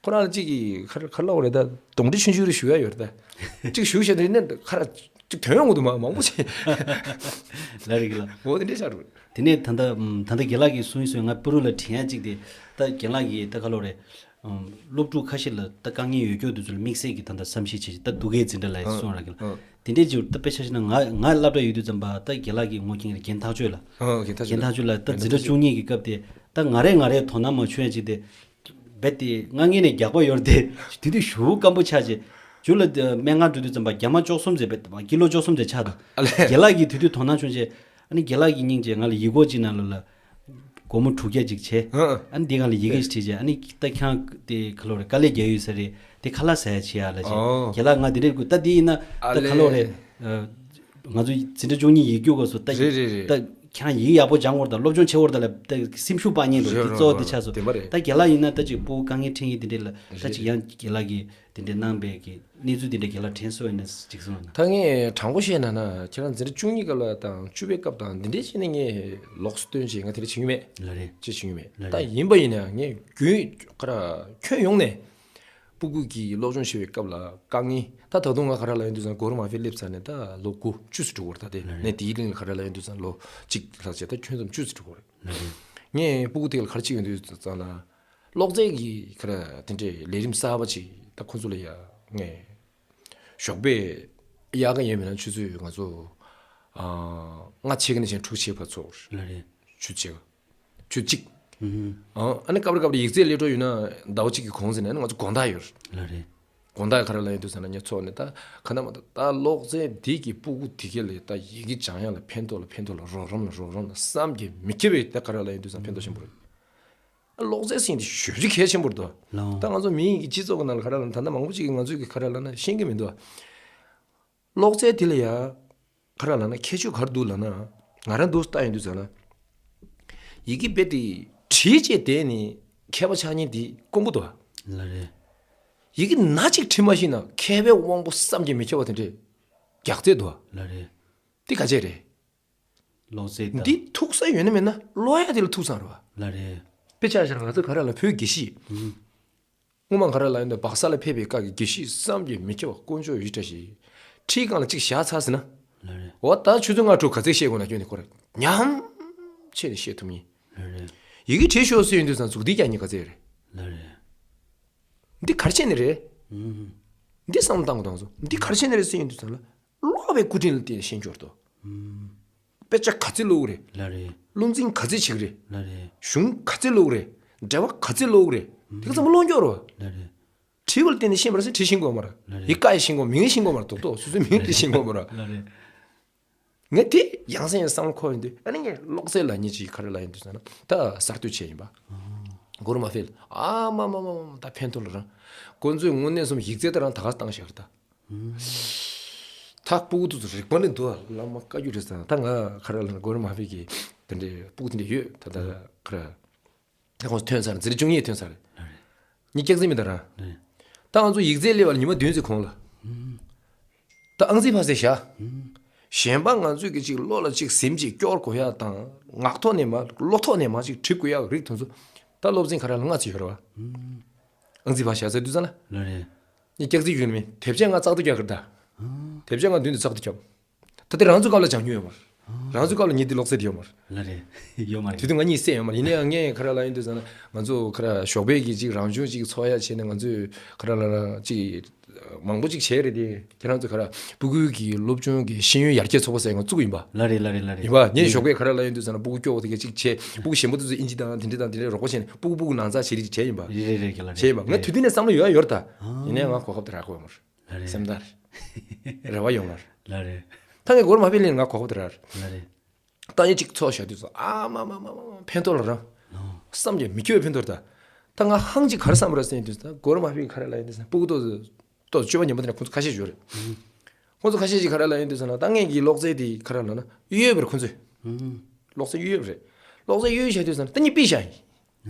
ཁོ་རང་ལ་ཅིག་གི་ག་རེ་ག་རེ་ལབ་དགོས་རེད་ད། གདོན་འདྲེ་ཆུང་ཆུང་རེ་ཞུ་ཡ་ཡོད་རེད་ད། ཅིག་ཞུ་བྱས་དེ་ནས་ག་རེ་ཅིག་དོན་ཡོང་གི་འདུག་མ་མང་པོ་བྱས། ལ་རེད་གི་ལ། འོ་དེ་འདྲས་ཆགས་འགྲོ། དེ་ནས་ད་ལྟ་ཨམ་ད་ལྟ་རྒན་ལགས་ཀྱིས་གསུངས་ཡིན་སོང་ང་པུ་རུ་ལ་དྲན་ཡ་གཅིག་དེ། ད་རྒན་ལགས་ཀྱིས་ད་ག་ལོ་རེད། ཨམ་སློབ་ཕྲུག་ཁ་ཤས་ལ་ད་དཀའ་ངལ་ཡོད་སྐྱོ་དེ་ཚོ་ལ་དམིགས་བསལ་གྱི་ད་ལྟ་བསམ་ཤེས་བྱེད་ཀྱི་ད་སྡུག་སྐད་འཛིན་གྲྭ་ལ་ཡིན་གསུངས་ར་གི་ལ། དེ་འདྲས་ཅིག་ད་དཔེ་ཆ་བཞག་ན་ང་ང་སློབ་གྲྭ་ཡོད་དུས་ཙམ་པ་ད་རྒན་ལགས་ཀྱིས་ངོ་རྒན་རྒན་ཐག་ཆོད་ལ། ཨ་ཨ་རྒན་ཐག་ཆོད་ལ། རྒན་ཐག་ཆོད་ལ་ད་འཛིན་གྲྭ་བཅུ་གཉིས་ཀྱི་སྐབས་དེ་ད་ང་རས་ང་རས་དོ་སྣང་མ་བྱུང་ཡ་ཅིག་དེ། རྦད་དེ་ང་ངེད་ནས་རྒྱག་པ་ཡོད་རེད་དེ། དེ་དུས་ཞུ་སྐམ་པོ་ཆགས་རྗེས། ཇུ་ལ་སྨན་ཁང་འགྲོ་དུས་ཙམ་པ་རྒྱ་མ་བཅུ་གསུམ་ཙམ་རྦད་ཀི་ལོ་བཅུ་གསུམ་ཙམ་ཆགས་འདུག་ཨ་ལས། རྒན་ལགས་ཀྱིས་དེ་དུས་དོ་སྣང་བྱུང་རྗེས། ཨ་ནི་རྒན་ལགས་ཀྱིས་སྙིང་རྗེ་ང་ལ་ཡིག་སྐོགས་གཅིག་ནང་ལོགས་ལ། སྒོར་མོ་དྲུག་བརྒྱ་ཅིག་བྱས། ཨ་ཨ། ཨ་ནི་འདི་སྒང་ལ་ཡི་གེ་ཞིག་བྲིས་རྗེས་ཨ་ནི་ད་ཁྱེད་རང་དེ་ག་ལོ་རེད་དཀའ་ལས་རྒྱག་ཡོད་ས་རེད་དེ་ཁ་ལག་ཟ་ཡ་བྱེད་ཡ་ལ་བྱས། ཨོ། རྒན་ལགས་ང་དེ་འདྲས་དགོས་ད་འདི་ཡིན་ན་ཨ་ད་ག་ལོ་རེད། ལས། ང་ཚོ་འཛིན་གྲྭ་བཅུ་གཉིས་ཡིག་རྒྱུགས་སྐབས་སུ་ད་རེད་རེད་རེད། ད་ཁྱེད་རང་ཡིག་ཡག་པོ་སྦྱང་དགོས་རེད་ད་སློབ་སྦྱོང་བྱེད་དགོས་རེད་ད་ལབ་ད་སེམས་ཤུགས་སྤར་མཁན་འདུག་རེད་དེ་རེད་གཙོ་བོ་དེ་རེད། ཆགས་སོང་དེ་མ་རེད། ད་རྒན་ལགས་ཡིན་ན་ད་ཅིག་སྤུ་གུ་དཀའ་ངལ་འཕྲད་མཁན་དེ་འདྲས་ལ་ད་ཅིག་རེད། ཡང་རྒན་ལགས་ཀྱིས་དེ་འདྲས་གནང་པའི་གི་གནས་ཚུལ་དེ་འདྲས་རྒན་ལགས་དྲན་སོང་ཡིན་ན་ཅིག་གསུངས་ན། ད་ངས་དྲང་པོ་བཤད་ན་ན་ཁྱེད་རང་འཛིན་གྲྭ་བཅུ་གཉིས་སྐབས་ལ་དང་བཅུ་པའི་སྐབས་དང་འདི་འདྲས་བྱས་ནས་ངས་ལོགས་སུ་སྟོན་བྱས་ང་དེ་འདྲས་བྱེད་ཀྱི་མེད། ལ་རེད། ཅི་བྱེད་ཀྱི་མེད། ལ་ད་རེད། ཡིན་པ་ཡིན་ན་ཡང་ངས་རྒྱུན་ག་ར་ཁྱོན་ཡོངས་ནས། སྤུ་གུ་གིས་སློབ་སྦྱོང་བྱེད་པའི་སྐབས་ལ་དཀའ་ངལ་ད་ད་དུང་ང་ག་ར་ལ་ཡོང་དུས་ཙང་སྒོར་མ་ཕེ་སླེབས་ཚར་ནས་ད་ལོ་དགུ་བཅུ་ཙམ་འགྲོ་གི་རེད་ད་དེ་ལ་རེད། ནས་དེའི་གླིང་ལ་ག་ར་ལ་ཡོང་དུས་ཙང་ལོ་གཅིག་ལྷག་བྱས་ད་ཁྱོན་བསྡོམས་བཅུ་ཙམ་འགྲོ་གི་རེད། ལ་རེད། ངས་སྤུ་གུ་དེ་ལ་ག་རེ་བྱེད་ཀྱི་ཡོང་དུས་ཙང་ལ་ཀློག་རྩལ་གྱི་ག་ར་དེ་འདྲའི་ལས་རིམ་གསར་པ་ཅིག་ད་ཁོ་ཚོ་ལ་ཡ་ངས་ཞོགས་པའི་དབྱར་ཁ་ཡིན་མིན་ན་ཆུ་ཚོད་ང་ཚོ་ ཨ། ལྔ་ཕྱེད་ཀ་ནས་བྱས་ནས་དྲུག་ཕྱེད་བར་ཚོགས། ལགས་རེད། ཆུ་ཕྱེད་ཀ་ཆུ་གཅིག་ཨ། ཨ་ནི་སྐབས་རེ་སྐབས་རེ་ཡིག་ཚད་སླེབས་འགྲོ་ཡོད་ན་ཟླ་བ་གཅིག་གི་གོང་ཟིན་ནས་ང་ཚོ་དགོང་དག་ཡོད་རེད། ལགས་རེད། དགོང་དག་ག་རེ་ལབ་ཡོང་དུས་ཙམ་ལ་ངས་ཚོགས་ནས་ད་ག་ན་མ་ད་ད་གློག་རྫས་འདི་གི་སྤུ་གུ་དེ་ག་ལས་ད་ཡི་གེ་སྦྱང་ཡག་ལ་ཕན་ཐོགས་ལ་ཕན་ཐོགས་ལ་རོགས་རམ་ལ་རོགས་རམ་ལ་བསམ་གྱིས་མི་ཁྱབ་པའི་ད་ག་རེ་ལབ་ཡོང་དུས་ཙམ་ཕན་ཐོགས་ཆེན་པོ་རེད། གློག་རྫས་ཟེར་མཁན་དེ་ཞེ་པོ་ཅིག་གལ་ཆེན་པོ་རེད་དོ། ལགས། ད་ང་ཚོ་མིའི་གི་སྤྱི་ཚོགས་ཀྱི་ནང་ལ་ག་རེ་ལབ་ན་ད་ལྟ་མང་པོ་ཅིག་གིས་ང་ཚོའི་གི་ག་རེ་ལབ་ན་ཤེས་ཀྱི་མི་འདུག་གློག་རྫས་དེ་ལ་ཡ། ག་རེ་ལབ་ན་ཁྱད་ཆོས་ག་རེ་འདུག་ལབ་ན། ང་རང་འདུག་ལྟ་ཡོང་དུས་ཙམ་ལ། ཡི་གེ་རྦད་དེ་བྲིས་བྱས་བསྡད་ནས་མཁས་པ་ཆགས་མཁན་དེ་དཀོན་པོ་འདུག་ལགས་རེད། ཡི་གེ་སྣ་གཅིག་བྲིས་མ་ཤེས་ན་མཁས་པའི་དབང་པོ་བསམ་གྱིས་མི་ཁྱབ་པ་དེ་འདྲས་རྒྱག་རྩལ་འདུག་ལགས་རེད། འདི་ག་བྱས་རེད། ལོ་ཙཱ་དང་། འདི་ཐུག་ས་ཡོད་ན་མེད་ན་ཀློག་ཡག་དེ་ལ་ཐུག་ས་རེད་བ། ལགས་རེད། དཔེ་ཆ་བཞག་ན་ང་ཚོ་ག་རེ་ལབ་ན་བོད་དགེ་བཤེས། ཨུམ། སྔོན་མ་ག་རེ་ལབ་ཡོང་དུས་སྦག་ས་ལ་ཕེབས་པའི་སྐབས་ཀྱི་དགེ་བཤེས་བསམ་གྱིས་མི་ཁྱབ་པ་དཀོན་མཆོག་ཡིད་བཀྲ་ཞིང་། ཁྲིའི་སྒང་ལ་གཅིག་བཞག་ཚར་ཟིན་ན། ལགས་རེད། འོ་ད་ཆུ་ཚོད་ལྔ་དྲུག་ག་ཚད་བཤད་དགོས་ན་ཁྱོན་ནས་ཁོ་རང་ཉམས་ཆེ་ནས་བཤད་ཐུབ་མིན། ལགས་རེད། ཡི་གེ་བྲིས་ཤོག་ཟེར་ཡོང་དུས་ཙང་མཛུབ་ཐེལ་རྒྱག་མཁན་ག་ཚད་རེད། ལགས་རེད། འདི་ག་རེ་བྱས་ནས་རེད། ཨུམ། འདི་བསམ་བློ་བཏང་དགོས་དང་སོ། འདི་ག་རེ་བྱས་ནས་རེད་ཟེར་ཡོང་དུས་ཙང་ལ། ཀློག་པའི་སྐུ་དྲིན་ལ་བརྟེན་ནས་ཤེས་འབྱོར་དོ། ཨུམ། དཔེ་ཆ་ག་ཚད་ཀློག་གི་རེད། ལགས་རེད། བློ་འཛིན་ག་ཚད་བྱེད་ཀྱི་རེད། ལགས་རེད། གཞུང་ག་ཚད་ཀློག་གི་རེད། འགྲེལ་པ་ག་ཚད་ཀློག་གི་རེད། དེ་ག་ཚང་མ་ཀློག་འགྱོ་རོ། ལགས་རེད། བྲིས་པ་ལ་བརྟེན་ནས་ཤེས་པ་རེད་ཟེར་བྲིས་ཤེས་དགོས་མ་རེད། ལགས་རེད། ཡི་གེ་ཀ་ཡི་ཤེས་དགོས་མིང་ཡི་ཤེས་དགོས་མ་རེད་དོག་དོག་སོ་སོའི་མིང་དེ་ཤེས་དགོས་མ་རེད། ལགས་རེད། ངས་དེ་ཡང་སེ་ཡང་བསམ་བློ་འཁོར་ཡོང་དུས་ཨ་ནི་ངས་ཀློག་རྩལ་ལབ་མཁན་ཅིག་ག་རེ་ལབ་ཡོང་དུས་ཟེར་ན་ད་གསར་གཏོད་བྱས་ཡིན་པ། མགོ་རུ་མ་ཕེབས་ཨ་མ་མ་མ་མ་ད་ཕན་ཐོགས་ལ་རང་། ཁོ་ཚོས་དངོས་གནས་སོམ་ཡིག་ཚད་ད་རང་ད་ག་བཏང་བཞག་རེད་ད། ད་སྤུ་གུ་དེ་ཚོ་རིག་པ་ནི་འདུག་ཨ། བླ་མ་བཀའ་བརྒྱུད་རེད་ཟེར་ན་ད་ང་ག་རེ་ལབ་ན་མགོ་རུ་མ་ཕེབས་ཀྱི་དེ་འདྲའི་སྤུ་གུ་དེ་འདྲ་ཡོད་ད་ད་ག་རེ། ད་ཁོང་ཚོ་ཐོན་ཚར་འཛིན་གྲྭ་བཅུ་གཉིས་ཐོན་ཚར། ལགས་རེད། ངས་སྐྱག་རྫུན་མིན་ད་ར། ལགས་རེད། ད་ང་ཚོ་ཡིག་ཚད་སླེབས་པར་ཉི་མ་བདུན་ཙམ་གོང་ལ། ད་ཨང་རྩིས་ཕར་ཟེར་བཞག་གཞན་པ་ང་ཚོས་ཀྱི་ཅིག་བློ་ལ་ཅིག་ཟིན་ཅིག་སྐྱོར་དགོས་ཡག་དང་ངག་ཐོག་ནས་མ་བློ་ཐོག་ནས་མ་ཅིག་འབྲི་དགོས་ཡག་རིགས་དེ་ཚོ་ད་སློབ་ཚན་ག་རེ་ལ་ལྔ་ཙམ་ཡོད་རེད་བ། ཨང་རྩིས་ཕར་བཞག་ཟེར་དུས་ཙམ་ལ། ལགས་རེད། ངས་སྐྱག་རྫུན་ཞུ་ནི་མིན་དེབ་ཆ་ལྔ་ཙག་ཏུ་རྒྱག་གི་རེད་ད། དེབ་ཆ་ལྔ་མདུན་དུ་ཙག་ཏུ་རྒྱབ། ད་དེ་རང་ཚོའི་སྐབས་ལ་སྦྱང་མྱོང་ཡོད་མ་རེད། རང་ཚོའི་སྐབས་ལ་ངས་འདི་ཀློག་ཚད་དེ་ཡོད་མ་རེད། ལགས་རེད། ཡོད་མ་རེད། དེ་དུས་ང་གཉིད་སད་ཡོད་མ་རེད། ཡིན་ནའང་ངས་ག་རེ་ལབ་ཡོང་དུས་ཙམ་ན་ང་ཚོ་ག་རེ་ཞོགས་པའི་གི་ཅིག་རང་བྱུང་ཅིག་འཚོ་ཡ་བྱས་ནས་ང་ཚོས་ག་རེ་ལབ་ན་ཅིག་མང་པོ་ཅིག་བྱས་རེད་དེ། ཁྱེད་རང་ཚོ་ག་རེ་སྤུ་གུའི་གི་སློབ་སྦྱོང་གི་ཤེས་ཡོན་ཡར་རྒྱས་ཚོགས་པ་ཟེར་ང་བཙུགས་ཡིན་པ། ལགས་རེད་ལགས་རེད་ལགས་རེད། ཡིན་པ། ངས་ཞོགས་པའི་ག་རེ་ལབ་ཡོང་དུས་ཙམ་ན་སྤུ་གུ་སྐྱོ་བོ་དེ་ག་ཅིག་བྱས་སྤུ་གུ་གཞན་པ་དེ་ཚོ་ཨིན་ཇི་དང་དེ་འདྲ་དང་དེ་འདྲ་རོགས་པ་བྱས་ནས་སྤུ་གུ་སྤུ་གུ་ནང་ཚགས་བྱེད་རིགས་བྱས་ཡིན་པ། རེད་རེད་རེད་རེད་ལགས་རེད། བྱས་ཡིན་པ། ངས་དུས་དུས་ནས་བསམ་བློ་ཡོད་ཡོད་རེད་ད། ཡིན་ནའི་ང་གོ་སྐབས་དེ་རག་གི་ཡོད་མ་རེད། ལགས་རེད། སེམས་ཐག་རེད། རེ་བ་ཡོད་མ་རེད། ལགས་རེད། ད་ངས་མགོ་རུ་མ་ཕེབས་ལེན་ང་གོ་སྐབས་དེ་རག་རེད། ལགས་རེད། ད་ངས་གཅིག་ཚོགས་བཞག་དུས་སུ་ཨ་མ་མ་མ་མ་མ་ཕན་ཐོགས་ལ་རང་། བསམ་གྱིས་མི་ཁྱབ་པའི་ཕན་ཐོགས་རེད་ད། ད་ང་ཧང་ཅིག་ག་རེ་བསམ་པ་རེད་ཟེར་དུས་ད་མགོ་རུ་མ་ཕེབས་ག་རེ་ལབ་ཡོང་དུས་ད་སྤུ་གུ་ཏོག་ཏོག་སྤྱོད་པ་ངན་པ་དེ་འདྲ་ཁོང་ཚོ་ཁ་ཤས་ཡོད་རེད། ཁོང་ཚོ་ཁ་ཤས་ཅིག་ག་རེ་ལབ་ཡོང་དུས་ད་ད་ངས་ཀྱི་ཀློག་རྩལ་དེ་ག་རེ་ལབ་ན་གཡོ་ཡོད་པ་རེད་ཁོང་ཚོས། ཀློག་རྩལ་གཡོ་ཡོད་པ་རེད། ཀློག་རྩལ་གཡོ་བཞག་དུས་ད་ད་ངས་ཕུད་བཞག་ཡིན།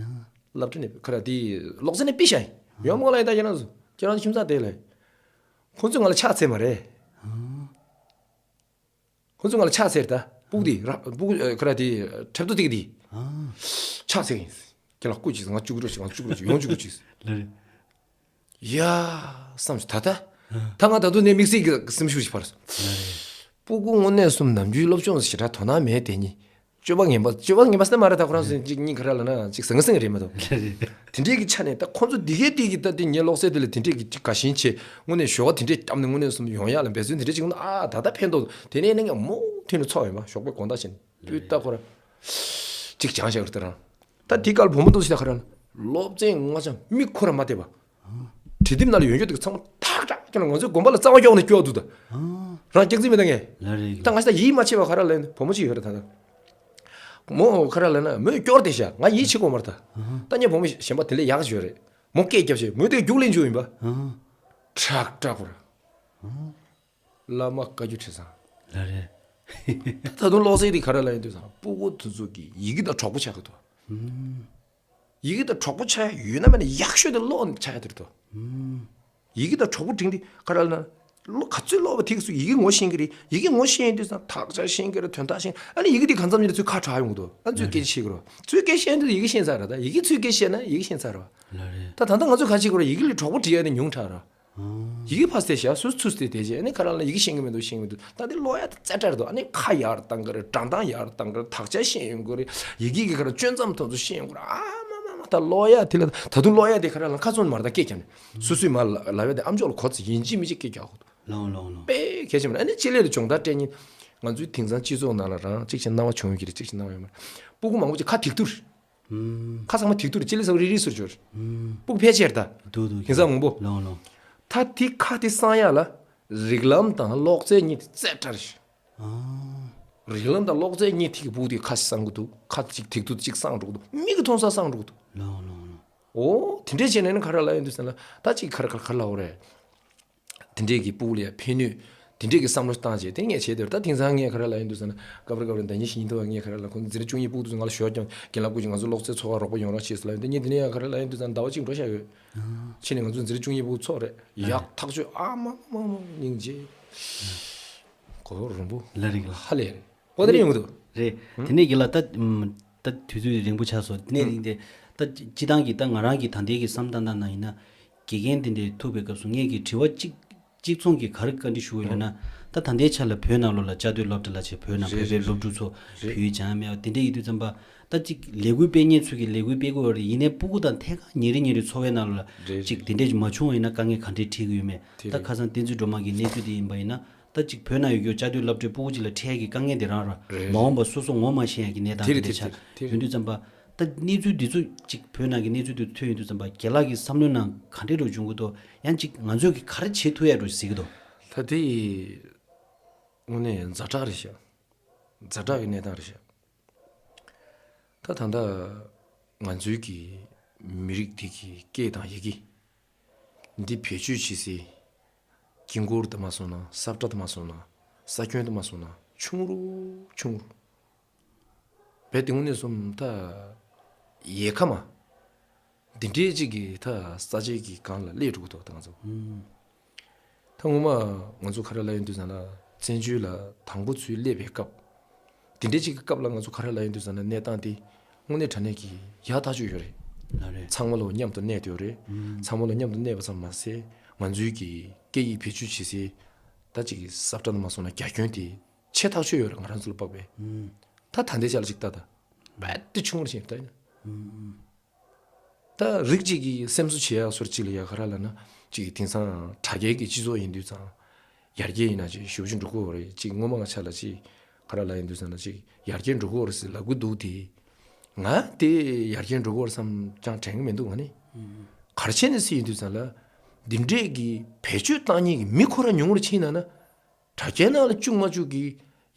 སློབ་གྲྭ་ནས་ག་རེ་དེ་ཀློག་རྩལ་ནས་ཕུད་བཞག་ཡིན། ཡོང་མ་ལ་ཡིན་ད་ཁྱེད་རང་ཚོ་ཁྱེད་རང་ཚོ་ཁྱིམ་ཚང་དེ་ལ། ཁོང་ཚོས་ང་ལ་ཕྱག་འཚལ་མ་རེད། ཁོ་ཚོས་ང་ལ་ཕྱག་འཚལ་ད། སྤུ་གུ་དེ་ར་སྤུ་གུ་ཨ་ཁ་ར་དེ་འཁྲབ་ཏོ་དེ་གི་དེ། ཨ། ཕྱག་འཚལ་གི་ཡིན། ཁྱེད་ལ་སྐུ་གཅིག་ང་བཅུ་དགུ་རེ་ཞིག་ང་བཅུ་དགུ་རེ་ཞིག་ཡོང་བཅུ་དགུ་རེ་ཞིག་ལགས་རེད། ཡ། བསམ་ཞིག་ད་ལྟ། ད་ང་ད་དུང་ནས་དམིགས་བསལ་གྱི་སེམས་ཤུགས་ཤིག་འཕར་སོང་། ལགས་རེད། སྤུ་གུ་དངོས་གནས་སུ་ནམ་རྒྱུན་སློབ་སྦྱོང་ཞེ་དྲག་དོ་སྣང་མེད་དེ་གཉིས། སྤྱོད་པ་ངན་པ་སྤྱོད་པ་ངན་པ་ཟེར་ན་མ་རེད་ད་ཁོ་རང་ཚོ་གཅིག་གཉིས་ག་རེ་ལབ་ན་གཅིག་ཟང་ཟིང་རེད་མ་གཏོགས། ལགས་རེད། དེ་འདྲའི་གི་ཆ་ནས་ད་ཁོ་ཚོ་འདི་གའི་དེ་གི་ད་དེ་ངའི་ཀློག་རྩལ་དེ་ལ་དེ་འདྲའི་གི་ཅིག་དགའ་ཞེན་བྱེད་དངོས་གནས་ཞོགས་པ་དེ་འདྲའི་བཏབ་ནས་དངོས་གནས་སུ་ཡོང་ཡག་ལ་འབད་བརྩོན་དེ་འདྲའི་ཅིག་ཡོང་ན་ཨ་ད་ལྟ་ཕན་ཐོགས་དེ་ནས་ནི་ངས་མུ་མཐུད་ནས་ཚོགས་ཡོད་མ་ཞོགས་པའི་དགོང་དག་བྱས་ནས་སྤུས་ད་ཁོ་ར་ཅིག་སྦྱང་བཞག་གི་ད་རང་ད་དེ་གར་བུ་མོ་འདུག་ཞིག་ད་ཁ་ར་ན་སློབ་ཚན་ང་ཅང་མིག་ཁོ་ར་མ་བལྟས་པ། བྲིས་དེབ་ནང་ལ་ཡོད་རྒྱུ་དེ་ཚང་མ་ཐག་ཐག་ཀྱང་ང་ཚོའི་དགོན་པ་ལ་རྩ་བ་སྐྱོག་ནས་སྐྱོག་འདུག་ད། རང་སྐྱག་རྫུན་མེད་ད་ངས། ལགས་རེད། ད་ང་ཞིག་ད་ཡིད་མ་ཆེས་པ་ག་རེ་ལབ་ན་བུ་མོ་ཅིག་ཡོད་རེད་ད་ད། མོ་ག་རེ་ལབ་ན་མོས་སྐྱོར་དེ་བཞག་ང་ཡིད་ཆེས་གོ་མ་རེད་ད། ད་ངས་བུ་མོ་གཞན་པ་དེ་ལས་ཡག་ཅིག་ཡོད་རེད། མོ་སྐད་རྒྱབ་བྱས་མོས་དེ་རྒྱུགས་ལེན་བྱུང་ཡིན་པ། ཁྲག་ཁྲག་པོ་རེད། བླ་མ་བཀའ་བརྒྱུད་ཁྲི་བཟང་། ལགས་རེད། ད་དུང་ཀློག་རྩལ་དེ་ག་རེ་ལབ་ཡོང་དུས་ཙང་སྤུ་གུ་དེ་ཚོ་གི་ཡི་གེ་དང་གྲོགས་པོ་ཆགས་ཀྱི་འདུག་ཡི་གེ་དང་གྲོགས་པོ་ཆགས་ཡ་ཡོད་ན་མེད་ན་ཡག་ཤོས་དེ་ཀློག་ཆགས་ཡ་དེ་རེད་དོ། ཡི་གེ་དང་གྲོགས་པོ་འབྲིང་དེ་ག་རེ་ལབ་ན། ཀློག་ག་ཚོད་ཀློག་པ་དེ་གི་སུ་ཡི་གེ་ངོ་ཤེས་ཀྱི་རེད། ཡི་གེ་ངོ་ཤེས་ཡོང་དུས་ཙང་དག་ཆ་ཤེས་ཀྱི་རེད། དོན་དག་ཤེས་ཨ་ནི་ཡི་གེ་དེ་གང་འཚམ་ཉིད་ལ་ཚུར་ཁ་གྲག་ཡོང་གི་འདུག་ཨ་ཚུར་སྐད་ཆ་བཤད་ཀྱི་རེད། ཚུར་སྐད་ཆ་བཤད་ཡོང་དུས་ཡི་གེ་ཤེས་ཚར་རེད། ད་ཡི་གེ་ཚུར་སྐད་ཆ་བཤད་ན་ཡི་གེ་ཤེས་ཚར་རེད་བ། ལགས་རེད། ད་ད་ལྟ་ང་ཚོས་ག་རེ་བྱེད་ཀྱི་རེད། ཡི་གེ་ལ་གྲོགས་པོ་བྲིས་ཡ་དེ་ཉུང་དྲགས་རེད། ཡི་གེ་ཕར་ཟེར་བཞག་སུ་ཚུར་ཟེར་བསྡད་བྱས་ཨ་ནི་ག་རེ་ལབ་ན་ཡི་གེ་ཤེས་ཀྱི་མི་འདུག་ཤེས་ཀྱི་མི་འདུག་ད་འདི་ཀློག་ཡ་དེ་རྩེ་གྲ་རེད་འདུག་ཨ་ནི་ཁ་ཡར་བཏང་གི་རེད། སྒྲ་གདངས་ཡར་བཏང་གི་རེད། དག་ཆ་ཤེས་ཡོང་གི་རེད། ཡི་གེ་གི་ག་རེ་གཅོད་མཚམས་ཐོག་ཏུ་ཤེས་ཡོང་གི་རེད། ཨ་མ་མ་མ་ད་ཀློག་ཡ་དེ་ལ་ད་དུང་ཀློག་ཡ་དེ་ག་རེ་ལབ་ན་ཁ་ཚོན་མར་ད་སྐད་རྒྱག་ནས་སུ་སུའི་མར་ལབ་ཡ་དེ་ཨ་མཆོག་ལ་གོ་ཚེ་ཡིན་གཅིག་མིན་གཅིག་སྐད་རྒྱག་དགོས་འདུག་ལོང་ལོང་ལོང་། དཔེ་གལ་ཆེན་པོ་རེད། ཨ་ནི་ཅི་ལས་ལ་སྦྱོང་བརྡར་སྤྲད་མཁན། ང་ཚོའི་དེང་སང་སྤྱི་ཚོགས་ནང་ལ་རང་གཅིག་བྱས་སྣང་བ་བྱུང་ཡོད་ཀྱི་རེད། གཅིག་བྱས་སྣང་བ་ཡོད་མ་རེད། སྤུ་གུ་མང་པོ་ཅིག་ཁ་དེག་ཐུར། ཁ་ཚང་མ་དེག་ཐུར་ཅི་ལི་ས་རི་རི་ཟུར་ཅོར། སྤུ་གུ་ཕལ་ཆེར་ད། འདུག་འདུག་དེང་སང་མང་པོ། ལོང་ལོང་། ད་དེ་ཁ་དེ་གསང་ཡག་ལ། རིགས་ལམ་དང་གློག་རྫས་གཉིས་དེ་རྩེ་བྲལ་ཞིག་རིགས་ལམ་དང་གློག་རྫས་གཉིས་དེ་གི་སྤུ་གུ་དེ་ཁ་གསང་གི་འདུག་ཁ་ཅིག་དེག་ཐུར་ཅིག་གསང་འགྲོ་གི་འདུག་མིག་གིས་མཐོང་ས་གསང་འགྲོ་གི་འདུག་ལོང་ལོང་ལོང་། འོ་དེ་འདྲས་བྱས་ནས་ནི་ག་རེ་ལབ་ཡོང་དུས་ཙམ་ལ་ད་ཅིག་ག་རེ་ག་རེ་ག་རེ་ལབ་དགོས་རེད། དེ་འདྲས་ཀྱི་སྤུ་གུ་ལ་ཡང་ཕན་ནུས་དེ་འདྲས་ཀྱི་བསམ་བློ་བཏང་བྱས་དེ་ངས་བྱས་དེར་ད་དེང་སང་ངས་ག་རེ་ལབ་ཡོང་དུས་ཙམ་ན་སྐབས་རེ་སྐབས་རེ་ཟླ་ཉིན་བཞི་ཉིན་དུ་བ་ངས་ག་རེ་ལབ་ཁོང་འཛིན་གྲྭ་བཅུ་གཉིས་སྤུ་གུ་དེ་ཚོ་ང་ལ་ཞོགས་ཀྱང་རྒན་ལགས་སྐུ་མཁྱེན་ང་ཚོ་གློག་རྫས་ཚོགས་ཁག་རོགས་པ་ཡོང་རོགས་བྱེད་ཟེར་ལབ་ཡོང་དུས་ངས་དེ་ནས་ཡང་ག་རེ་ལབ་ཡོང་དུས་ཙམ་ཟླ་བ་གཅིག་འགྲོ་བཞག་ཡོད། ཕྱི་ནས་ང་ཚོ་འཛིན་གྲྭ་བཅུ་གཉིས་སྤུ་གུ་ཚོགས་རེད། ཡག་ཐག་ཆོད་ཨ་མ་མ་མ་སྙིང་རྗེ། གོ་རུང་པོ་ལ་རིག་ལ། ཧ་ལས་རེད། ཨོ་དེ་རེད་ཡོང་གི་འདུག་རེད། དེ་ནས་རྒན་ལགས་ད་ད་དུས་ཚོད་རིང་པོ་ཆགས་སོང་། དེ་ནས་རིང་དེ་ད་སྤྱི་བཏང་གི་ད་ང་རང་གི་ད་ལྟའི་གི་བསམ་སྟངས་ནང་ཡིན་ན་དགེ་རྒན་དེ་འདྲས་ཐུག་པའི་སྐབས་སུ་ངས་ཀྱི་དྲི་བ་གཅིག་གཅིག་མཚུངས་ཀྱི་ག་རེ་བཀའ་འདྲི་ཞུ་དགོས་ཡོད་ན། ད་ད་ལྟའི་ཆ་ལ་བོད་ནང་ལོགས་ལ་བཅའ་སྡོད་སློབ་གྲྭ་ལ་བྱས་བོད་ནང་བོད་པའི་སློབ་ཕྲུག་ཚོ་བོད་ཡིག་སྦྱང་ཡ་མེད་པ་དེ་འདྲས་ཡིན་དུས་ཙམ་པ། ད་ཅིག་ལས་འགུལ་སྤེལ་མཁན་ཚོས་ཀྱི་ལས་འགུལ་སྤེལ་དགོས་རེད། ཡིན་ནའི་སྤུ་གུ་དང་ཐད་ཀར་ཉིན་རེ་ཉིན་རེ་འཚོ་བའི་ནང་ལ་ཅིག་དེ་འདྲས་མ་བྱུང་བ་ཡིན་ན་དཀའ་ངལ་ག་འདྲས་འཕྲད་ཀྱི་ཡོད་མེད། ད་ཁ་སང་བསྟན་འཛིན་སྒྲོལ་མ་གི་གནས་ཚུལ་དེ་ཡིན་པ་ཡིན་ན། ད་ཅིག་བོད་ནང་ཡོད་རྒྱུ་བཅའ་སྡོད་སློབ་གྲྭའི་སྤུ་གུ་ཅིག་ལ་འཕྲད་ཀྱི་དཀའ་ངལ་དེ་རང་ར་རེད། མ་འོངས་པ་སོ་སོ་ངོ་མ་ཤེས་ཡ་གི་གནས་སྟངས་དེ་དེ་འདྲ་རེད། ཆགས་དེ་རེད། ཡོང་དུས་ཙམ་པ། ད་གནས་ཚུལ་འདི་ཚོ་ཅིག་བོད་ནང་གི་གནས་ཚུལ་འདི་ཐོན་ཡོང་དུས་ཙམ་པ་རྒན་ལགས་ཀྱི་བསམ་བློའི་ནང་ག་འདྲས་འགྲོ་བྱུང་གི་འདུག་ཡང་ཅིག་ང་ཚོས་ཀྱི་ག་རེ་བྱེད་ཐུབ་ཡ་འགྲོ་གཟིགས་ཀྱི་འདུག་ད་དེ་དངོས་གནས་ཛ་དྲག་རེད་ཤག་ཛ་དྲག་གི་གནས་སྟངས་རེད་ཤག་ད་ད་ལྟ་ང་ཚོའི་གི་མི་རིགས་འདི་གི་སྐད་དང་ཡི་གེ་འདི་བེད་སྤྱོད་བྱེད་སའི་དཀྱིལ་འཁོར་དུ་མ་སོང་ན་ས་བཀྲ་དུ་མ་སོང་ན་ས་ཁྱོན་དུ་མ་སོང་ན་ཆུང་རུ་ཆུང་རུ། རྦད་དེ་དངོས་གནས་སོང་ད་ཡལ་ག་མ་འདི་འདྲའི་ཅིག་གི་ད་ས་ཆའི་གི་སྒང་ལ་སླེབས་འགྲོ་གི་འདུག་ད་ང་ཚོ། ད་སྔོན་མ་ང་ཚོ་ག་རེ་ལབ་ཡོང་དུས་ཙམ་ལ་བཙན་བྱོལ་ལ་དང་པོ་ཚུར་སླེབས་པའི་སྐབས། དེ་འདྲའི་ཅིག་གི་སྐབས་ལ་ང་ཚོ་ག་རེ་ལབ་ཡོང་དུས་ཙམ་ལ་གནས་སྟངས་དེ་དངོས་གནས་དྲང་གནས་ཀྱི་ཡག་ཐག་ཆོད་ཡོད་རེད། ལགས་རེད། ཚང་མ་ལོ་མཉམ་དུ་གནས་བསྡད་ཡོད་རེད། ཚང་མ་ལོ་མཉམ་དུ་གནས་པ་ཙམ་མ་ཟད་ང་ཚོའི་གི་སྐད་ཡིག་བེད་སྤྱོད་བྱེད་སའི་ད་ཅིག་གི་ས་བཀྲ་དུ་མ་སོང་ན་རྒྱ་ཁྱོན་དེ་ཆེ་ཐག་ཆོད་ཡོད་རེད། ང་རང་ཚོ་ལ་དཔག་པའི། ད་ད་ལྟའི་ཆ་ལ་ཅིག་ལྟ་ད། རྦད་དེ་ཆུང་བར་ཕྱིན་ད་ཡིན། ད་རིགས་གཅིག་གིས་སེམས་གསོ་བྱེད་ཡག་སོར་གཅིག་ལ་ཡ་ག་རེ་ལབ་ན་ཅིག་དེང་སང་དྲ་རྒྱའི་གི་སྤྱི་ཚོགས་ཡིན་དུས་ཙང་ཡར་རྒྱས་ཡིན་ན་ཅིག་ཞེ་པོ་ཅིག་འགྲོ་གི་ཡོད་རེད། ཅིག་སྔོན་མ་ང་ཆ་ལ་ཅིག་ག་རེ་ལབ་ཡིན་དུས་ཙང་ལ་ཅིག་ཡར་རྒྱས་འགྲོ་གི་ཡོད་རེད་ཟེར་ལབ་གི་འདུག་དེ་ང་དེ་ཡར་རྒྱས་འགྲོ་གི་ཡོད་རེད་བསམ་ཅང་དྲན་གི་མི་འདུག་ང་ནི་ག་རེ་བྱས་ནས་ཟེར་ཡིན་དུས་ཙང་ལ་འདི་འདྲས་གི་བེད་སྤྱོད་བཏང་མཁན་གི་མི་ཁོ་རང་ཉུང་རུ་ཕྱིན་ན་ན། དྲ་རྒྱའི་ནང་ལ་བཅུག་མ་བཅུག་གི་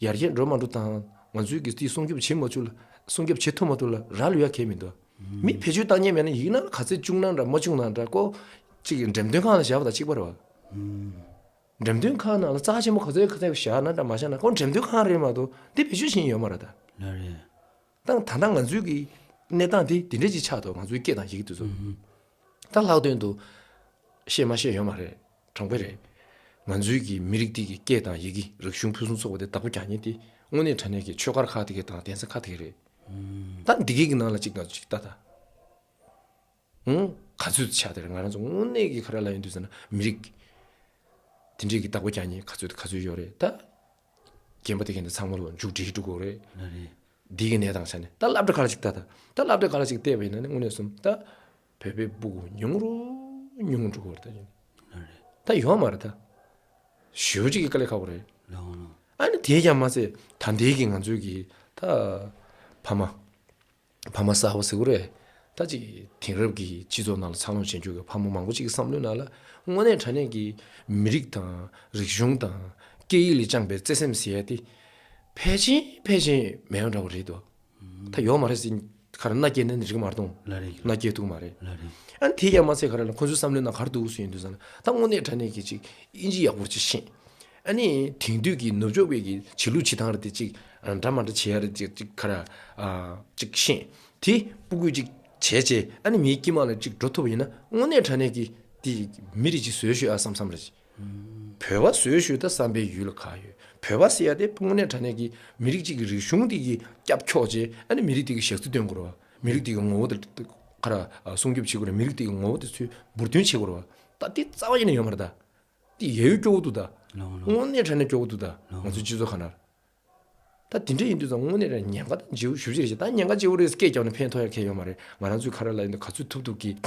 ཡར་རྒྱས་འགྲོ་མ་འགྲོ་དང་ང་ཚོའི་གི་དེ་སྲུང་སྐྱོབ་བྱེད་མ་བཅུག་ལ་སྲུང་སྐྱོབ་བྱེད་ཐུབ་མ་ཐུབ་ལ་རག་ལུས་ཡ་གལ་མི་འདུག་མི་བེད་སྤྱོད་བཏང་མཁན་མེད་ན་ཡིག་ནང་ལ་ག་ཚོད་བཅུག་ན་འདྲ་མ་བཅུག་ན་འདྲ་ཀོ་གཅིག་གི་འགྲེམས་སྟོན་ཁང་ལ་བཞག་པ་དང་གཅིག་པ་རེད་བ། འགྲེམས་སྟོན་ཁང་ནང་ལ་རྩ་ཆེན་པོ་ག་ཚོད་ག་ཚོད་བཞག་ན་འདྲ་མ་བཞག་ན་ཀོ་འགྲེམས་སྟོན་ཁང་རེད་མ་གཏོགས་དེ་བེད་སྤྱོད་བྱེད་མཁན་ཡོད་མ་རེད་ད། ལགས་རེད། ད་ད་ལྟ་ང་ཚོའི་གི་གནས་སྟངས་དེ་དེ་འདྲས་ཅིག་ཆགས་འདུག་ང་ཚོའི་སྐད་དང་ཡི་གེ་དེ་ཚོ། ད་ལྷག་དོན་དུ་བཤད་མ་བཤད་ཡོད་མ་རེད། དྲང་པོ་རེད། ང་ཚོའི་གི་མི་རིགས་དེ་གི་སྐད་དང་ཡི་གེ་རིག་གཞུང་ཕུན་སུམ་ཚོགས་པ་དེ་བདག་པོ་རྒྱག་མཁན་དེ་དངོས་གནས་དྲང་གནས་ཀྱི་ཆོས་སྒར་ཁག་དེ་གི་དང་གདན་ས་ཁག་དེ་གི་རེད། ད་འདི་གི་གི་ནང་ལ་ཅིག་ང་ཚོ་ཅིག་ལྟ་ད། ཧུང་། ག་ཚོད་ཆགས་དེ་རེད། ང་རང་ཚོ་དངོས་གནས་ཀྱི་ག་རེ་ལབ་ཡོང་དུས་ཟེར་ན་མི་རིགས་དེ་འདྲས་ཀྱི་བདག་པོ་རྒྱག་མཁན་ག་ཚོད་ག་ཚོད་ཡོད་རེད་ད། རྒན་པ་དེ་ག་ནས་ཚང་མ་ལོ་མཇུག་སྒྲིལ་འགྲོ་དགོས་རེད། ལགས་རེད། འདི་གི་གནས་སྟངས་ཆ་ནས་ད་སློབ་གྲྭ་ཁག་ལ་ཅིག་ལྟ་ད། ད་སློབ་གྲྭ་ཁག་ལ་ཅིག་བལྟས་པ་ཡིན་ན་ནི་དངོས་གནས་སོང་ད། བོད་པའི་སྤུ་གུ་ཉུང་རུ་ཉུང་རུ་འགྲོ་གི་ཡོད་རེད་ད་ཡིན། ལགས་རེད། ད་ཡོད་མ་རེད་ད། ཞེ་པོ་ཅིག་གི་དཀའ་ལས་ཁག་པོ་རེད། ལགས་འོང་ལགས། ཨ་ནི་དེས་ཀྱང་མ་ཚད་ད་ལྟའི་གི་ང་ཚོའི་གི་ད་ཕ་མ། ཕ་མ་གསར་པ་ཟེར་དགོས་རེད། ད་ཅིག་དེང་རབས་ཀྱི་སྤྱི་ཚོགས་ནང་ལ་འཚར་ལོངས་བྱེད་མཁན་གྱི་ཕ་མ་མང་པོ་ཅིག་གི་བསམ་བློའི་ནང་ལ་དངོས་གནས་དྲང་གནས་ཀྱི་མི་རིགས་དང་རིག་གཞུང་དང་སྐད་ཡིག་ལ་བཅངས་པའི་བརྩེ་སེམས་ཟེར་ཡ་དེ་ཕལ་ཆེར་ཕལ་ཆེར་མེད་པ་འདྲ་བོ་རེད་དོ། ད་ཡོད་མ་རེད་ཟེར་ག་རེ་མནའ་སྐྱེལ་ནས་རིག་མ་གཏོང་། ལགས་རེད། མནའ་སྐྱེལ་ཐུབ་མ་རེད། ལགས་རེད། ཨ་ནི་དེ་ཡང་མ་ཚད་ག་རེ་ལ་ཁོ་ཚོའི་བསམ་བློའི་ནང་ག་རེ་འདུག་ཟེར་ཡིན་དུས་ཙང་ད་དངོས་གནས་དྲང་གནས་ཀྱི་ཅིག་ཨིན་ཇི་ཡག་པོ་ཅིག་ཤེས། ཨ་ནི་དེང་དུས་ཀྱི་ནུབ་ཕྱོགས་པའི་གི་བྱེད་ལུགས་བྱེད་སྟངས་རེད་དེ་ཅིག་འདྲ་མ་འདྲ་བྱེད་ཡ་རེད་ཅིག་ཅིག་ག་ར་ཅིག་ཤེས། དེ་སྤུ་གུས་ཅིག་བྱས་བྱས་ཨ་ནི་མིའི་དཀྱིལ་མ་ལ་ཅིག་འགྲོ་ཐུབ་པ་ཡིན་ན་དངོས་གནས་དྲང་གནས་ཀྱི་དེ་མི་རིགས་ཅིག་བཟོས་ཤོད་ཨ་བསམ་བསམ་རེད། བོད་པ་བཟོས་ཤོད་ད་བསམ་པའི་ཡུལ་ལ་ག་ཡོད། བོད་པ་ཟེར་ཡ་དེ་དངོས་གནས་དྲང་གནས་ཀྱི་མི་རིགས་ཅིག་གི་རིག་གཞུང་དེ་གི་སྐྱབས་འཁྱོག་བྱས་ཨ་ནི་མི་རིགས་དེ་གི་ཞག་རྩི་སྟོན་དགོས་རེད་བ། མི་རིགས་དེ་གི་ངོ་བོ་དེ་ག་ར་སྲུང་སྐྱོབ་བྱེད་དགོས་རེད། མི་རིགས་དེ་གི་ངོ་བོ་དེ་ཚོས་འབུར་འདོན་བྱེད་དགོས་རེད་བ། ད་དེ་རྩ་བ་ཉིད་ནས་ཡོད་མ་རེད་ད། དེ་ཡ་ཡོ་སྐྱོ་བོ་འདུག་ད། ལོང་ལོང་། དངོས་གནས་དྲང་གནས་སྐྱོ་བོ་འདུག་ད། ལོང་། ང་ཚོའི་སྤྱི་ཚོགས་ཁ་ནར། ད་དེ་འདྲ་ཡིན་དུས་ཙང་དངོས་གནས་རང་ཉེན་ཁ་ད་ཇེ་བོ་ཞེ་པོ་ཅིག་རེད་ཤག་ད་ཉེན་ཁ་ཇེ་བོ་རེད། སྐད་རྒྱབ་ནས་ཕན་ཐོགས་ཡ་གང་ཡང་ཡོད་མ་རེད། ང་རང་ཚོས་ག་རེ་ལབ་ཡིན་ན་ག་ཚོད་ཐུབ་ཐུབ་ཀྱིས།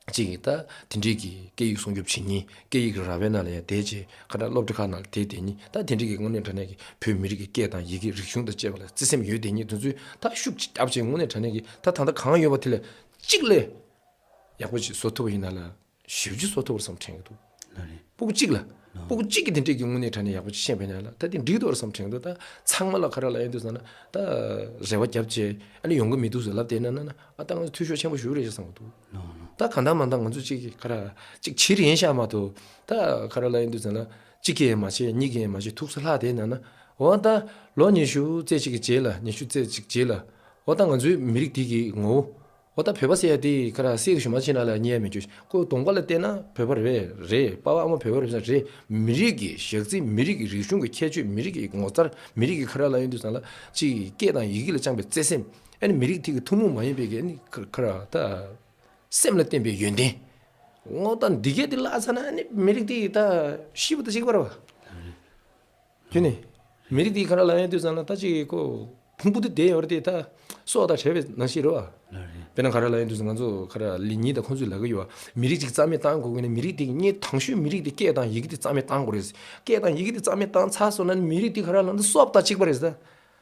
གཅིག་གིས་ད་དེ་འདྲའི་གི་སྐད་ཡིག་སྲུང་སྐྱོབ་བྱེད་མཁན། སྐད་ཡིག་ར་བའི་ནང་ལ་ཡང་བསྡད་བྱས། ཁ་ད་སློབ་གྲྭ་ཁག་ནང་ལ་བསྡད་བསྡད་མཁན། ད་དེ་འདྲའི་གི་དངོས་གནས་དྲང་གནས་ཀྱི་བོད་མི་རིགས་ཀྱི་སྐད་དང་ཡི་གེ། རིག་གཞུང་དང་བཅས་པ་ལ་བརྩེ་སེམས་ཡོད་བསྡད་མཁན་དེ་ཚོས་ད་ཤུགས་ཅིག་བརྒྱབ་བྱས། དངོས་གནས་དྲང་གནས་ཀྱི་ད་ད་ལྟ་གང་ཡོད་པ་དེ་ལས་གཅིག་ལས་ཡག་པོ་ཅིག་བཟོ་ཐུབ་པ་ཡིན་ན་ལ། ཞེ་པོ་ཅིག་བཟོ་ཐུབ་པ་རེད་བསམ་དྲན་གྱི་འདུག། ལགས་རེད། སྤུ་གུ་གཅིག་ལ། ལགས། སྤུ་གུ་གཅིག་གིས་དེ་འདྲས་ཀྱི་དངོས་གནས་དྲང་གནས་ཡག་པོ་ཅིག་ཤེས་པ་ཡིན་ན་ལ། ད་དེ་འགྲིག་འདུག་རེད་བསམ་དྲན་གྱི་འདུག། ད་ཚང་མ་ལ་ག་རེ་ལབ་ཡོང་དུས་ཙང་ན། ད་རེ་བ་བརྒྱབ་བྱས་ཨ་ནི་ཡོང་གི་མི་འདུག་ཟེར་ལབ་བསྡད་ན་ན་ན། ཨ་ད་ང་ཚོ་འཐུས་ཤོར་ཆེན་པོ་ཞིག་རེད་བསམ་གྱི་འདུག། ལགས་ལགས། ད་གང་ལྟར་མ་ལྟར་ང་ཚོ་གཅིག་གི་ག་རེ་གཅིག་བྱེད་རིན་ཤག་མ་གཏོགས། ད་ག་རེ་ལབ་ཡོང་དུས་ཙང་ན། གཅིག་གིས་ཡང་མ་བྱས། གཉིས་ཀྱིས་ཡང་མ་བྱས། ཐུགས་སུ་ལྷག་བསྡད་ན་ན། འོ་ད་ལོ་ཉི་ཤུ་རྩ་གཅིག་གི་རྗེས་ལ། ཉི་ཤུ་རྩ་གཅིག་རྗེས་ལ། འོ་ད་ང་ཚོའི་མི་རིགས་འདི་གི་ངོ་བོ། འོ་ད་བོད་པ་ཟེར་ཡ་དེ་ག་རེ་སྲིད་གཞུང་མ་ཕྱིན་ན་ལ་རྙེད་ཡ་མི་འདུག། ཁོ་གདོང་པ་ལ་བལྟས་ན་བོད་པ་རེད། རེད། པ་ཕ་ཨ་མ་བོད་པ་རེད་ཟེར་རེད། མི་རིགས་ཀྱི་ཞག་རྩི། མི་རིགས་ཀྱི་རིག་གཞུང་གི་ཁྱད་ཆོས། མི་རིགས་ཀྱི་ངོ་མཚར། མི་རིགས་ཀྱི་ག་རེ་ལབ་ཡོང་དུས་ཙང་ལ་ཅིག་སྐད་དང་ཡི་གེ་ལ་བཅངས་པའི་བརྩེ་སེམས། ཨ་ནི་མི་རིགས་དེ་གི་ཐུན་མོང་མ་ཡིན་པའི་གི་ཨ་ནི་ག་རེ་ད་སེམས་ལ་བརྟེན་པའི་ཡོན་ཏན། འོ་ད་འདི་གས་དེ་བརླག་ཚར་ན་ཨ་ནི་མི་རིགས་དེ་ད་ཤི་བ་དང་གཅིག་པ་རེད་བ། ཁྱོད་ནི། མི་རིགས་དེ་ག་རེ་ལབ་ཡོང་དུས་ཙང་ལ་ད་ཅིག་ཁོ་ཕུང་པོ་དེ་བསྡད་ཡོད་རེད་དེ། ད་སྲོག་དང་བྲལ་བའི་ནང་བཞིན་རེད་བ། ལགས་རེད། དཔེར་ན་ག་རེ་ལབ་ཡོང་དུས་ཙང་ང་ཚོ་ག་རེ་ལེ་ཉིན་དང་ཁོང་ཚོས་ལབ་གི་ཡོད་བ། མི་རིགས་ཅིག་རྩ་མེད་བཏང་དགོས་ཀྱི་ན། མི་རིགས་དེ་གི་སྙིང་ཐང་ཤོས་མི་རིགས་དེ་སྐད་དང་ཡི་གེ་དེ་རྩ་མེད་བཏང་དགོས་རེད། སྐད་དང་ཡི་གེ་དེ་རྩ་མེད་བཏང་ཚར་སོང་ན་མི་རིགས་དེ་ག་རེ་ལབ་ན་སྲོག་དང་གཅིག་པ་རེད་ཟེར།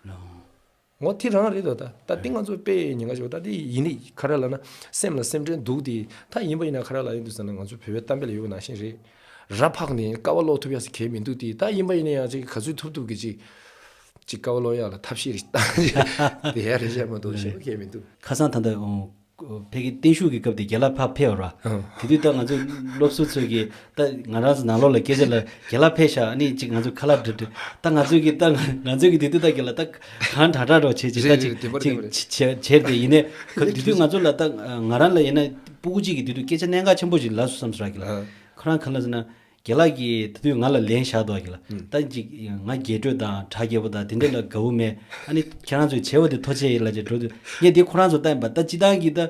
ལགས། འོ་དེ་རང་རེད་དོ། ད་ད་དེ་ང་ཚོ་དཔེ་ཉེན་ཁ་ཞིག་ད་དེ་ཡིན་ནི་ག་རེ་ལབ་ན་སེམས་ལ་སེམས་ཁྲལ་འདུག་དེ། ད་ཡིན་པ་ཡིན་ན་ག་རེ་ལབ་ཡོང་དུས་ཙང་ན་ང་ཚོ་བོད་པའི་གཏམ་དཔེ་ལ་ཡོད་པ་ནང་བཞིན་རེད། ར་ཕག་ནི་ཀ་བ་སློག་ཐུབ་ཡ་ཟེར་གལ་མི་འདུག་དེ། ད་ཡིན་པ་ཡིན་ན་ཡང་ཅིག་ག་ཚོད་ཐུབ་ཐུབ་ཀྱི་ཅིག་ཅིག་ཀ་བ་སློག་ཡ་ལ་ཐབས་ཤེས་རེ་བཏང་བསྡད་ཡ་རེད་བཤད་མ་གཏོགས་གཞན་པ་གལ་མི་འདུག། ཁ་སང་ད་ལྟ་ཕ་གི་བརྟན་བཞུགས་ཀྱི་སྐབས་དེ་རྒན་ལགས་ཕར་ཕེབས་པ་རེད། ཨང་། དེ་དུས་ད་ང་ཚོ་སློབ་ཟུར་ཚོས་ཀྱིས་ད་ང་རང་ཚོ་ནང་ལོགས་ལ་སྐད་ཆ་ལ་རྒན་ལགས་ཕེབས་ཤག། ཨ་ནི་ཅིག་ང་ཚོ་ཁ་ལག་འདྲ་འདྲ། ད་ང་ཚོས་ཀྱིས་ད་ང་ཚོས་ཀྱིས་དེ་དུས་ད་རྒན་ལགས་ད་གང་དྲག་དྲག་འགྲོ་བྱེད་ཅིག་ད་རེད་ཅིག་རེད། དེ་པར་ཅིག་དེ་པར་རེད། བྱེད་བྱེད་དེ་ཡིན་ནའི་ཁ་དེ་དུས་ང་ཚོ་ལ་ད་ང་རང་ལ་ཡིན་ན་སྤུ་གུ་གཅིག་གིས་དེ་དུས་སྐད་ཆ་གནད་འགག་ཆེན་པོ་ཞིག་ལབ་སོང་བསམ་སོང་ར་རྒན་ལགས། ཨ། ཁོ་རང་ག་ལ་ཟེར་ན། རྒན་ལགས་ཀྱིས་དེ་དུས་ང་ལ་ལན་བཞག་འདུག་རྒན་ལགས། ཨུམ། ད་ཅིག་ང་རྒྱས་སྤྲོས་དང་གྲ་རྒྱས་པོ་དང་དེ་འདྲ་ལ་དགའ་བོ་མེད། ཨ་ནི་ཁྱེད་རང་ཚོས་བྱས་པ་དེ་མཐོ་ཆེ་ཡིན་ལབ་བྱས་འགྲོ་དུས། ངས་དེ་ཁོ་རང་ཚོ་ལྟ་ཡིན་པ། ད་སྤྱི་བཏང་གི་ད་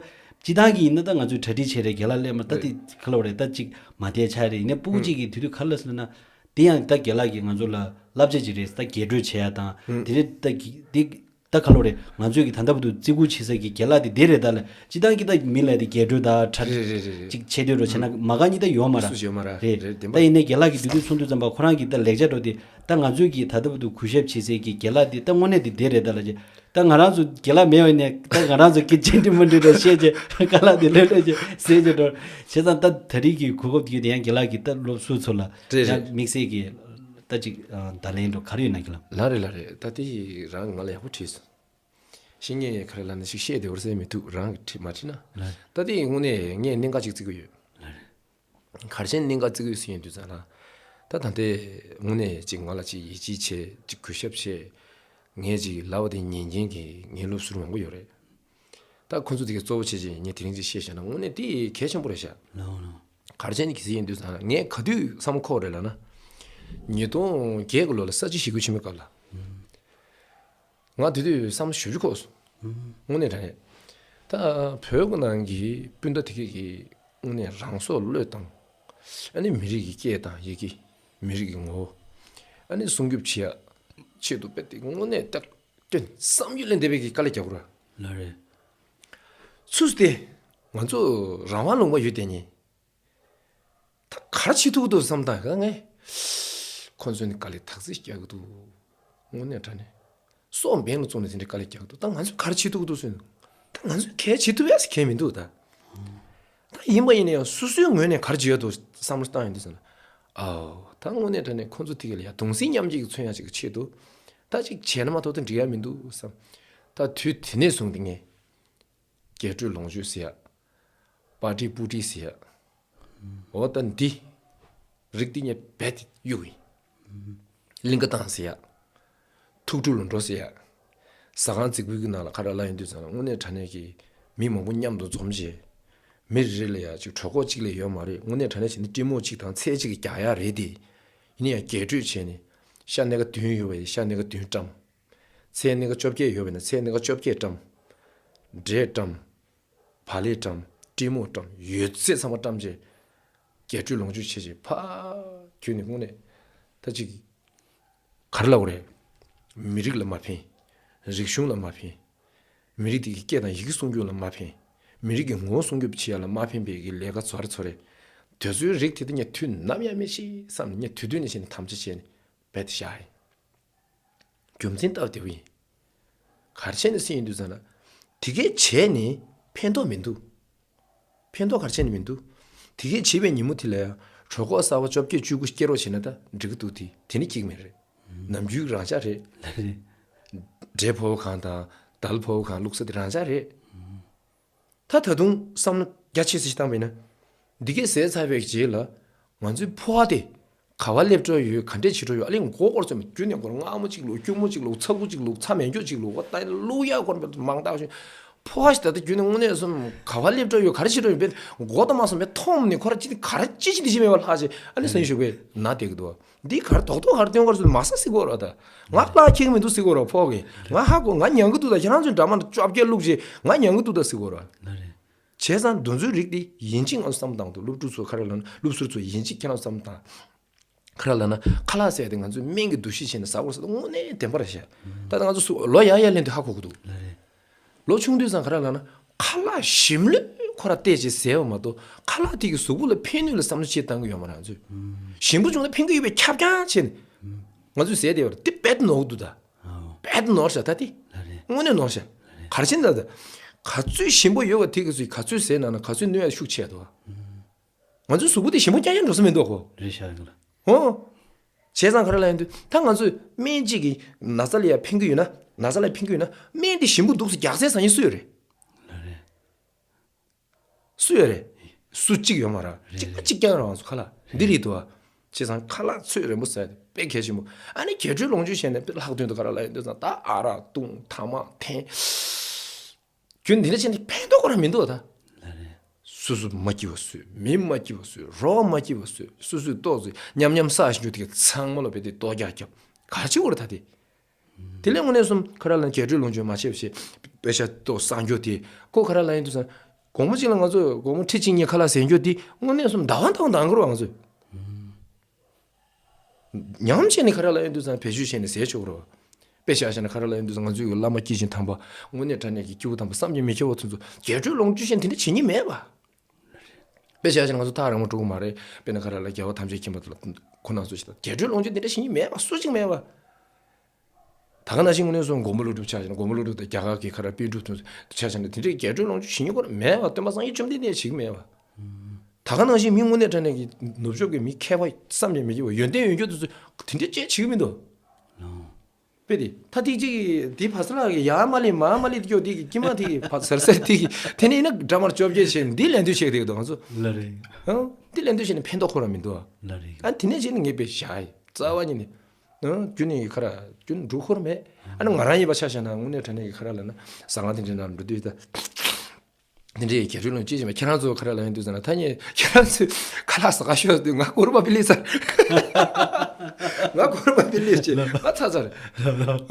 སྤྱི་བཏང་གི་ཡིན་ན་ད་ང་ཚོས་གྲ་སྒྲིག་བྱས་རེད། རྒན་ལགས་སླེབས་མ་ད་དེ་ག་ལབ་རེད། ད་ཅིག་མ་བསྡད་ཆགས་རེད། ཡིན་ནའི་སྤུ་གུ་ཨུམ། གཅིག་གིས་དེ་དུས་ག་ལ་ཟེར་ན། དེ་ཡང་ད་རྒན་ལགས་ཀྱིས་ང་ཚོ་ལ་བསླབ་བྱ་ཅིག་རེད། ད་རྒྱས་སྤྲོས་བྱེད་ཡ་དང་། ཨུམ། དེ་རེད། ད་གི་དེ། ད་ག་ལོ་རེད། ང་ཚོས་ཀྱི་ད་ལྟ་བར་དུ་བརྩི་བཀུར་བྱེད་ས་ཀྱི་རྒན་ལགས་དེ་དེ་རེད། ད་ལ་སྤྱི་བཏང་གི་ད་མི་ལ་དེ་རྒྱས་སྤྲོས་ད་གྲ་རེད་རེད་རེད་རེད། ཅིག་ཆེ་འདོད་རོ་བྱས་ན་མ་ག་གཉིས་ད་ཡོད་མ་ར། སུ་ཡོད་མ་ར། རེད། རེད་བདེན་པ། ད་ཡིན་ནའི་རྒན་ལགས་ཀྱི་དུས་དུས་ཚོད་དུས་ཙམ་པ་ཁོ་རང་གི་ད་ལེགས་ཆ་འགྲོ་དེ། ད་ང་ཚོས་ཀྱི་ད་ལྟ་བར་དུ་གུས་ཞབས་བྱེད་སའི་གི་རྒན་ལགས་དེ་ད་དངོས་གནས་དེ་དེ་རེད། ད་ལ་ཅེ་ད་ང་རང་ཚོ་རྒན་ལགས་མེད་པ་ཡིན་ནའི་ད་ང་རང་ཚོ་གི་ཅན་དེ་མ་འདྲི་འགྲོ་བཤད་ཅེ་རྒན་ལགས་དེ་ལོས་ལོས་ཅེ་ཟེར་ཅེ་འགྲོ། བྱས་ཙང་ད་ད་རེས་ཀྱི་གོ་སྐབས་དེ་གི་དེ་ཡང་རྒན་ལགས་ཀྱི་ད་སློབ་ཟུར་ཚོ་ལ་རེད་རེད། ཡང་དམིགས་བསལ་གྱི་ད་ཅིག་ཨ། བརྡ་ལན་འགྲོ་ག་རེ་ཡོད་ན་གི་ལ། ལ་རེད་ལ་རེད། ད་དེ་རང་ང་ལ་ཡག་པོ་དྲིས་སོང་། ཤིང་ངས་ག་རེ་ལབ་ན་ཞིག་བཤད་བདེ་བར་ཟེར་མི་ཐུབ། རང་གི་དྲིས་མ་དྲིས་ན། ལ། ད་དེ་དངོས་གནས་ངས་གནད་འགག་ཅིག་བརྩི་གི་ཡོད། ལ་རེད། ག་རེ་བྱས་ནས་གནད་འགག་བརྩི་གི་ཡོད་ཟེར་ཡོང་དུས་ཙང་ལ། ད་ད་ལྟའི་དངོས་གནས་ཅིག་ང་ལ་ཅིག་ཡིད་ཆེས་བྱས། ཅིག་གུས་ཞབས་བྱས། ངས་ཅིག་ལབ་པ་དེ་ཉན་མཁན་གྱི་ངའི་སློབ་ཟུར་མང་པོ་ཡོད་རེད། ད་ཁོ་ཚོ་དེ་གའི་གཙོ་བོ་བྱས་བྱས་ངས་དེ་རིང་ཅིག་བཤད་བཞག་ན་དངོས་གནས་དེ་གལ་ཆེན་པོ་རེད་ཤག། ལའོ་ལའོ། ག་རེ་བྱས་ནས་གལ་སྲིད་ཡིན་དུས་ཙང་ལ་ངས་ག་དུས་བསམ་བློ་འཁོར་རེད་ལབ་ན། ཉིས་སྟོང་བརྒྱད་ཀྱི་ལོ་ལ་ས་བྱི་ཞི་རྒོལ་ཆེན་མོའི་སྐབས་ལ། ང་དེ་དུས་བསམ་བློ་ཞེ་པོ་ཅིག་འཁོར་སོང་། དངོས་གནས་དྲང་གནས། ད་བོད་ཀྱི་ནང་གི་སྤུན་ཟླ་དེ་གས་ཀྱིས་དངོས་གནས་རང་སྲོག་བློས་བཏང་། ཨ་ནི་མི་རིགས་ཀྱི་སྐད་དང་ཡི་གེ། མི་རིགས་ཀྱི་ངོ་བོ། ཨ་ནི་སྲུང་སྐྱོབ་བྱེད་ཡ་ཆེད་དུ་དཔེ་དེ་དངོས་གནས་ད་སྐྱོན་བསམ་ཡུལ་ལས་འདས་པའི་གི་དཀའ་ལས་རྒྱག་དགོས་ར། ལ་རེད། ཚུར་དེ་ང་ཚོ་རང་དབང་ལུང་པ་ཡོད་དེ་ནི། ད་ག་རེ་བྱེད་ཐུབ་ཀྱི་འདུག་བསམ་དང་ག་ངས། ཁོ་ཚོས་ནི་དཀའ་ལས་ཐག་ཆོད་རྒྱག་གི་འདུག། དངོས་གནས་དྲང་གནས། སྲོག་འབེན་ལ་བཙུགས་ནས་དེ་འདྲའི་དཀའ་ལས་རྒྱག་གི་འདུག། ད་ང་ཚོས་ག་རེ་བྱེད་ཐུབ་ཀྱི་འདུག་ཟེར་ན། ད་ང་ཚོས་གལ་བྱེད་ཐུབ་ཡ་ཟེར་གལ་མི་འདུག་ད། ད་ཡིན་པ་ཡིན་ན་ཡང་སོ་སོའི་ངོས་ནས་ག་རེ་བྱེད་ཡ་འདུག་བསམ་བློ་བཏང་ཡོང་དུས་ཙང་ལ། ཨའོ། ད་དངོས་གནས་དྲང་གནས་ཁོ་ཚོ་དེ་ག་ལ་ཡ་གདུང་སེམས་མཉམ་སྐྱེད་ཀྱི་མཚོན་ཡ་ཅིག་གི་ཆེད་དུ། ད་ཅིག་བྱས་ན་མ་གཏོགས་ད་འགྲིག་ཡ་མི་འདུག་བསམ། ད་དུས་དེ་ནས་བཟུང་སྟེ་ངས། རྒྱས་སྤྲོས་ལོངས་སྤྱོད་ཟེར་ཡ། པར་སྐྲུན་སྤུ་སྐྲུན་ཟེར་ཡ། འོ་ད་འདི། རིགས་འདི་ངས་རྦད་དེ་གཡུག་ཡིན། གླིང་ག་བཏང་ཟེར་ཡ། ཐུགས་སྤྲུལ་ལ་འགྲོ་ཟེར་ཡ། ཟ་ཁང་རྫིག་པོའི་གི་ནང་ལ་ག་རེ་ལབ་ཡོང་དུས་ཙང་ལ་དངོས་གནས་དྲང་གནས་ཀྱི་མི་མང་པོ་མཉམ་དུ་འཛོམས་བྱས། མི་རེ་རེ་ལ་ཡ་ཅིག་གྲོད་ཁོག་གཅིག་ལས་ཡོད་མ་རེད། དངོས་གནས་དྲང་གནས་བྱས་ན་སྤྲིན་མོག་གཅིག་དང་ཚལ་གཅིག་གི་རྒྱག་ཡ་རེད་དེ། ཡིན་ན་ཡང་རྒྱས་སྤྲོས་བྱས་ནས་ཤ་སྣ་ཁ་བདུན་ཡོད་པ་ཡིན་ཤ་སྣ་ཁ་བདུན་བཀྲམ། ཚལ་སྣ་ཁ་བཅོ་བརྒྱད་ཡོད་པ་ཡིན་ན་ཚལ་སྣ་ཁ་བཅོ་བརྒྱད་བཀྲམ། འབྲས་བཀྲམ། བག་ལེབ་བཀྲམ། སྤྲིན་མོག་བཀྲམ། ཡོད་ཚད་ཚང་མ་བཀྲམ་བྱས། རྒྱས་སྤྲོས་ལོངས་སྤྱོད་བྱས་བྱས་ཕར་བརྒྱུད་ནས་དངོས་གནས། ད་ཅིག་ག་རེ་ལབ་དགོས་རེད། མི་རིགས་ལ་མ་ཕན། རིག་གཞུང་ལ་མ་ཕན། མི་རིགས་དེ་གི་སྐད་དང་ཡི་གེ་སྲུང་སྐྱོབ་ལ་མ་ཕན། མི་རིགས་ཀྱི་ངོ་བོ་སྲུང་སྐྱོབ་བྱེད་ཡ་ལ་མ་ཕན་པའི་གི་ལས་ཀ་ཚོར་ཚོར་རེད། དེ་ཚོའི་རིགས་དེ་དག་ངས་དུས་ནམ་ཡང་མི་ཤེས་བསམ་ནས་ངས་དུས་དུས་ནས་བྱས་ནས་དམ་བཅའ་བྱས་ནས་རྦད་དེ་བཞག་ཡིན། རྒྱུ་མཚན་ལྟ་བུ་དེ་བུ་ཡིན། ག་རེ་བྱས་ནས་ཟེར་ཡིན་དུས་ཙང་ན། དེ་གས་བྱས་ནས་ཕན་ཐོགས་མི་འདུག་ཕན་ཐོགས་ག་རེ་བྱས་ནས་མི་འདུག་དེ་གས་བྱས་པའི་ཉིན་མོ་དེ་ལ་ཡང་གྲོད་ཁོག་གསར་པ་བཅོ་བརྒྱད་བཅུ་དགུ་སྐྱེ་རོགས་བྱས་ན་ད་འགྲིག་གི་འདུག་དེ་དེ་ནི་འགྲིག་མེད་རེད། ནམ་རྒྱུན་རང་འཇགས་རེད། འབྲས་ཕོ་བོ་གང་དང་དལ་ཕོ་བོ་གང་བླུགས་ས་དེ་རང་འཇགས་རེད། ད་ད་དུང་བསམ་བློ་རྒྱ་ཆེ་ས་ཞིག་བཏང་བས་ན། འདི་གས་ཟས་ཚར་བའི་རྗེས་ལ་ང་ཚོའི་ཕོ་བ་དེ་ག་བ་སླེབས་འགྲོ་ཡོད་ག་འདྲས་བྱེད་འགྲོ་ཡོད་ཨ་ལས་མགོ་སྐོར་ཚོད་མ་རྒྱུ་ནས་སྐོར་མངར་མོ་གཅིག་ལོག་སྐྱུར་མོ་གཅིག་ལོག་ཚ་ཁུ་གཅིག་ལོག་ཚྭ་མེད་འགྱོ་གཅིག་ལོག་འོ་ད་བླུག་ཡག་སྐོར་མང་དག་ཞིག་ཕོ་བ་ཞིག་ད་ལྟ་རྒྱུ་ནས་དངོས་གནས་སོམ་ག་བ་སླེབས་འགྲོ་ཡོད་ག་རེ་བྱེད་འགྲོ་ཡོད་པས་མགོ་ད་མ་སོང་བས་མཐོང་མ་ནས་ཁོ་ར་ཅི་ག་རེ་ཅི་ཞིག་འདི་ཞིག་མེད་པ་ལྷག་ཅིག་ཨ་ནི་སང་ཞོགས་པས་ན་བསྡད་ཀྱི་འདུག་འདི་གར་རྡོག་རྡོག་གར་སྟོན་གར་ཚུལ་མ་ས་སི་གོ་ར་ད། ང་ལ་ཁེག་མི་འདུག་སི་གོ་ར་ཕོག་གི། ང་ཧ་གོ་ང་ཉང་གི་འདུག་ད་ཁྱེད་རང་ཚོའི་འདྲ་མ་བཅོ་བརྒྱད་བླུགས་རྗེས་ང་ཉང་གི་འདུག་ད་སི་གོ་ར། ལ་རེད། བྱས་ཙང་འདི་ཚོའི་རིགས་འདི་ཡིན་གཅིག་ང་ཚོ་བསམ་བཏང་འདུག་སློབ་ཕྲུག་ཚོ་ཁ་ར་ལ་ན་སློབ་ཟུར་ཚོ་ཡིན་གཅིག་ཁྱེད་རང་བསམ་བཏང་། ཁ་ར་ལ་ན་ཁ་ལག་ཟས་དེ་ང་ཚོའི་སྨན་གྱི་འདུ་ཤེས་བྱས་ནས་ཟ་དགོས་ཟེར་དངོས་གནས་བདེན་པ་རེད་ཤག་ད་ལྟ་ང་ཚོ་སུ་ལོ་ཡག་ཡག་ལེན་དུས་ཧ་གོ་གི་འདུག་ལ་རེད། ལོ་ཆུང་དུས་ཙང་ག་རེ་ལབ་ན་ཁ་ལག་ཞིམ་ལོས་ཁོ་ར་བལྟས་བྱས་ཟས་པ་མ་གཏོགས་ཁ་ལག་དེ་གི་གཟུགས་པོ་ལ་ཕན་ནུས་ལ་བསམ་བློ་ཅིག་བཏང་གི་ཡོད་མ་རེད་ང་ཚོས། ཞིམ་པོ་བྱུང་ན་ཕན་གི་ཡོད་པའི་ཁྱབ་རྐྱང་བྱས་ནས་ང་ཚོས་ཟས་བསྡད་པ་རེད་དེ་རྦད་ནོར་འདུག་ད། རྦད་ནོར་ཤག་ད་དེ། དངོས་གནས་ནོར་ཤག་ག་རེ་བྱས་ན་ད་ག་ཚོད་ཞིམ་པོ་ཡོད་པ་དེ་གི་ཚོད་ག་ཚོད་ཟས་ན་ན་ག་ཚོད་ནུས་ཡ་ཤུགས་ཆེ་འདུག་ང་ཚོའི་གཟུགས་པོ་དེ་ཞིམ་པོ་རྐྱང་རྐྱང་འགྲོ་ས་མི་འདུག་གོ་རེད་ཤག་གི་ལ། ཨོ། བྱས་ཙང་ག་རེ་ལབ་ཡིན་དུས་ད་ང་ཚོས་སྨན་གཅིག་གིས་ན་ཚ་ལ་ཡ་ཕན་གི་ཡོད་ན་ན་ཚ་ལ་ཕན་གི་ཡོད་ན་སྨན་དེ་ཞིམ་པོ་འདུག་ཟེར་རྒྱག་སའི་ཟ་ཡིན་སུ་ཡོད་རེད། ལ་རེད། སུ་ཡོད་རེད། སུ་གཅིག་ཡོད་མ་རེད། གཅིག་པ་གཅིག་རྐྱང་རང་སུ་ཁ་ལ་འདི་རེད་དོ། བྱས་ཙང་ཁ་ལག་ཚོད་རན་པོ་ཟ་ཡ་དེ་དཔེ་གལ་ཆེན་པོ་ཨ་ནི་རྒྱས་སྤྲོས་ལོངས་སྤྱོད་བྱས་ནས་དཔེ་ལྷག་དོན་དུ་ག་རེ་ལབ་ཡིན་དུས་ཙང་ད་ཨ་རག་བཏུང་ཐ་མག་འཐེན། རྒྱུ་འདི་འདྲ་བྱས་ནས་ཕན་ཐོགས་ཁོ་རང་མི་འདུག་ད། ལ་རེད། སོ་སོ་མ་སྐྱིད་པ་བཟོས་མི་མ་སྐྱིད་པ་བཟོས་རོགས་མ་སྐྱིད་པ་བཟོས་སོ་སོའི་ལྟོ་ཟོས་ཉམས་ཉམས་ས་ཞིག་འགྱུར་དེ་ག་ཚང་མ་ལ་བས་དེ་ལྟོ་རྒྱག་རྒྱབ་ག་རེ་བྱེད་དགོས་རེད་ད་དེ། དེ་ལས་དངོས་གནས་སོམ་ཁ་ར་ལ་རྒྱས་སྤྲོས་ལོངས་སྤྱོད་མ་བྱས་པ་བྱས་པེ་ཤ་ལྟོ་བསགས་རྒྱུ་དེ་ཁོ་ཁ་ར་ལ་ཡིན་དུས་ཙང་དགོང་མོ་གཅིག་ལ་ང་ཚོ་དགོང་མོ་ཁྲི་གཅིག་གཉིས་ཁ་ལག་ཟས་རྒྱུ་དེ་དངོས་གནས་སོམ་ཟླ་བ་ལྟ་བུ་འདང་གི་རེད་བ་ང་ཚོས། ཉམས་བྱས་ནས་ཁ་ར་ལ་ཡོང་དུས་ཙང་བེད་སྤྱོད་བྱས་ནས་ཟས་ཆོག་རོ། དཔེ་བཞག་བྱས་ན་ཁ་ར་ལ་ཡོང་དུས་ཙང་ང་ཚོའི་བླ་མ་སྐྱེས་ཆེན་དམ་པ་དངོས་གནས་དྲང་གནས་ཀྱི་སྐྱེས་བུ་དམ་པ་བསམ་གྱིས་མི་ཁྱབ་པ་ཚོ་ཚོ་རྒྱས་སྤྲོས་ལོངས་སྤྱོད་བྱས་ནས་དེ་འདྲ་བྱེད་ཉིན་མེད་པ། དཔེ་བཞག་བྱས་ན་ང་ཚོ་ཐག་རིང་པོ་འགྲོ་གི་མ་རེད། དཔེར་ན་ཁ་ར་ལ་རྒྱལ་བ་ཐམས་ཅད་མཁྱེན་པ་དང་ཁོ་ན་ཚོ་ཞིག་དང་རྒྱས་སྤྲོས་ལོངས་སྤྱོད་དེ་འདྲ་བྱེད་ཉིན་མེད་པ་སུ་གཅིག་མེད་པ། ད་ག་ནང་བཞིན་དངོས་གནས་སོང་མགོན་པོ་ཀླུ་སྒྲུབ་ཆ་བཞག་ན་མགོན་པོ་ཀླུ་སྒྲུབ་དང་རྒྱ་གར་གྱི་ཁ་ར་པཎ་གྲུབ་དང་ཆ་བཞག་ན་དེ་འདྲའི་རྒྱས་སྤྲོས་ལོངས་སྤྱོད་བྱེད་ཉིན་ཁོ་ར་མེད་པ་སྟོན་པ་སངས་རྒྱས་བཅོམ་ལྡན་འདས་བྱེད་ཀྱི་མེད་པ། ད་ག་ནང་བཞིན་མི་དངོས་གནས་དྲང་གནས་ཀྱི་ནུབ་ཕྱོགས་ཀྱི་མི་མཁས་པ་བསམ་གྱིས་མི་ཁྱབ་པ་ཡོན་ཏན་ཡོད་རྒྱུ་དེ་ཚོས་དེ་འདྲའི་ཅིག་བྱེད་ཀྱི་མི་འདུག་དཔེ་དེ་ད་ཐིག་ཅིག་གིས་དེ་ཕ་ས་ལགས་ཀྱིས་ཡར་མ་ལི་མར་མ་ལི་དེ་ཀྱོག་དེ་གི་ཀྱི་མ་དེ་གི་ཕ་ཟེར་ཟེར་དེ་གི་དེ་ནས་ཡིན་ན་འདྲ་མར་བཅོ་བརྒྱད་བྱས་འདི་ལན་དུས་བྱེད་ཀྱི་དེ་གི་འདུག་ང་ཚོ་ལ་རེད། ཨང་འདི་ལན་དུས་བྱས་ནས་ཕན་ཐོགས་ཁོ་རང་མི་འདུག་ཨ། ལ་རེད། ཨ་དེ་ནས་བྱས་ནས་ངས་དཔེ་བཞག་ཡིན་རྩ་བ་ཉིད་ནས་ཨང་རྒྱུ་ནི་ཁ་ར་རྒྱུ་ནི་འགྲུབ་ཁོ་ར་མེད། ཨ་ནི་ང་རང་ཡིན་པ་ཆ་བཞག་ན་དངོས་གནས་དྲང་གནས་ཀྱི་ཁ་ར་ལ་ན་ཟ་ཁང་དེ་འདྲའི་ནང་འགྲོ་དུས་ད། དེ་འདྲའི་རྒྱ་རུ་ལོན་ཅི་བྱེད་མ་ཁྱེད་རང་ཚོ་ཁ་ར་ལ་ཡོང་དུས་ཟེར་ན་ད་ངས་ཁྱེད་རང་ཚོས་ཁ་ལག་ཟ་ག་ཤོག་དུས་ང་གུར་པ་པི་ལི་ཟེར། ང་གུར་པ་པི་ལི་ཟེར་ང་ཚ་ཚ་རེད།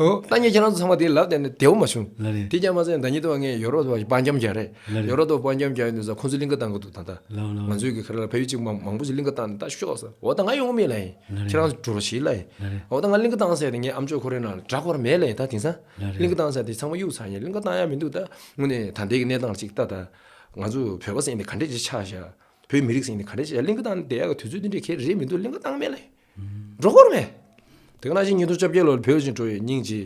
ཨོ་ད་ངས་ཁྱེད་རང་ཚོ་ཚང་མ་དེ་ལབ་བསྡད་ནས་བདེ་བོ་མ་བྱུང་། ལ་རེད། དེ་རྐྱང་མ་ཟད་ཟླ་ཉིན་དུ་བ་ངས་ཡོ་རོབ་དུ་བ་སྤང་རྒྱམ་རྒྱག་རེད། ལ་རེད། ཡོ་རོབ་དུ་སྤང་རྒྱམ་རྒྱག་ཡོང་དུས་ས་ཁོང་ཚོས་གླིང་ག་བཏང་གི་འདུག་ད་ལྟ། ལ་ལ་ང་ཚོའི་གི་ཁ་ར་ལ་བལ་ཡུལ་གཅིག་མང་མང་པོ་ཞིག་གླིང་ག་བཏང་ནས་ད་ཤོག་ཟེར། འོ་ད་ང་ཡོང་མེད་ལ་ཡིན། ལ་རེད། ཁྱེད་རང་ཚོ་འགྲོ་རོགས་བྱེད་ལ་ཡིན། ལ་རེད། འོ་ད་ང་གླིང་ག་བཏང་ཟེར་ནས་ངའི་ཨམ་ཅོག་ཁོ་རའི་ནང་ལ་འདྲ་ཁོ་ར་མེད་ལ་ཡིན་ད་དེང་སང་། ལ་རེད། གླིང་ག་བཏང་ཟེར་དེ་ཚང་མ་གཡུག་ཚར་ཡིན། གླིང་ག་བཏང་ཡ་མི་འདུག་ད་དངོས་གནས་ད་ལྟའི་གི་གནས་སྟངས་ཅིག་ལྟ་ད། ང་ཚོ་བོད་པ་ཟེར་ནས་ག་འདྲས་ཅིག་ཆགས་བཞག་བོད་མི་རིགས་ཟེར་ནས་ག་འདྲས་ཅིག་གླིང་ག་བཏང་ནས་བསྡད་ཡ་གི་དུས་ཚོད་འདི་འདྲས་གལ་རེད་མི་འདུག་གླིང་ག་བཏང་མེད་ལ་ཡིན། འགྲོ་ཁོ་ར་མེད། དེ་ག་ནང་བཞིན་ཉིས་སྟོང་བཅོ་བརྒྱད་ལོར་བོད་ཕྱིར་འགྲོ་ཡི་སྙིང་རྗེ།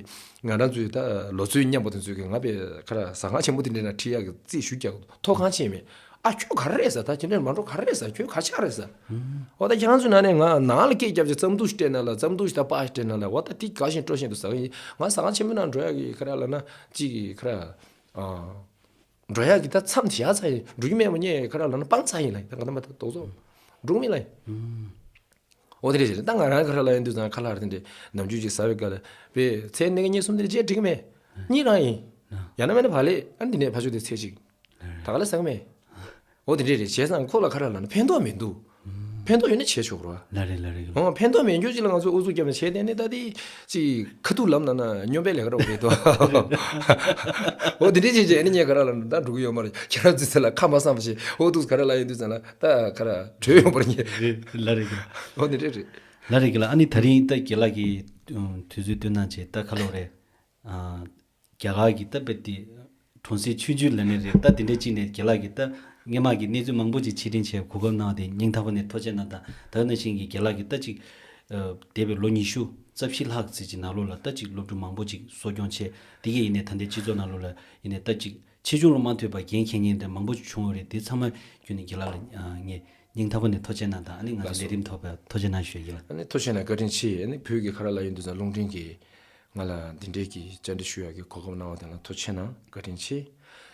ང་རང་ཚོའི་ད་ལོ་ཚོད་མཉམ་པ་དེ་ཚོས་ཀྱི་ང་པའི་ཁ་ར་ཟ་ཁང་ཆེན་པོ་དེ་འདྲའི་ནང་ཁྲིད་ཡག་གི་རྩིས་ཞུ་རྒྱག་གི་འདུག་ཐོག་ཁང་ཆེན་མེད། ཨ་ཁྱོད་ག་རེ་རེད་ཟེར། ད་ཁྱེད་འདྲ་མ་འགྲོ་ག་རེ་རེད་ཟེར། ཁྱོད་ག་ཆགས་རེད་ཟེར། འོ་ད་ཁྱེད་རང་ཚོའི་ནང་ནས་ང་ནང་ལ་སྐད་རྒྱབ་ཅིག་རྩམ་ཐུག་ཞིག་སྤྲད་ན་ལ་རྩམ་ཐུག་ཞིག་ད་པགས་ཞིག་སྤྲད་ན་ལ་འོ་ད་དེ་དགའ་བཞིན་སྤྲོ་བཞིན་དུ་ཟ་གི་ཡིན། ང་ཟ་ཁང་ཆེན་པོའི་ནང་འགྲོ་ཡག་གི་ཁ་ར་ལབ་ན་ཅིག་གི་ཁ་ར་ཨ། འགྲོ་ཡག་གི་ད་མཚམས་བཞག་ཚར་ཡིན། འགྲོ་གི་མེད་པ་ངས་ཁ་ར་ལབ་ན་སྤང་ཚར་ཡིན་ལ་ཡིན། ད་ག་ད་མ་ད་དོགས་ཚོ་འགྲོ་གི་མེད་ལ་ཡིན། འོ་དེ་འདྲས་བྱས་ད་ང་རང་ཁ་ར་ལ་ཡོང་དུས་ཙང་ཁ་ལག་རེ་དེ་འདྲས་ནམ་རྒྱུན་ཅིག་ཟ་བའི་སྐབས་ལ་བས་ཚེ་ནས་གཉིས་གསུམ་དེ་འདྲས་བརྗེད་འགྲིག་གི་མེད། གཉིས་རང་ཡིན། ཡང་ན་མེད་ན་བག་ལེབ་ཨ་འདི་ནས་ཕ་ཆུ་དེ་ཚེ་གཅིག་ད་ག་ལ་ཟ་གི་མེད། འོ་དེ་འདྲས་རེད། བྱས་ཙང་ཁོ་ལ་ཁ་ར་ལབ་ན་ཕན་ཐོགས་མི་འདུག་ཕན་ཐོགས་ཡོད་ན་བྱས་ཆོག་རོ། ལ་རེད་ལ་རེད། འོ་ཕན་ཐོགས་མེད་རྒྱུ་ཅིག་ལ་ང་ཚོས་ཨུ་ཚུགས་རྒྱབ་ནས་བྱས་དེ་ནས་ད་དེ་ཅིག་ཁ་ཐུག་ལབ་ན་ན་སྨྱོན་པའི་ལས་ཀ་རོགས་རེད་དོ། འོ་དེ་འདྲས་བྱས་བྱས་ཨ་ནི་ངས་ཁ་ར་ལབ་ན་ད་འགྲོ་གི་ཡོད་མ་རེད། ཁྱེད་རང་ཚོའི་ཚེ་ལ་ཁ་མ་བསམ་པ་བྱས་ཨོ་ཐུག་ཁ་ར་ལ་ཡོང་དུས་ཙང་ལ། ད་ག་ར་བྲོས་ཡོང་པར་ངེས། རེད་ལ་རེད་གི། འོ་ནི་རེད་རེད། ལ་རེད་གི་ལ། ཨ་ནི་ད་རིང་ད་རྒན་ལགས་ཀྱིས་དུས་ཚོད་བཏོན་གནང་བྱས་ད་ཁ་ལོ་རེད། རྒྱ་གར་གྱི་ད་དཔེ་དེ་ གྲོང་གསེབ་ཆུང་ཆུང་ལབ་ནི་རེད། ད་དེ་འདྲའི་ཅིག་ནས་རྒན་ལགས་ཀྱིས་ད་སྔོན་མ་གི་གནས་ཚུལ་མང་པོ་ཅིག་ཕྱིར་དྲན་བྱས་གོ་སྐབས་གནང་བ་དེ་སྙིང་ཐག་པ་ནས་ཐུགས་རྗེ་གནང་དང་། ད་ག་ནང་བཞིན་གྱི་རྒན་ལགས་ཀྱིས་ད་ཅིག་འདས་པའི་ལོ་ཉི་ཤུ་རྩ་བཞི་ལྷག་ཙམ་ཅིག་ནང་ལོགས་ལ་ད་ཅིག་སློབ་ཕྲུག་མང་པོ་ཅིག་གསོ་སྐྱོང་བྱས། དེ་གས་ཡིན་ནའི་ད་ལྟའི་སྤྱི་ཚོགས་ནང་ལོགས་ལ་ཡིན་ནའི་ད་ཅིག་ཆེ་ཆུང་ལ་མ་ལྟོས་པར་འགན་འཁྱེར་མཁན་དེ་མང་པོ་ཅིག་བྱུང་ཡོད་རེད། དེ་ཚང་མ་བརྒྱུད་ནས་རྒན་ལགས་ལ་ངས་སྙིང་ཐག་པ་ནས་ཐུགས་རྗེ་གནང་དང་། ཨ་ནི་ང་ཚོའི་ལས་རིམ་ཐོག་ཕར་ཐུགས་རྗེ་གནང་ཞུ་ཡ་ཡིན། ཨ་ནི་ཐུགས་རྗེ་གནང་། བཀའ་དྲིན་ཆེ། ཨ་ནི་བོད་ཀྱི་ཁ་རག་ལ་ཡོད་དུས་ཙང་རླུང་འཕྲིན་གྱིས་ང་ལ་འདི་འདྲའི་གི་བཅར་འདྲི་ཞུ་ཡག་གི་གོ་སྐབས་གནང་བ་དེ་ལ་ཐུགས་རྗེ་གནང་། བཀའ་དྲིན་ཆེ།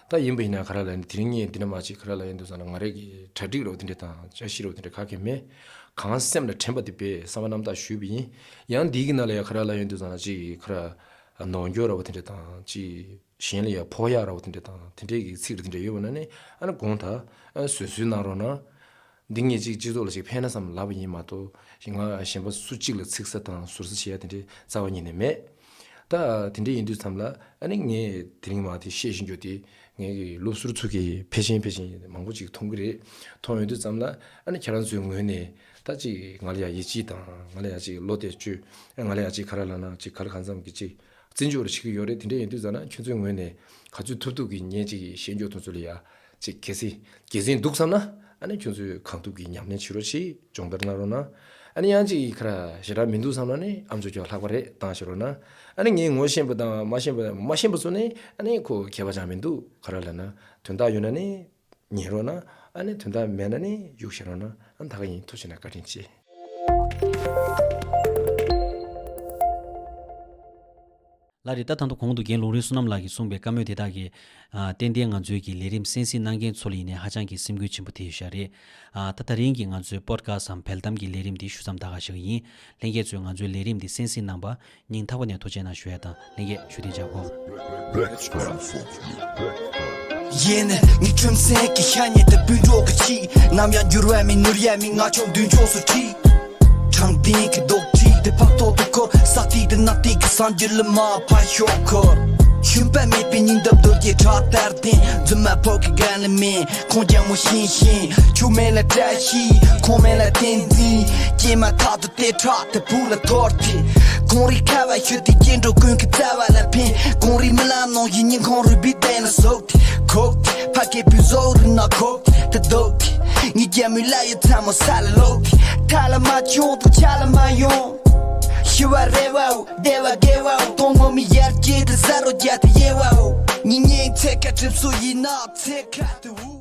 ད་ཡིན་པ་ཡིན་ན་ཁ་རག་ལ་ཡིན་དེ་རིང་ངས་འདི་འདྲ་མ་ཅིག་ཁ་རག་ལ་ཡོད་དུས་ཙང་ང་རང་གི་གྲ་སྒྲིག་རོགས་དེ་འདྲ་དང་བཅར་ཞིག་རོགས་དེ་འདྲ་ག་གེ་མེད། གང་སེམས་ལ་དྲན་པ་དེ་དཔེ་བསམ་པ་རྣམ་དག་ཞུས་པ་ཡིན། ཡང་འདི་གི་ནང་ལ་ཡང་ཁ་རག་ལ་ཡོད་དུས་ཙང་ཅིག་ཁ་རག་ནོར་འགྱོ་ར་བ་དེ་འདྲ་དང་ཅིག་གཞན་ལ་ཡང་ཕོག་ཡག་ར་བ་དེ་འདྲ་དང་དེ་འདྲའི་གི་ཚིག་རེ་དེ་འདྲ་ཡོད་པ་ན་ནི་ཨ་ནི་དགོངས་དག། ཨ་བཟོད་གསོལ་གནང་རོགས་གནང་། འདི་ངས་ཅིག་སྤྱི་ཚོགས་ལ་ཅིག་ཕན་ན་བསམ་ལབ་པ་ཡིན་མ་གཏོགས་ང་གཞན་པ་སུ་གཅིག་ལ་ཚིག་གསོལ་དང་ཟུར་ཟ་བྱེད་ཡ་དེ་འདྲའི་རྩ་བ་ཉིད་ནས་མེད། ད་དེ་འདྲ་ཡིན་དུས་ཙམ་ལ་ཨ་ནི་ངས་དེ་རིང་མ་དེ་བཤད་བཞིན་རྒྱུ་དེ་ངས་ཀྱི་སློབ་ཟུར་ཚོ་གིས་ཕལ་ཆེར་ཕལ་ཆེར་མང་པོ་ཅིག་མཐོང་གི་རེད། མཐོང་ཡོང་དུས་ཙམ་ལ་ཨ་ནི་ཁྱེད་རང་ཚོའི་ངོས་ནས་ད་ཅིག་ང་ལ་ཡ་ཡིད་ཆེས་དང་ང་ལ་ཡ་ཅིག་བློ་གཏད་བཅོལ། ང་ལ་ཡ་ཅིག་ག་རེ་ལབ་ན་ཅིག་ག་ལ་གང་འཚམ་གྱི་ཅིག་བརྩི་འཇོག་རེ་བྱེད་ཀྱི་ཡོད་རེད། དེ་འདྲ་ཡིན་དུས་ཙམ་ན་ཁྱོད་ཚོའི་ངོས་ནས་ག་ཚོད་ཐུབ་ཐུབ་ཀྱིས་ངས་ཅིག་ཤེས་འཇོག་དེ་ཚོ་ལ་ཡ་ཅིག་གལ་སྲིད་དགེ་མཚན་འདུག་བསམ་ན་ཨ་ནི་ཁྱོད་ཚོས་གང་ཐུབ་ཀྱིས་ཉམས་ལེན་བྱེད་རོགས་བྱེད། སྦྱོང་བརྡར་གནང་རོགས་གནང་། ཨ་ནི་ཡང་ཅིག་ཁ་ར་ཞེ་དྲག་མི་འདུག་བསམ་ན་ནི་ཨ་མཆོག་ཀྱང་ལྷག་པ་རེད་བཏང་ཞེས་རོགས་གནང་། ཨ་ནི་ངས་ངོ་ཤེས་པ་དང་མ་ཤེས་པ་མ་ཤེས་པ་ཚོ་ནི་ཨ་ནི་ཁོ་ཁྱད་པར་ཅང་མི་འདུག་ག་རེ་ལབ་ན་དོན་དག་ཡོད་ན་ནི་ཉན་རོགས་གནང་། ཨ་ནི་དོན་དག་མེད་ན་ནི་གཡུག་བཞག་རོགས་གནང་། ཨ་ནི་ད་ག་ཡིན། ཐུགས་རྗེ་གནང་། བཀའ་དྲིན་ཆེ། ལགས་རེད། ད་ད་དུང་གོང་དུ་རྒན་ལུང་རིགས་བསོད་ནམས་ལགས་ཀྱིས་གསུངས་པའི་བཀའ་མོལ་དེ་དག་གིས། ཨ། ཏན་ཏན་ང་ཚོའི་གི་ལས་རིམ་གསན་གཟིགས་གནང་མཁན་ཚོ་ལ་ཡིན་ནའི་ཧ་ཅང་གི་སེམས་འགུལ་ཆེན་པོ་ཐེབས་ཡོད་ཤག་རེད། ཨ། ད་ད་རིང་གི་ང་ཚོའི་པོ་ཌི་ཁ་སི་ཊི་སམ་བེལ་གཏམ་གྱི་ལས་རིམ་འདི་ཞུ་མཚམས་ད་ག་བཞག་གི་ཡིན། ལྷན་རྒྱས་ཚོས་ང་ཚོའི་ལས་རིམ་འདི་གསན་གཟིགས་གནང་བར་སྙིང་ཐག་པ་ནས་ཐུགས་རྗེ་གནང་ཞུ་ཡ་དང་། ལྷན་རྒྱས་ཞུ་གཏན་འཇགས་སྒོ། ཡེ་ནས་ངའི་ཁྲིམས་སེང་གི་ཤ་ཉེ་དེ་སྤུན་གྲོགས་ཀྱི་ཆེད། ནམ་ཡང་འགྱུར་བ་མེད་ནོར་ཡ་མེད། ང་ཆོ་མདུན་ཕྱོགས་སུ་ཁྲིད། དྲང་བདེན་གྱི་རྡོག་ཁྲེས་དེ་ཕག་ཐོག་ཏུ་འཁོར། ས་ཐིག་དེ་ནག་ཐིག་གི་གསར་འགྱུར་ལ་མ་ཕར་ཤོག་འཁོར། ཤུན་པ་མེད་པའི་སྙིང་སྟོབས་རྡོ་རྗེ་བྲག་ལྟར་ལྡན། རྫུན་མ་ཕོ་གི་རྒན་ལ་མིན། ཁོང་རྒྱ་མོ་ཤིང་ཤིང་ཆུ་མེད་ལ་བཀྲ་ཤིས། ཁོང་མེད་ལ་བསྟན་འཛིན། སྐྱེས་མ་ཐག་ཏུ་ལྟེ་ཁྲག་དེ་བུ་ལ་འཐོར་ཏེ། གངས་རི་ཁ་བ་ཤོད་དེ་སྐྱེ་འགྲོ་ཀུན་གྱི་རྩ་བ་ལ་ཕན། གངས་རི་རྨི་ལམ་ནང་བཞིན་སྙིང་ཁོང་རུས་པའི་གཏིང་ལ་ཟུག་སྟེ། ཁོག་སྟེ། ཕ་སྐད་བུ་ཟོག་རི་ནག་ཁོག་སྟེ། ད་སྡུག་སྟེ། ངའི་རྒྱ་མོའི་ལ་ཡི་མཚན་མོ་ས་ལ་ལོག་སྟེ། མཐའ་ལ་མ་བྱུང་དང་ཆ་ལ་མ་ཡོང་། ཤི་བ་རེ་བའོ། བདེ་བ་དགེ་བའོ། གཏོང་ངོ་མི་ཡར་སྐྱེས་དེ་ཟ་རོ་རྒྱ་དེ་ཡེ་བའོ། ཉིན་ཉིན་ཚེ་ཁ་གྲིབ་སོ་ཡིན་ན་ཚེ་ཁ་དེ་འུ།